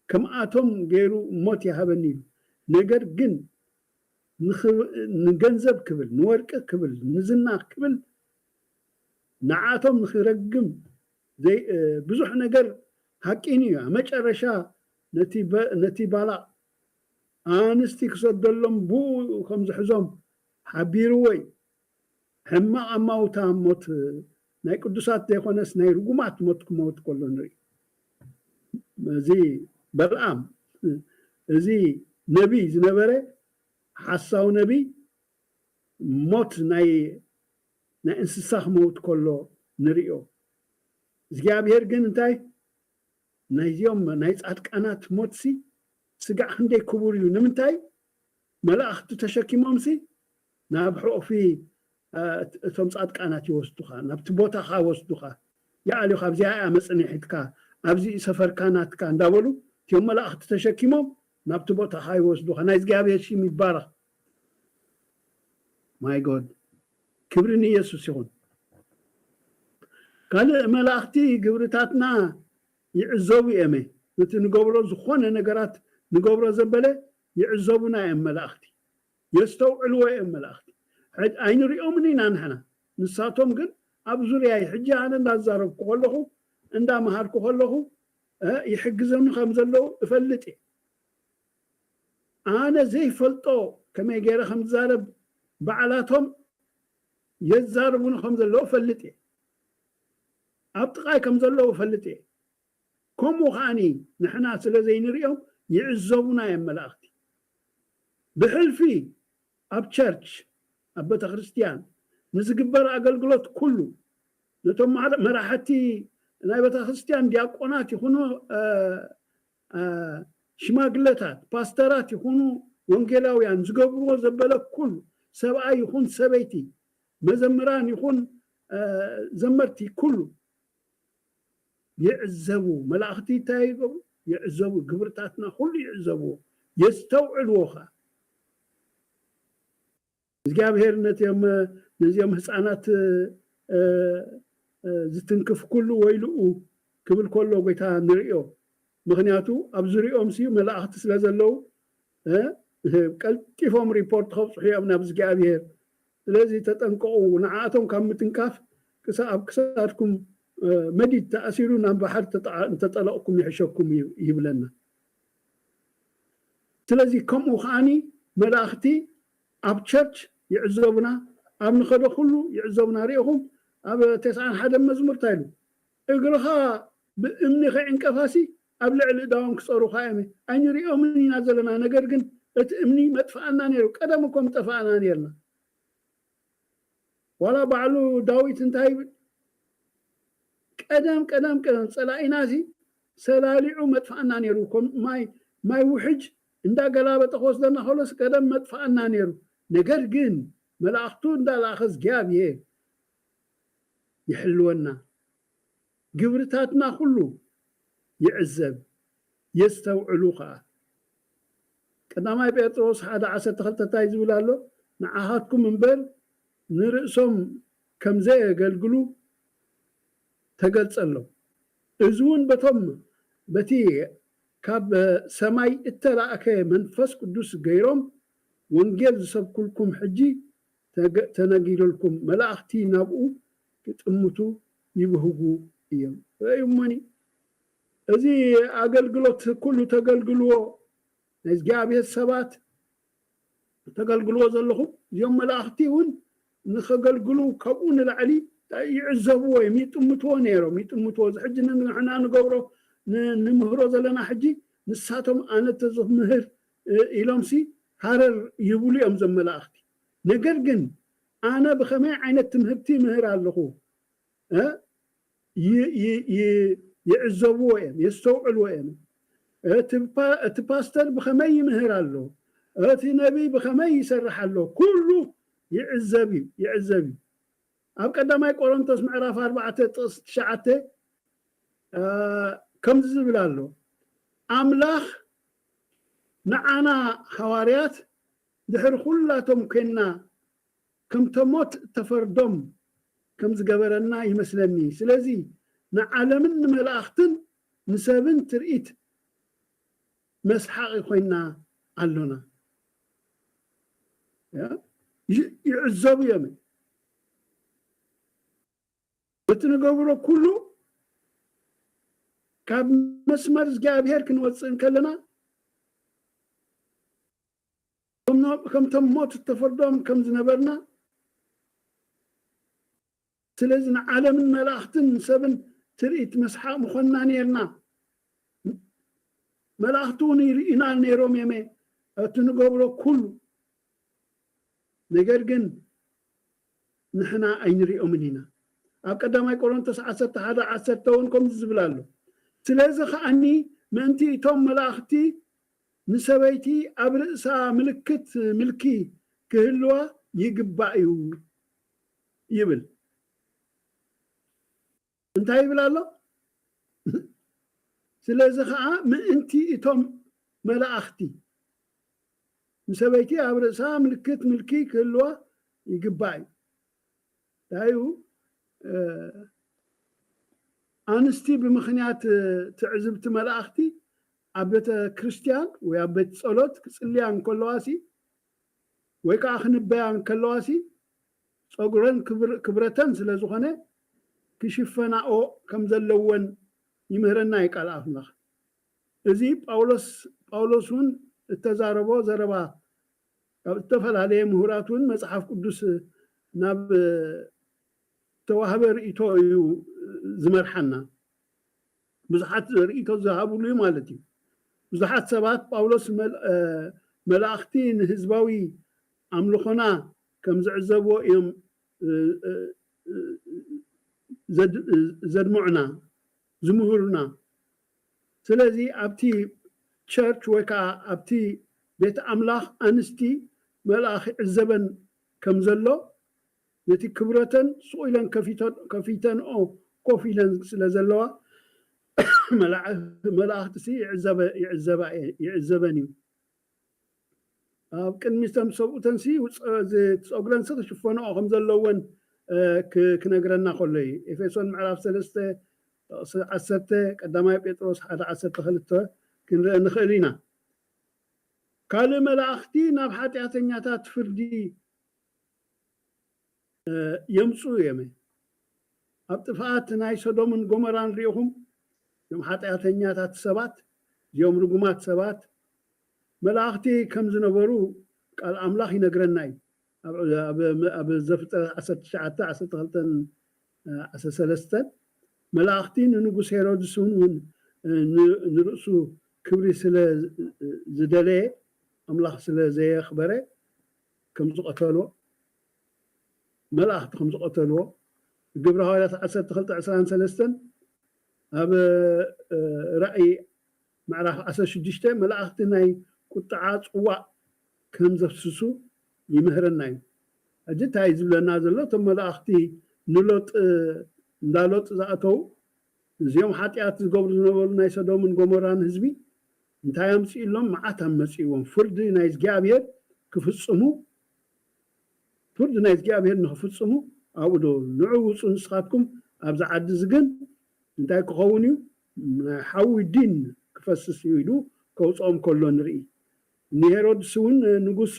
ከምኣቶም ገይሩ ሞት ይሃበኒ ኢሉ። ነገር ግን ንገንዘብ ክብል ንወርቂ ክብል ንዝና ክብል ንዓቶም ንክረግም ብዙሕ ነገር ሃቂኑ እዩ። መጨረሻ ነቲ ባላቅ ኣንስቲ ክሰደሎም ብኡ ከም ዝሕዞም ሓቢርዎ እዩ። ሕማቕ ኣማውታ ሞት ናይ ቅዱሳት ዘይኮነስ ናይ ርጉማት ሞት ክመውት ከሎ ንርኢ። እዚ በልኣም እዚ ነቢይ ዝነበረ ሓሳዊ ነቢይ ሞት ናይ ናይ እንስሳ ክመውት ከሎ ንሪኦ። እግዚኣብሔር ግን እንታይ ናይዚኦም ናይ ጻድቃናት ሞትሲ ስጋዕ ክንደይ ክቡር እዩ። ንምንታይ መላእኽቲ ተሸኪሞምሲ ናብ ሕቑፊ እቶም ጻድቃናት ይወስዱኻ፣ ናብቲ ቦታኻ ይወስዱኻ። ይኣልዩ ካብዚኣ እያ መጽንሒትካ፣ ኣብዚ እዩ ሰፈርካ ናትካ እንዳበሉ እቲኦም መላእኽቲ ተሸኪሞም ናብቲ ቦታኻ ይወስዱኻ። ናይ እግዚኣብሔር ሽም ይባረኽ። ማይ ጎድ ክብሪ ንኢየሱስ ይኹን። ካልእ መላእኽቲ ግብርታትና ይዕዘቡ እዮም። ነቲ ንገብሮ ዝኾነ ነገራት ንገብሮ ዘበለ ይዕዘቡና እዮም መላእኽቲ። የስተውዕልዎ እዮም መላእኽቲ። ኣይንሪኦምን ኢና ንሕና። ንሳቶም ግን ኣብ ዙርያይ ሕጂ ኣነ እንዳዛረብኩ ከለኹ እንዳመሃርኩ ከለኹ ይሕግዘኒ ከም ዘለዉ እፈልጥ እየ። ኣነ ዘይፈልጦ ከመይ ገይረ ከም ዝዛረብ ባዕላቶም የዛርቡኒ ከም ዘለዉ እፈልጥ እየ። ኣብ ጥቓይ ከም ዘለዉ እፈልጥ እየ። ከምኡ ከዓኒ ንሕና ስለ ዘይንሪኦም ይዕዘቡና እዮም መላእኽቲ። ብሕልፊ ኣብ ቸርች ኣብ ቤተ ክርስቲያን ንዝግበር ኣገልግሎት ኩሉ ነቶም መራሕቲ ናይ ቤተ ክርስቲያን ዲያቆናት ይኹኑ ሽማግለታት ፓስተራት ይኹኑ ወንጌላውያን ዝገብርዎ ዘበለ ኩሉ ሰብኣይ ይኹን ሰበይቲ መዘምራን ይኹን ዘመርቲ ኩሉ ይዕዘቡ። መላእኽቲ እንታይ ይገብሩ? ይዕዘቡ። ግብርታትና ኩሉ ይዕዘብዎ፣ የስተውዕልዎ ኸዓ። እግዚኣብሔር ነዚኦም ነዚኦም ህፃናት ዝትንክፍ ኩሉ ወይልኡ ክብል ከሎ ጎይታ ንርእዮ። ምኽንያቱ ኣብ ዙሪኦም ሲዩ መላእኽቲ ስለ ዘለዉ ቀልጢፎም ሪፖርት ከብፅሑ እዮም ናብ እግዚኣብሔር። ስለዚ ተጠንቀቑ። ንዓኣቶም ካብ ምትንካፍ ክሳብ ክሳድኩም መዲድ ተኣሲሩ ናብ ባሕሪ እንተጠለቕኩም ይሕሸኩም እዩ ይብለና። ስለዚ ከምኡ ከዓኒ መላእኽቲ ኣብ ቸርች ይዕዘቡና፣ ኣብ ንኸዶ ኩሉ ይዕዘቡና። ሪኢኹም ኣብ ተስዓን ሓደን መዝሙር እንታይ ኢሉ? እግርኻ ብእምኒ ከይዕንቀፋሲ ኣብ ልዕሊ እዳዎም ክጸሩኻ እዮም። ኣይንሪኦምን ኢና ዘለና፣ ነገር ግን እቲ እምኒ መጥፍኣና ነይሩ። ቀደም እኮ ምጠፋእና ነይርና። ዋላ ባዕሉ ዳዊት እንታይ ይብል? ቀደም ቀደም ቀደም ጸላኢናሲ ሰላሊዑ መጥፍኣና ነይሩ። ከም ማይ ማይ ውሕጅ እንዳገላበጠ ክወስደና ከሎስ ቀደም መጥፍኣና ነይሩ። ነገር ግን መላእኽቱ እንዳለኣኸ እግዚኣብሔር ይሕልወና። ግብርታትና ኩሉ ይዕዘብ፣ የስተውዕሉ ኸዓ። ቀዳማይ ጴጥሮስ ሓደ ዓሰርተ ክልተ እንታይ ዝብል ኣሎ? ንዓኻትኩም እምበር ንርእሶም ከም ዘየገልግሉ ተገልጸሎም። እዚ እውን በቶም በቲ ካብ ሰማይ እተላእከ መንፈስ ቅዱስ ገይሮም ወንጌል ዝሰብኩልኩም ሕጂ ተነጊሩልኩም መላእኽቲ ናብኡ ክጥምቱ ይብህጉ እዮም። ርእዩ እሞኒ እዚ ኣገልግሎት ኩሉ ተገልግልዎ ናይ እግዚኣብሔር ሰባት ተገልግልዎ ዘለኹም እዚኦም መላእኽቲ እውን ንኸገልግሉ ካብኡ ንላዕሊ ይዕዘብዎ እዮም፣ ይጥምትዎ ነይሮም፣ ይጥምትዎ። እዚ ሕጂ ንሕና ንገብሮ ንምህሮ ዘለና ሕጂ ንሳቶም ኣነ ተዝምህር ኢሎምሲ ሃረር ይብሉ እዮም እዞም መላእኽቲ። ነገር ግን ኣነ ብኸመይ ዓይነት ትምህርቲ ይምህር ኣለኹ? እ? ይ- ይ- ይ- ይዕዘብዎ እዮም፣ የስተውዕልዎ እዮም። እቲ ፓ- እቲ ፓስተር ብኸመይ ይምህር ኣሎ? እቲ ነቢይ ብኸመይ ይሰርሕ ኣሎ? ኩሉ ይዕዘብ እዩ፣ ይዕዘብ እዩ። ኣብ ቀዳማይ ቆሮንቶስ ምዕራፍ ኣርባዕተ ጥቕሲ ትሽዓተ ከምዚ ዝብል ኣሎ፣ ኣምላኽ ንዓና ሃዋርያት ድሕሪ ኩላቶም ኮይንና ከም ተሞት እተፈርዶም ከም ዝገበረና ይመስለኒ። ስለዚ ንዓለምን ንመላእኽትን ንሰብን ትርኢት መስሓቒ ኮይና ኣሎና። ይዕዘቡ እዮም። በቲ ንገብሮ ኩሉ ካብ መስመር እግዚኣብሔር ክንወፅእ እንከለና ከምቶም ሞት እተፈርዶም ከም ዝነበርና፣ ስለዚ ንዓለምን መላእኽትን ሰብን ትርኢት መስሓቕ ምኾንና ነርና። መላእኽቲ እውን ይርእዩና ነይሮም የመ እቲ ንገብሮ ኩሉ። ነገር ግን ንሕና ኣይንሪኦምን ኢና። ኣብ ቀዳማይ ቆሮንቶስ ዓሰርተ ሓደ ዓሰርተ እውን ከምዚ ዝብል ኣሎ፣ ስለዚ ከኣኒ ምእንቲ እቶም መላእኽቲ ንሰበይቲ ኣብ ርእሳ ምልክት ምልኪ ክህልዋ ይግባእ እዩ ይብል። እንታይ ይብል ኣሎ? ስለዚ ከዓ ምእንቲ እቶም መላእኽቲ ንሰበይቲ ኣብ ርእሳ ምልክት ምልኪ ክህልዋ ይግባእ እዩ። ዳዩ ኣንስቲ ብምኽንያት ትዕዝብቲ መላእኽቲ ኣብ ቤተ ክርስቲያን ወይ ኣብ ቤት ጸሎት ክጽልያ እንከለዋሲ ወይ ከዓ ክንበያ እንከለዋሲ ጸጉረን ክብረተን ስለ ዝኾነ ክሽፈናኦ ከም ዘለወን ይምህረና እዩ ቃል ኣምላኽ። እዚ ጳውሎስ እውን እተዛረቦ ዘረባ ካብ ዝተፈላለየ ምሁራት እውን መጽሓፍ ቅዱስ ናብ ተዋህበ ርእይቶ እዩ ዝመርሓና። ብዙሓት ርእይቶ ዝሃብሉ እዩ ማለት እዩ። ብዙሓት ሰባት ጳውሎስ መላእኽቲ ንህዝባዊ ኣምልኾና ከም ዝዕዘብዎ እዮም ዘድምዑና፣ ዝምህሩና። ስለዚ ኣብቲ ቸርች ወይ ከዓ ኣብቲ ቤት ኣምላኽ ኣንስቲ መልኣኽ ይዕዘበን ከም ዘሎ ነቲ ክብረተን ስቕ ኢለን ከፊተንኦ ኮፍ ኢለን ስለ ዘለዋ መላእኽትሲ ይዕዘበን እዩ። ኣብ ቅድሚ እቶም ሰብኡተንሲ ጸጉረንሲ ክሽፈንኦ ከም ዘለወን ክነግረና ከሎ እዩ። ኤፌሶን ምዕራፍ ሰለስተ ጥቕሲ ዓሰርተ፣ ቀዳማይ ጴጥሮስ ሓደ ዓሰርተ ክልተ ክንርኢ ንኽእል ኢና። ካልእ መላእኽቲ ናብ ሓጢኣተኛታት ፍርዲ የምፅኡ እዮም። ኣብ ጥፍኣት ናይ ሶዶምን ጎመራን ሪኢኹም፣ እዞም ሓጢኣተኛታት ሰባት፣ እዚኦም ርጉማት ሰባት መላእኽቲ ከም ዝነበሩ ቃል ኣምላኽ ይነግረና እዩ። ኣብ ዘፍጥረት ዓሰርተ ትሽዓተ ዓሰርተ ክልተን ዓሰርተ ሰለስተን መላእኽቲ ንንጉስ ሄሮድስ እውን እውን ንርእሱ ክብሪ ስለ ዝደለየ ኣምላኽ ስለ ዘየኽበረ ከም ዝቐተሎ መላእኽቲ ከም ዝቐተልዎ ግብረ ሃዋርያት ዓሰርተ ክልተ ዕስራን ሰለስተን ኣብ ራእይ ምዕራፍ ዓሰርተ ሽዱሽተ መላእኽቲ ናይ ቁጥዓ ጽዋእ ከም ዘፍስሱ ይምህረና እዩ። ሕጂ እንታይ ዝብለና ዘሎ? እቶም መላእኽቲ ንሎጥ እንዳ ሎጥ ዝኣተው እዚኦም ሓጢኣት ዝገብሩ ዝነበሩ ናይ ሰዶምን ጎሞራን ህዝቢ እንታይ ኣምፅእሎም? መዓት ኣመፅእዎም። ፍርዲ ናይ እግዚኣብሔር ክፍፅሙ ፍርዲ ናይ እግዚኣብሔር ንክፍፅሙ ኣብኡ ዶ ንዑ ውፁ ንስኻትኩም ኣብዚ ዓዲ እዚ ግን እንታይ ክኸውን እዩ? ናይ ሓዊ ዲን ክፈስስ እዩ ኢሉ ከውፅኦም ከሎ ንርኢ። ንሄሮድስ እውን ንጉስ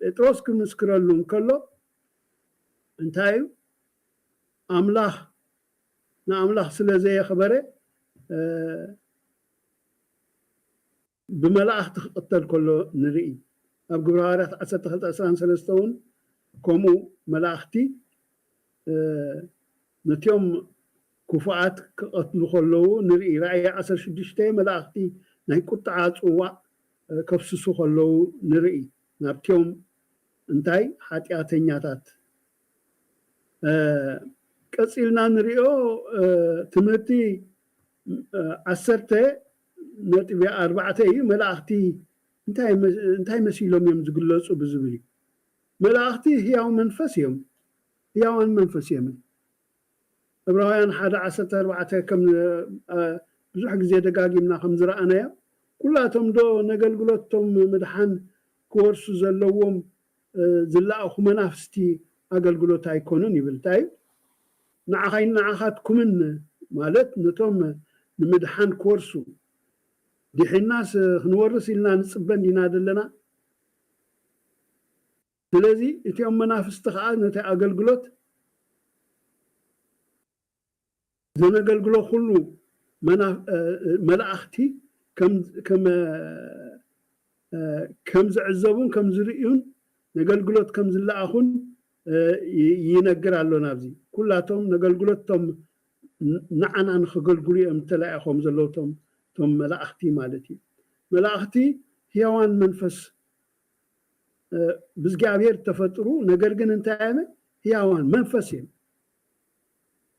ጴጥሮስ ክምስክረሉ እንከሎ እንታይ እዩ? ኣምላኽ ንኣምላኽ ስለ ዘየኽበረ ብመላእኽቲ ክቕተል ከሎ ንርኢ። ኣብ ግብረ ሃዋርያት ዓሰርተ ክልተ ዕስራን ሰለስተ እውን ከምኡ መላእኽቲ ነቲኦም ክፉኣት ክቐትሉ ከለዉ ንርኢ። ራእይ ዓሰርተ ሽዱሽተ መላእኽቲ ናይ ቁጥዓ ጽዋእ ከፍስሱ ከለዉ ንርኢ። ናብቲኦም እንታይ ሓጢኣተኛታት ቀፂልና ንሪኦ። ትምህርቲ ዓሰርተ ነጥቢ ኣርባዕተ እዩ። መላእኽቲ እንታይ መሲሎም እዮም ዝግለፁ ብዝብል እዩ። መላእኽቲ ህያው መንፈስ እዮም። ህያዋን መንፈስ እዮም። ዕብራውያን ሓደ ዓሰርተ ኣርባዕተ ከም ብዙሕ ግዜ ደጋጊምና ከም ዝረኣናዮ፣ ኩላቶም ዶ ነገልግሎቶም ምድሓን ክወርሱ ዘለዎም ዝለኣኹ መናፍስቲ ኣገልግሎት ኣይኮኑን ይብል። እንታይ እዩ? ንዓኻይን ንዓኻትኩምን ማለት ነቶም ንምድሓን ክወርሱ፣ ድሒናስ ክንወርስ ኢልና ንፅበ እንዲና ዘለና? ስለዚ እቲኦም መናፍስቲ ከዓ ነቲ ኣገልግሎት ዘነገልግሎ ኩሉ መላእኽቲ ከም ዝዕዘቡን ከም ዝርእዩን ነገልግሎት ከም ዝለኣኹን ይነግር ኣሎ። ናብዚ ኩላቶም ነገልግሎቶም ንዓና ንኸገልግሉ እዮም ተላኢኾም ዘለዉ፣ ቶም መላእኽቲ ማለት እዩ። መላእኽቲ ህያዋን መንፈስ ብእግዚኣብሔር ተፈጥሩ፣ ነገር ግን እንታይ እዮም? ህያዋን መንፈስ እዮም።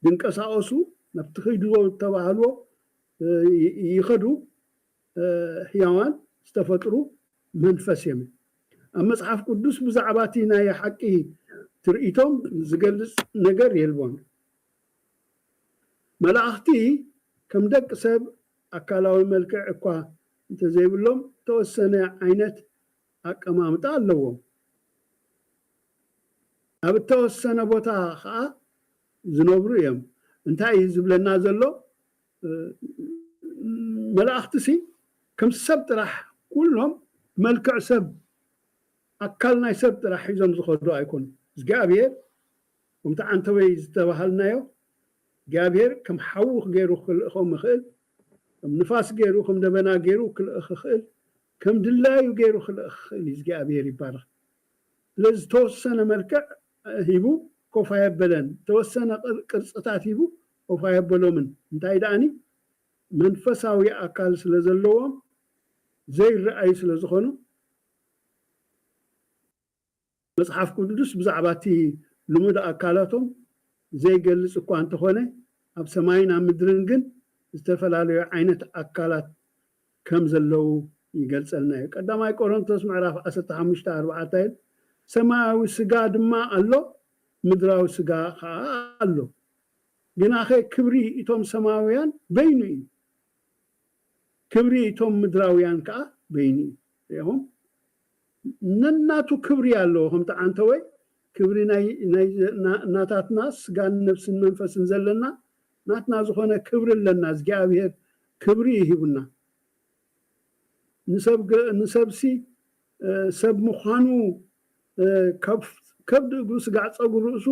ድንቀሳቀሱ፣ ናብቲ ኺዱ ዝተባህልዎ ይኸዱ፣ ህያዋን ዝተፈጥሩ መንፈስ እዮም። ኣብ መጽሓፍ ቅዱስ ብዛዕባ እቲ ናይ ሓቂ ትርኢቶም ዝገልጽ ነገር የልቦን። መላእኽቲ ከም ደቂ ሰብ ኣካላዊ መልክዕ እኳ እንተዘይብሎም፣ ተወሰነ ዓይነት ኣቀማምጣ ኣለዎም። ኣብ እተወሰነ ቦታ ኸዓ ዝነብሩ እዮም። እንታይ እዩ ዝብለና ዘሎ? መላእኽትሲ ከም ሰብ ጥራሕ፣ ኩሎም መልክዕ ሰብ፣ ኣካል ናይ ሰብ ጥራሕ ሒዞም ዝኸዱ ኣይኮኑ። እግዚኣብሔር ከምቲ ዓንተወይ ዝተባሃልናዮ፣ እግዚኣብሔር ከም ሓዊ ገይሩ ክልእኾም ይኽእል፣ ከም ንፋስ ገይሩ፣ ከም ደበና ገይሩ ክልእኽ ይኽእል፣ ከም ድላዩ ገይሩ ክልእኽ ይኽእል እዩ። እግዚኣብሔር ይባረኽ። ስለዚ ዝተወሰነ መልክዕ ሂቡ ኮፍ ኣየበለን፣ ዝተወሰነ ቅርፅታት ሂቡ ኮፍ ኣየበሎምን። እንታይ ደኣኒ? መንፈሳዊ ኣካል ስለ ዘለዎም ዘይረኣዩ ስለ ዝኾኑ፣ መጽሓፍ ቅዱስ ብዛዕባ እቲ ልሙድ ኣካላቶም ዘይገልጽ እኳ እንተኾነ፣ ኣብ ሰማይን ኣብ ምድርን ግን ዝተፈላለዩ ዓይነት ኣካላት ከም ዘለዉ ይገልጸልና እዩ። ቀዳማይ ቆሮንቶስ ምዕራፍ ዓሰርተ ሓሙሽተ ኣርባዕተ፣ ሰማያዊ ስጋ ድማ ኣሎ፣ ምድራዊ ስጋ ኸዓ ኣሎ። ግናኸ ክብሪ እቶም ሰማያውያን በይኑ እዩ፣ ክብሪ እቶም ምድራውያን ከዓ በይኑ እዩ። ሪኢኹም? ነናቱ ክብሪ ኣለዎ። ከምቲ ዓንተወይ ክብሪ ናይ ናታትና ስጋን ነፍስን መንፈስን ዘለና ናትና ዝኾነ ክብሪ ኣለና። እግዚኣብሔር ክብሪ ይሂቡና። ንሰብሲ ሰብ ምዃኑ ካብ ከብዲ እግሩ ስጋዕ ፀጉሪ ርእሱ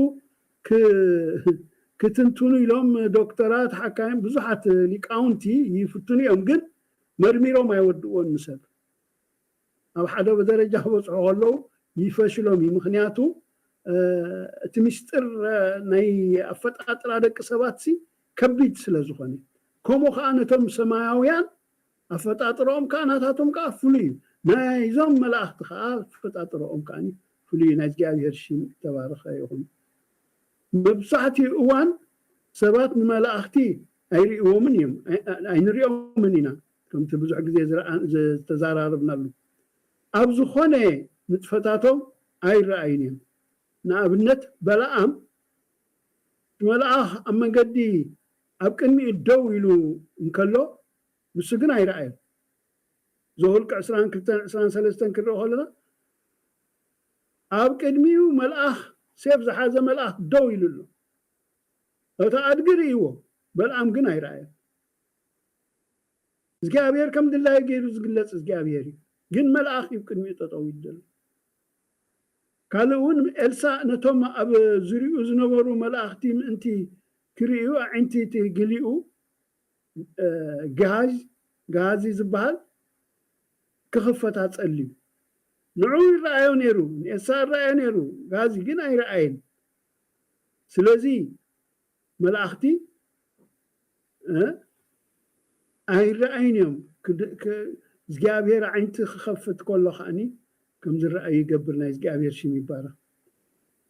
ክትንትኑ ኢሎም ዶክተራት፣ ሓካይም፣ ብዙሓት ሊቃውንቲ ይፍትኑ እዮም። ግን መርሚሮም ኣይወድእዎን ንሰብ። ኣብ ሓደ ደረጃ ክበፅሑ ከለዉ ይፈሽሎም እዩ። ምኽንያቱ እቲ ምስጢር ናይ ኣፈጣጥራ ደቂ ሰባት ሲ ከቢድ ስለ ዝኾነ፣ ከምኡ ከዓ ነቶም ሰማያውያን ኣፈጣጥረኦም ከዓ ናታቶም ከዓ ፍሉይ እዩ። ናይዞም መላእኽቲ ከዓ ኣፈጣጥረኦም ከዓ ፍሉይ እዩ። ናይ እግዚኣብሔር ሽም ተባረኸ ይኹን። መብዛሕትኡ እዋን ሰባት ንመላእኽቲ ኣይርእይዎምን እዮም፣ ኣይንሪኦምን ኢና። ከምቲ ብዙሕ ግዜ ዝተዘራረብናሉ፣ ኣብ ዝኾነ ንጥፈታቶም ኣይረኣዩን እዮም። ንኣብነት በለዓም እቲ መልኣኽ ኣብ መንገዲ ኣብ ቅድሚኡ ደው ኢሉ እንከሎ ንሱ ግን ኣይረኣዮን። ዘኍልቁ ዕስራን ክልተን ዕስራን ሰለስተን ክንርኢ ከለና ኣብ ቅድሚኡ መልኣኽ፣ ሴፍ ዝሓዘ መልኣኽ ደው ኢሉ ኣሎ። እቲ ኣድጊ ርእይዎ፣ በለዓም ግን ኣይረኣዮን። እግዚኣብሔር ከም ድላዩ ገይሩ ዝግለጽ እግዚኣብሔር እዩ። ግን መልኣኽ እዩ ቅድሚኡ ጠጠው ኢሉ ዘሎ። ካልእ እውን ኤልሳእ ነቶም ኣብ ዙሪኡ ዝነበሩ መላእኽቲ ምእንቲ ክርእዩ ኣዒንቲ እቲ ግሊኡ ገሃዚ ዝበሃል ክኽፈት ኣጸልዩ። ንዑ ይረኣዮ ነይሩ፣ ንኤልሳእ ይረኣዮ ነይሩ፣ ገሃዚ ግን ኣይረኣየን። ስለዚ መላእኽቲ ኣይረኣዩን እዮም። እግዚኣብሔር ኣዒንቲ ክኸፍት ከሎ ከኣኒ ከም ዝረኣዩ ይገብር። ናይ እግዚኣብሔር ሽም ይባረኽ።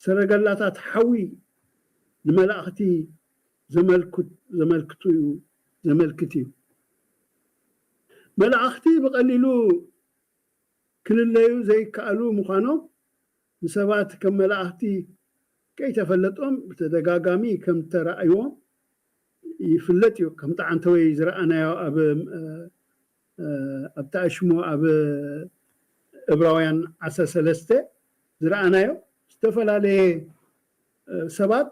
ሰረገላታት ሓዊ ንመላእኽቲ ዘመልክት ዘመልክቱ እዩ ዘመልክት እዩ። መላእኽቲ ብቐሊሉ ክልለዩ ዘይከኣሉ ምዃኖም ንሰባት ከም መላእኽቲ ከይተፈለጦም ብተደጋጋሚ ከም ተራእይዎ ይፍለጥ እዩ። ከምቲ ዓንተወይ ዝረኣናዮ ኣብ ኣብቲ ኣሽሙ ኣብ እብራውያን ዓሰርተ ሰለስተ ዝረኣናዮ ዝተፈላለየ ሰባት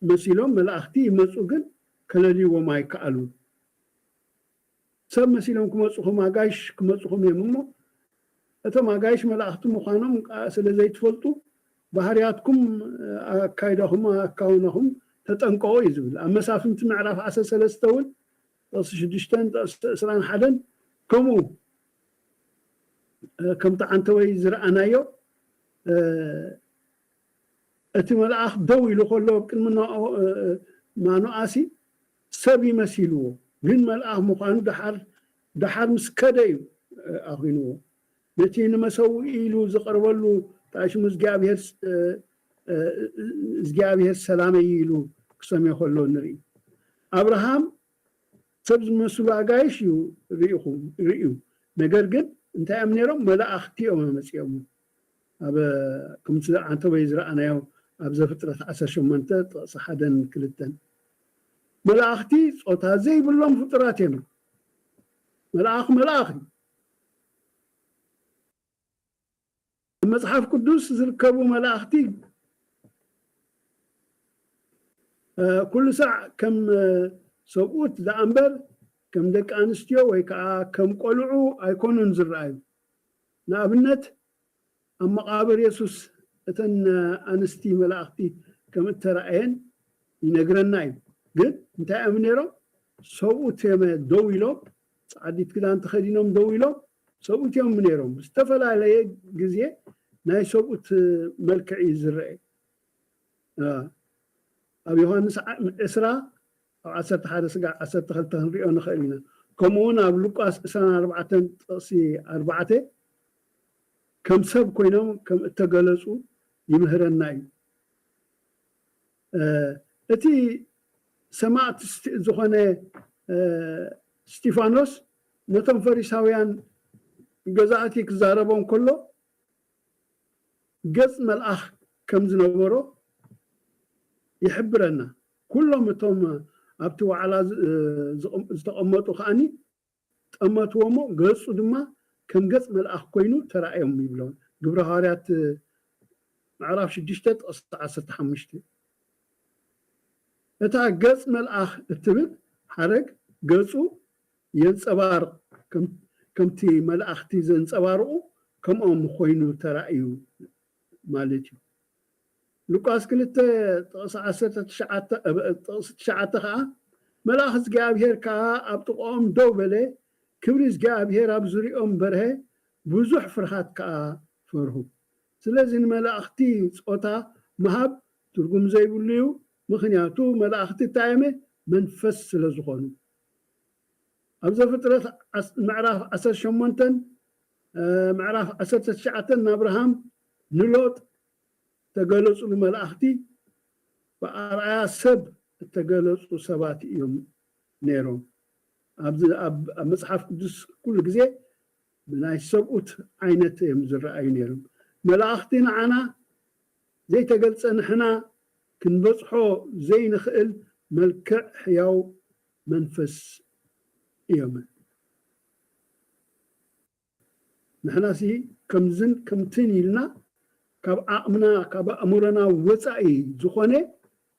መሲሎም መላእኽቲ ይመፁ፣ ግን ከለልይዎም ኣይከኣሉን። ሰብ መሲሎም ክመፁኹም ኣጋይሽ ክመፁኹም እዮም እሞ እቶም ኣጋይሽ መላእኽቲ ምዃኖም ስለ ዘይትፈልጡ ባህርያትኩም ኣካይዳኹም ኣካውናኹም ተጠንቀቑ እዩ ዝብል። ኣብ መሳፍንቲ ምዕራፍ ዓሰርተ ሰለስተ እውን ጥቕሲ ሽዱሽተን ጥቕሲ ዕስራን ሓደን ከምኡ ከምቲ ዓንተወይ ዝረኣናዮ እቲ መልኣኽ ደው ኢሉ ከሎ ኣብ ቅድሚ ማኖኣሲ ሰብ ይመሲልዎ፣ ግን መልኣኽ ምዃኑ ደሓር ምስ ከደ እዩ ኣኺንዎ። ነቲ ንመሰውኢ ኢሉ ዝቐርበሉ ጣሽሙ እግዚኣብሔር ሰላመይ ኢሉ ክሰምዮ ከሎ ንርኢ። ኣብርሃም ሰብ ዝመስሉ ኣጋይሽ እዩ ርእዩ፣ ነገር ግን እንታይ እዮም ነይሮም? መላእኽቲ እዮም መፂኦም። ኣብ ከምቲ ዓንተወይ ዝረኣናዮ ኣብ ዘፍጥረት ዓሰርተ ሸሞንተ ጥቕሲ ሓደን ክልተን መላእኽቲ ፆታ ዘይብሎም ፍጡራት እዮም። መልኣኽ መልኣኽ እዩ። ኣብ መጽሓፍ ቅዱስ ዝርከቡ መላእኽቲ ኩሉ ሳዕ ከም ሰብኡት ደኣ እምበር ከም ደቂ ኣንስትዮ ወይ ከዓ ከም ቆልዑ ኣይኮኑን ዝረኣዩ። ንኣብነት ኣብ መቓብር የሱስ እተን ኣንስቲ መላእኽቲ ከም እተራእየን ይነግረና እዩ። ግን እንታይ እዮም ነይሮም? ሰብኡት እዮም ደው ኢሎም፣ ጻዕዲት ክዳን ተኸዲኖም ደው ኢሎም ሰብኡት እዮም ነይሮም። ዝተፈላለየ ግዜ ናይ ሰብኡት መልክዕ እዩ ዝረአ። ኣብ ዮሃንስ ዕስራ ካብ ዓሰርተ ሓደ ስጋዕ ዓሰርተ ክልተ ክንሪኦ ንኽእል ኢና። ከምኡ እውን ኣብ ሉቃስ ዕስራን ኣርባዕተን ጥቕሲ ኣርባዕተ ከም ሰብ ኮይኖም ከም እተገለጹ ይምህረና እዩ። እቲ ሰማእቲ ዝኾነ እስጢፋኖስ ነቶም ፈሪሳውያን ገዛእቲ ክዛረቦም ከሎ ገጽ መልኣኽ ከም ዝነበሮ ይሕብረና። ኩሎም እቶም ኣብቲ ዋዕላ ዝተቐመጡ ከኣኒ ጠመትዎ እሞ ገጹ ድማ ከም ገጽ መልኣኽ ኮይኑ ተራእዮም ይብሎ። ግብረ ሃዋርያት ምዕራፍ ሽዱሽተ ጥቕሲ ዓሰርተ ሓሙሽተ። እታ ገጽ መልኣኽ እትብል ሓረግ ገጹ የንጸባርቕ፣ ከምቲ መላእኽቲ ዘንጸባርቑ ከምኦም ኮይኑ ተራእዩ ማለት እዩ። ሉቃስ ክልተ ጥቕሲ ዓሰርተ ትሽዓተ ከዓ መልኣኽ እግዚኣብሔር ከዓ ኣብ ጥቕኦም ደው በለ፣ ክብሪ እግዚኣብሔር ኣብ ዙሪኦም በርሀ፣ ብዙሕ ፍርሃት ከዓ ፈርሁ። ስለዚ ንመላእኽቲ ጾታ ምሃብ ትርጉም ዘይብሉ እዩ። ምኽንያቱ መላእኽቲ እንታይ እዮመ? መንፈስ ስለ ዝኾኑ። ኣብ ዘፍጥረት ምዕራፍ ዓሰርተ ሸሞንተን ምዕራፍ ዓሰርተ ትሽዓተን ንኣብርሃም ንሎጥ ተገለጹሉ መላእኽቲ ብኣርኣያ ሰብ እተገለጹ ሰባት እዮም ነይሮም። ኣብ መጽሓፍ ቅዱስ ኩሉ ግዜ ብናይ ሰብኡት ዓይነት እዮም ዝረኣዩ ነይሮም። መላእኽቲ ንዓና ዘይተገልጸ ንሕና ክንበጽሖ ዘይንኽእል መልክዕ ሕያው መንፈስ እዮም። ንሕናሲ ከምዝን ከምትን ኢልና ካብ ዓቕምና ካብ ኣእምሮና ወፃኢ ዝኾነ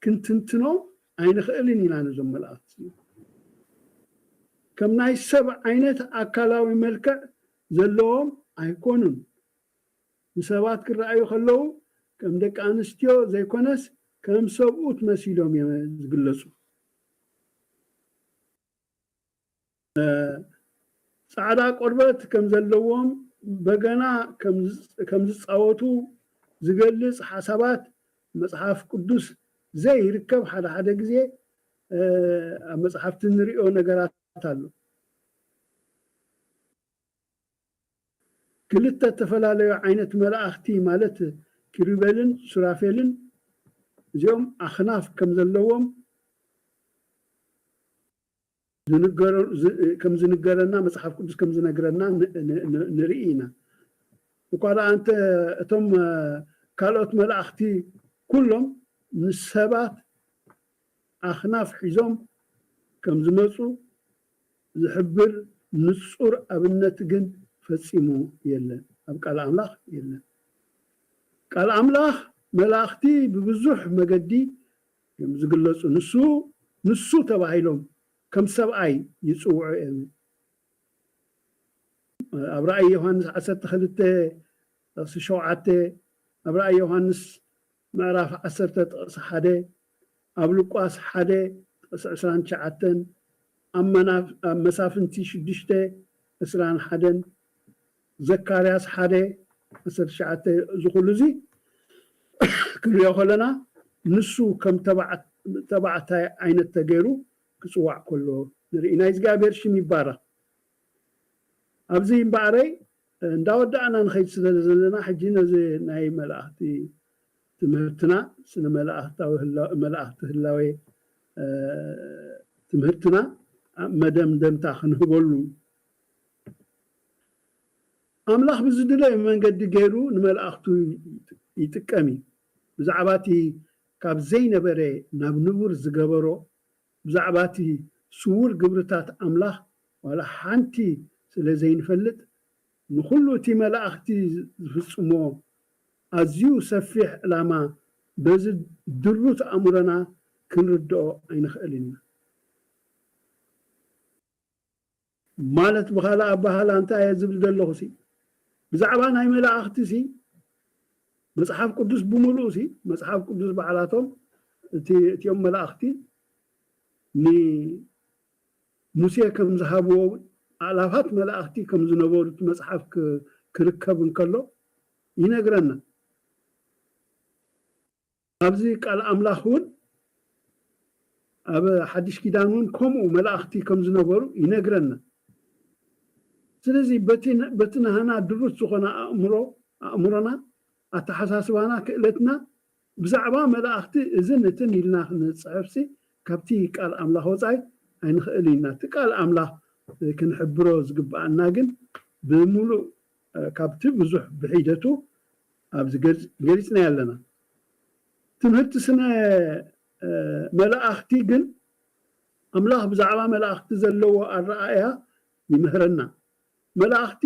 ክንትንትኖ ኣይንኽእልን ኢና። ነዞም መላእኽቲ ከም ናይ ሰብ ዓይነት ኣካላዊ መልክዕ ዘለዎም ኣይኮኑን። ንሰባት ክረኣዩ ከለዉ ከም ደቂ ኣንስትዮ ዘይኮነስ ከም ሰብኡት መሲሎም እዮም ዝግለጹ። ፃዕዳ ቆርበት ከም ዘለዎም በገና ከም ዝፃወቱ ዝገልፅ ሓሳባት መፅሓፍ ቅዱስ ዘይርከብ ሓደ ሓደ ግዜ ኣብ መፅሓፍቲ ንሪኦ ነገራት ኣሎ። ክልተ እተፈላለዩ ዓይነት መላእኽቲ ማለት ኪሩቤልን ሱራፌልን እዚኦም ኣኽናፍ ከም ዘለዎም ዝንገረ- ዝ- ከም ዝንገረና መጽሓፍ ቅዱስ ከም ዝነግረና ን- ን- ን- ንርኢ ኢና። እኳ ደኣ እንተ እቶም ካልኦት መላእኽቲ ኩሎም ንሰባት ኣኽናፍ ሒዞም ከም ዝመጹ ዝሕብር ንጹር ኣብነት ግን ፈጺሙ የለን፣ ኣብ ቃል ኣምላኽ የለን። ቃል ኣምላኽ መላእኽቲ ብብዙሕ መገዲ እዮም ዝግለጹ። ንሱ ንሱ ተባሂሎም ከም ሰብኣይ ይጽውዑ እዮም። ኣብ ራእይ ዮሃንስ ዓሰርተ ክልተ ጥቕሲ ሸውዓተ፣ ኣብ ራእይ ዮሃንስ ምዕራፍ ዓሰርተ ጥቕሲ ሓደ፣ ኣብ ሉቃስ ሓደ ጥቕሲ ዕስራን ትሽዓተን፣ ኣብ መናፍ- ኣብ መሳፍንቲ ሽዱሽተ ዕስራን ሓደን፣ ዘካርያስ ሓደ ዓሰርተ ትሽዓተ፣ እዚ ኩሉ እዚ ክንሪኦ ከለና ንሱ ከም ተባዕ- ተባዕታይ ዓይነት ተገይሩ ክፅዋዕ ከሎ ንርኢ። ናይ እግዚኣብሔር ሽም ይባረኽ። ኣብዚ እምበኣረይ እንዳወዳእና ንኸይድ ስለ ዘለና ሕጂ ነዚ ናይ መላእኽቲ ትምህርትና ስነ መላእኽታዊ ህላ- መላእኽቲ ህላዌ ትምህርትና መደምደምታ ክንህበሉ ኣምላኽ ብዝድለዮ መንገዲ ገይሩ ንመላእኽቱ ይጥቀም እዩ። ብዛዕባ እቲ ካብ ዘይነበረ ናብ ንቡር ዝገበሮ ብዛዕባ እቲ ስዉር ግብርታት ኣምላኽ ዋላ ሓንቲ ስለ ዘይንፈልጥ ንኹሉ እቲ መላእኽቲ ዝፍጽሞ ኣዝዩ ሰፊሕ ዕላማ በዚ ድሩት ኣእምሮና ክንርድኦ ኣይንኽእልን ኢና። ማለት ብኻልእ ኣባህላ እንታይ እየ ዝብል ዘለኹ ሲ ብዛዕባ ናይ መላእኽቲ ሲ መጽሓፍ ቅዱስ ብምሉኡ ሲ መጽሓፍ ቅዱስ ባዕላቶም እቲ እቲኦም መላእኽቲ ንሙሴ ከም ዝሃብዎ ኣእላፋት መላእኽቲ ከም ዝነበሩ እቲ መጽሓፍ ክ- ክርከብ እንከሎ ይነግረና። ኣብዚ ቃል ኣምላኽ እውን ኣብ ሓድሽ ኪዳን እውን ከምኡ መላእኽቲ ከም ዝነበሩ ይነግረና። ስለዚ በቲ በቲ ናህና ድሩት ዝኾነ ኣእምሮ ኣእምሮና ኣተሓሳስባና ክእለትና ብዛዕባ መላእኽቲ እዝን እትን ኢልና ክንፅሕፍሲ ካብቲ ቃል ኣምላኽ ወፃኢ ኣይንኽእል ኢና። እቲ ቃል ኣምላኽ ክንሕብሮ ዝግብኣና ግን ብምሉእ ካብቲ ብዙሕ ብሒደቱ ኣብዚ ገሊፅናዮ ኣለና። ትምህርቲ ስነ መላእኽቲ ግን ኣምላኽ ብዛዕባ መላእኽቲ ዘለዎ ኣረኣእያ ይምህረና። መላእኽቲ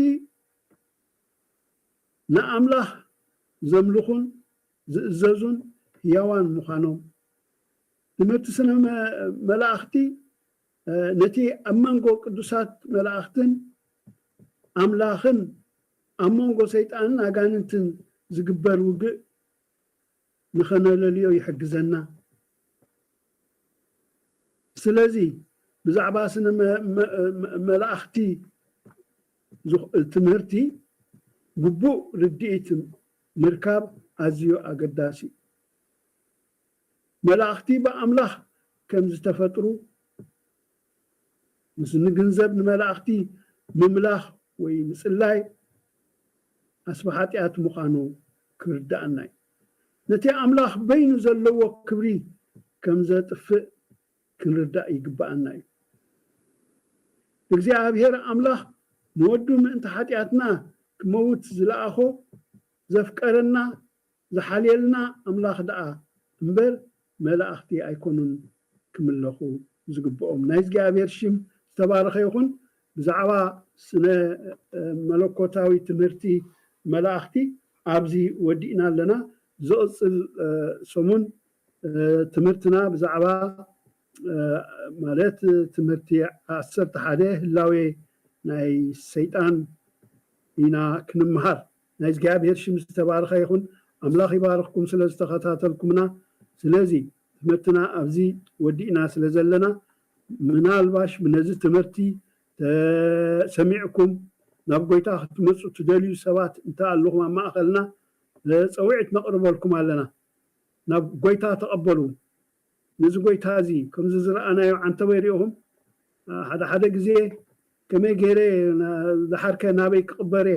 ንኣምላኽ ዘምልኹን ዝእዘዙን ህያዋን ምዃኖም ትምህርቲ ስነ መላእኽቲ ነቲ ኣብ መንጎ ቅዱሳት መላእኽትን ኣምላኽን ኣብ መንጎ ሰይጣንን ኣጋንንትን ዝግበር ውግእ ንኸነለልዮ ይሕግዘና። ስለዚ ብዛዕባ ስነ መላእኽቲ ትምህርቲ ግቡእ ርድኢት ምርካብ ኣዝዩ ኣገዳሲ እዩ። መላእኽቲ ብኣምላኽ ከም ዝተፈጥሩ ምስ ንግንዘብ ንመላእኽቲ ምምላኽ ወይ ምጽላይ ኣስቢ ሓጢኣት ምዃኑ ክርድኣና እዩ። ነቲ ኣምላኽ በይኑ ዘለዎ ክብሪ ከም ዘጥፍእ ክንርዳእ ይግብኣና እዩ። እግዚኣብሔር ኣምላኽ ንወዱ ምእንቲ ሓጢኣትና ክመውት ዝለኣኾ ዘፍቀረና ዝሓልየልና ኣምላኽ ደኣ እምበር መላእኽቲ ኣይኮኑን ክምለኹ ዝግብኦም። ናይ እግዚኣብሔር ሽም ዝተባረኸ ይኹን። ብዛዕባ ስነ መለኮታዊ ትምህርቲ መላእኽቲ ኣብዚ ወዲእና ኣለና። ዝቕፅል ሰሙን ትምህርትና ብዛዕባ ማለት ትምህርቲ ዓሰርተ ሓደ ህላዌ ናይ ሰይጣን ኢና ክንምሃር። ናይ እግዚኣብሔር ሽም ዝተባረኸ ይኹን። ኣምላኽ ይባርኽኩም ስለ ዝተኸታተልኩምና። ስለዚ ትምህርትና ኣብዚ ወዲእና ስለ ዘለና ምናልባሽ ነዚ ትምህርቲ ተሰሚዕኩም ናብ ጎይታ ክትመፁ ትደልዩ ሰባት እንተ ኣለኹም ኣብ ማእኸልና ፀውዒት ነቕርበልኩም ኣለና። ናብ ጎይታ ተቐበሉ። ነዚ ጎይታ እዚ ከምዚ ዝረኣናዮ ዓንተቦይ ሪኢኹም ሓደ ሓደ ግዜ ከመይ ገይረ ዝሓርከ ናበይ ክቕበረ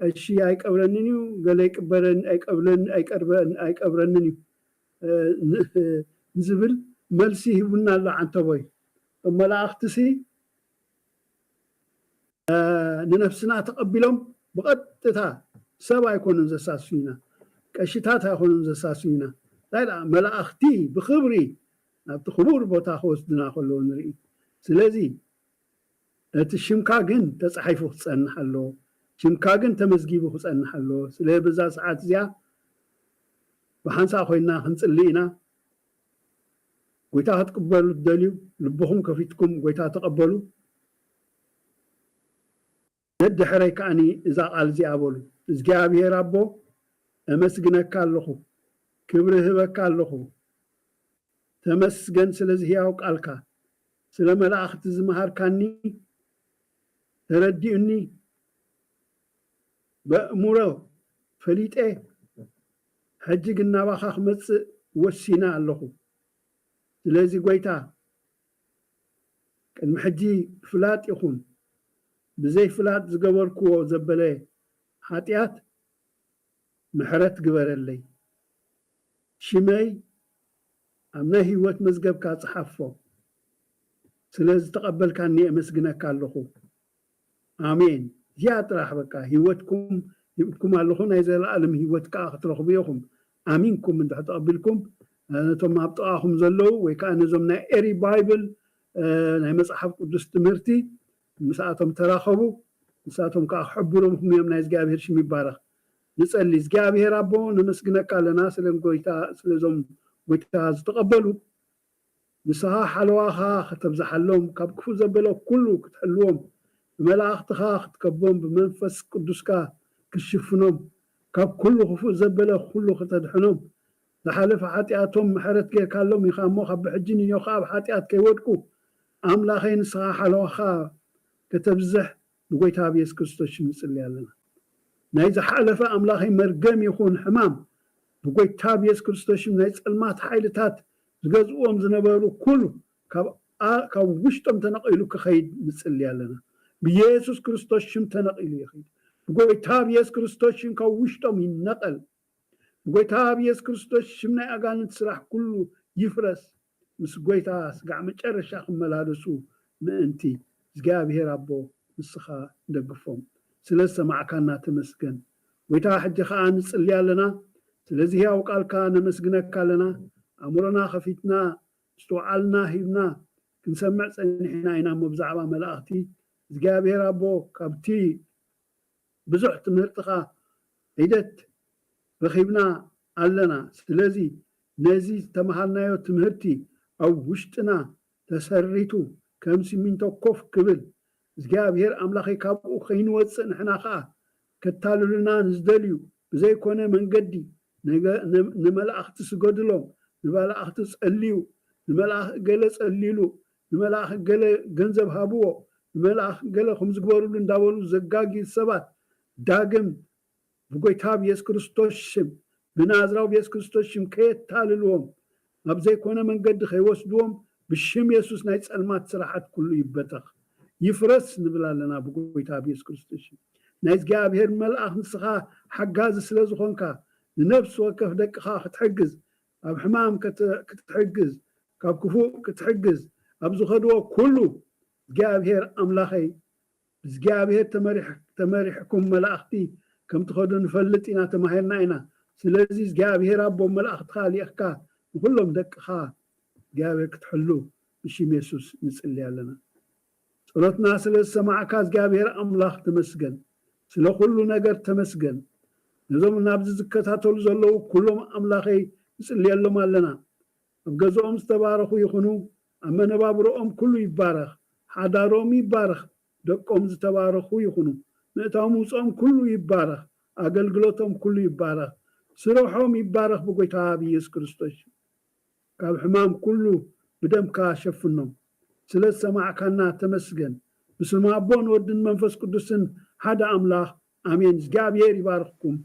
ቀሺ ኣይቀብረንን እዩ፣ ገለ ኣይቅበረን ኣይቀብለን ኣይቀርበን ኣይቀብረንን እዩ፣ እ፣ ን-፣ ንዝብል መልሲ ሂቡና ኣሎ ዓንተቦይ። እቶም መላእኽትሲ፣ እ፣ ንነፍስና ተቐቢሎም ብቐጥታ ሰብ ኣይኮኑን ዘሳስዩና፣ ቀሽታት ኣይኮኑን ዘሳስዩና። እንታይ ደኣ መላእኽቲ ብኽብሪ ናብቲ ክቡር ቦታ ክወስዱና ከለዉ ንርኢ። ስለዚ እቲ ሽምካ ግን ተጻሒፉ ክጸንሕ ኣለዎ። ሽምካ ግን ተመዝጊቡ ክጸንሕ ኣለዎ። ስለ በዛ ሰዓት እዚኣ ብሓንሳእ ኮይንና ክንጽሊ ኢና። ጎይታ ክትቅበሉ ትደልዩ፣ ልብኹም ከፊትኩም ጎይታ ተቐበሉ። ደድሕረይ ከኣኒ እዛ ቃል እዚኣ በሉ። እግዚኣብሔር ኣቦ፣ እመስግነካ ኣለኹ፣ ክብሪ እህበካ ኣለኹ። ተመስገን ስለዚ ህያው ቃልካ፣ ስለ መላእኽቲ ዝመሃርካኒ፣ ተረዲኡኒ፣ በእምሮ ፈሊጠ፣ ሕጂ ግን ናባኻ ክመጽእ ወሲነ ኣለኹ። ስለዚ ጎይታ፣ ቅድሚ ሕጂ ፍላጥ ይኹን ብዘይ ፍላጥ ዝገበርክዎ ዘበለ ሓጢኣት ምሕረት ግበረለይ። ሽመይ ኣብ ናይ ህይወት መዝገብካ ጽሓፎ። ስለ ዝተቐበልካኒ የመስግነካ ኣለኹ። ኣሜን። እዚኣ ጥራሕ በቃ ህይወትኩም ሂብኩም ኣለኹ፣ ናይ ዘለኣለም ህይወት ከኣ ክትረኽቡ ኢኹም። ኣሚንኩም እንድሕር ተቐቢልኩም፣ እ፣ ነቶም ኣብ ጥቓኹም ዘለዉ ወይ ከኣ ነዞም ናይ ኤሪ ባይብል፣ እ፣ ናይ መጽሓፍ ቅዱስ ትምህርቲ ምስኣቶም ተራኸቡ፣ ንሳቶም ከኣ ክሕብሩኹም እዮም። ናይ እግዚኣብሔር ሽም ይባረኽ። ንጸሊ። እግዚኣብሔር ኣቦ፣ ነመስግነካ ኣለና ስለ ጎይታ፣ ስለዞም ጎይታ ዝተቐበሉ። ንስኻ ሓለዋኻ ከተብዝሓሎም፣ ካብ ክፉእ ዘበለ ኩሉ ክትሕልዎም፣ ብመላእኽትኻ ክትከቦም፣ ብመንፈስ ቅዱስካ ክትሽፍኖም፣ ካብ ኩሉ ክፉእ ዘበለ ኩሉ ከተድሕኖም፣ ዝሓለፈ ሓጢኣቶም ምሕረት ጌርካሎም ኢኻ እሞ፣ ካብ ብሕጂ ንዮ ኸዓ ኣብ ሓጢኣት ከይወድቁ፣ ኣምላኸይ ንስኻ ሓለዋኻ ከተብዝሕ ብጎይታ ብየሱስ ክርስቶስ ሽም ንጽሊ ኣለና። ናይ ዝሓለፈ ኣምላኸይ መርገም ይኹን ሕማም ብጎይታ ብየሱስ ክርስቶስ ሽም ናይ ጸልማት ሓይልታት ዝገዝእዎም ዝነበሩ ኩሉ ካብ ኣ-፣ ካብ ውሽጦም ተነቒሉ ክኸይድ ንጽሊ ኣለና። ብየሱስ ክርስቶስ ሽም ተነቒሉ ይኸይድ። ብጎይታ ብየሱስ ክርስቶስ ሽም ካብ ውሽጦም ይነቐል። ብጎይታ ብየሱስ ክርስቶስ ሽም ናይ ኣጋንንት ስራሕ ኩሉ ይፍረስ። ምስ ጎይታ ስጋዕ መጨረሻ ክመላለሱ ምእንቲ እግዚኣብሔር ኣቦ ንስኻ ደግፎም። ስለ ዝሰማዕካና ተመስገን። ጎይታ ሕጂ ኸኣ ንጽሊ ኣለና። ስለዚ ሕያው ቃልካ ነመስግነካ ኣለና። ኣእምሮና ኸፊትና ምስትውዓልና ሂብና ክንሰምዕ ጸኒሕና ኢና እሞ ብዛዕባ መላእኽቲ እግዚኣብሔር ኣቦ ካብቲ ብዙሕ ትምህርትኻ ሒደት ረኺብና ኣለና። ስለዚ ነዚ ዝተምሃርናዮ ትምህርቲ ኣብ ውሽጥና ተሰሪቱ ከም ሲሚንቶ ኮፍ ክብል እግዚኣብሔር ኣምላኸይ ካብኡ ከይንወጽእ ንሕና ኸኣ ከታልሉና ንዝደልዩ ብዘይኮነ መንገዲ ነገ-፣ ን-፣ ንመላእኽቲ ስገድሎም፣ ንመላእኽቲ ጸልዩ፣ ንመልኣኽ እገለ ጸልዩሉ፣ ንመልኣኽ እገለ ገንዘብ ሃብዎ፣ ንመልኣኽ እገለ ከም ዝግበሩሉ እንዳበሉ ዘጋግዩ ሰባት ዳግም ብጎይታ ብየሱስ ክርስቶስ ሽም፣ ብናዝራዊ ብየሱስ ክርስቶስ ሽም ከየታልልዎም፣ ኣብ ዘይኮነ መንገዲ ከይወስድዎም ብሽም የሱስ ናይ ጸልማት ስራሓት ኩሉ ይበተኽ፣ ይፍረስ ንብል ኣለና ብጎይታ ብየሱስ ክርስቶስ ሽም። ናይ እግዚኣብሔር መልኣኽ ንስኻ ሓጋዚ ስለ ዝኾንካ ንነፍሲ ወከፍ ደቅኻ ክትሕግዝ፣ ኣብ ሕማም ከት-፣ ክትሕግዝ፣ ካብ ክፉእ ክትሕግዝ፣ ኣብ ዝኸድዎ ኩሉ እግዚኣብሔር ኣምላኸይ ብእግዚኣብሔር ተመሪሕ-፣ ተመሪሕኩም መላእኽቲ ከም ትኸዱ ንፈልጥ ኢና፣ ተማሂርና ኢና። ስለዚ እግዚኣብሔር ኣቦ መላእኽትኻ ልኢኽካ ንኹሎም ደቅኻ እግዚኣብሔር ክትሕሉ ብሽም የሱስ ንጽሊ ኣለና። ጸሎትና ስለ ዝሰማዕካ እግዚኣብሔር ኣምላኽ ተመስገን። ስለ ኩሉ ነገር ተመስገን። ነዞም ናብዚ ዝከታተሉ ዘለዉ ኩሎም ኣምላኸይ ንጽልየሎም ኣለና። ኣብ ገዝኦም ዝተባረኹ ይኹኑ፣ ኣብ መነባብሮኦም ኩሉ ይባረኽ፣ ሓዳሮም ይባረኽ፣ ደቆም ዝተባረኹ ይኹኑ፣ ምእታዎም ምውፅኦም ኩሉ ይባረኽ፣ ኣገልግሎቶም ኩሉ ይባረኽ፣ ስርሖም ይባረኽ ብጎይታ ብኢየሱስ ክርስቶስ። ካብ ሕማም ኩሉ ብደምካ ሸፍኖም። ስለ ዝሰማዕካና ተመስገን። ብስም ኣቦን ወድን መንፈስ ቅዱስን ሓደ ኣምላኽ ኣሜን። እግዚኣብሔር ይባርኽኩም።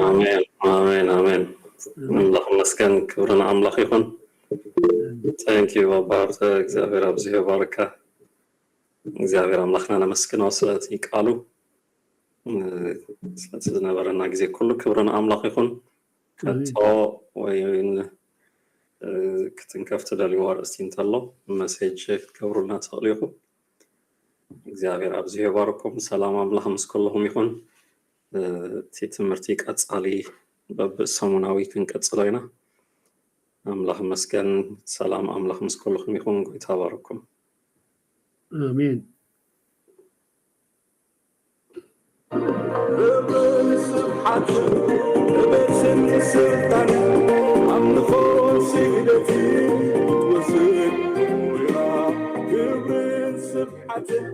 ኣሜን፣ ኣሜን፣ ኣሜን። ኣምላኽ ይመስገን፣ ክብሪ ንኣምላኽ ይኹን። Thank you ኣባ ሃብተ፣ እግዚኣብሔር ኣብዚሑ ይባርካ። እግዚኣብሔር ኣምላኽና ነመስግኖ ስለቲ ቃሉ፣ ስለቲ ዝነበረና ግዜ ኩሉ ክብሪ ንኣምላኽ ይኹን። ከቶ ወይ ክትንከፍ ትደልይዎ ኣርእስቲ እንተሎ፣ መሴጅ ክትገብሩልና ትኽእሉ ኢኹም። እግዚኣብሔር ኣብዚ ይባርኩም። ሰላም ኣምላኽ ምስ ኩልኹም ይኹን። እቲ ትምህርቲ ቀጻሊ በብሰሙናዊ ክንቀጽሎ ኢና። ኣምላኽ መስገን። ሰላም ኣምላኽ ምስ ኩልኹም ይኹን። ጎይታ ባርኩም። ኣሜን። ክብርን ስብሓትን ክብርን ስልጣን ኣምልኾን ስግደትን ወስን ክብርን ስብሓትን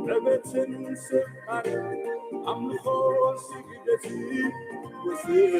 ዕበትን ስልጣን ኣምልኾን ስግደትን ወስን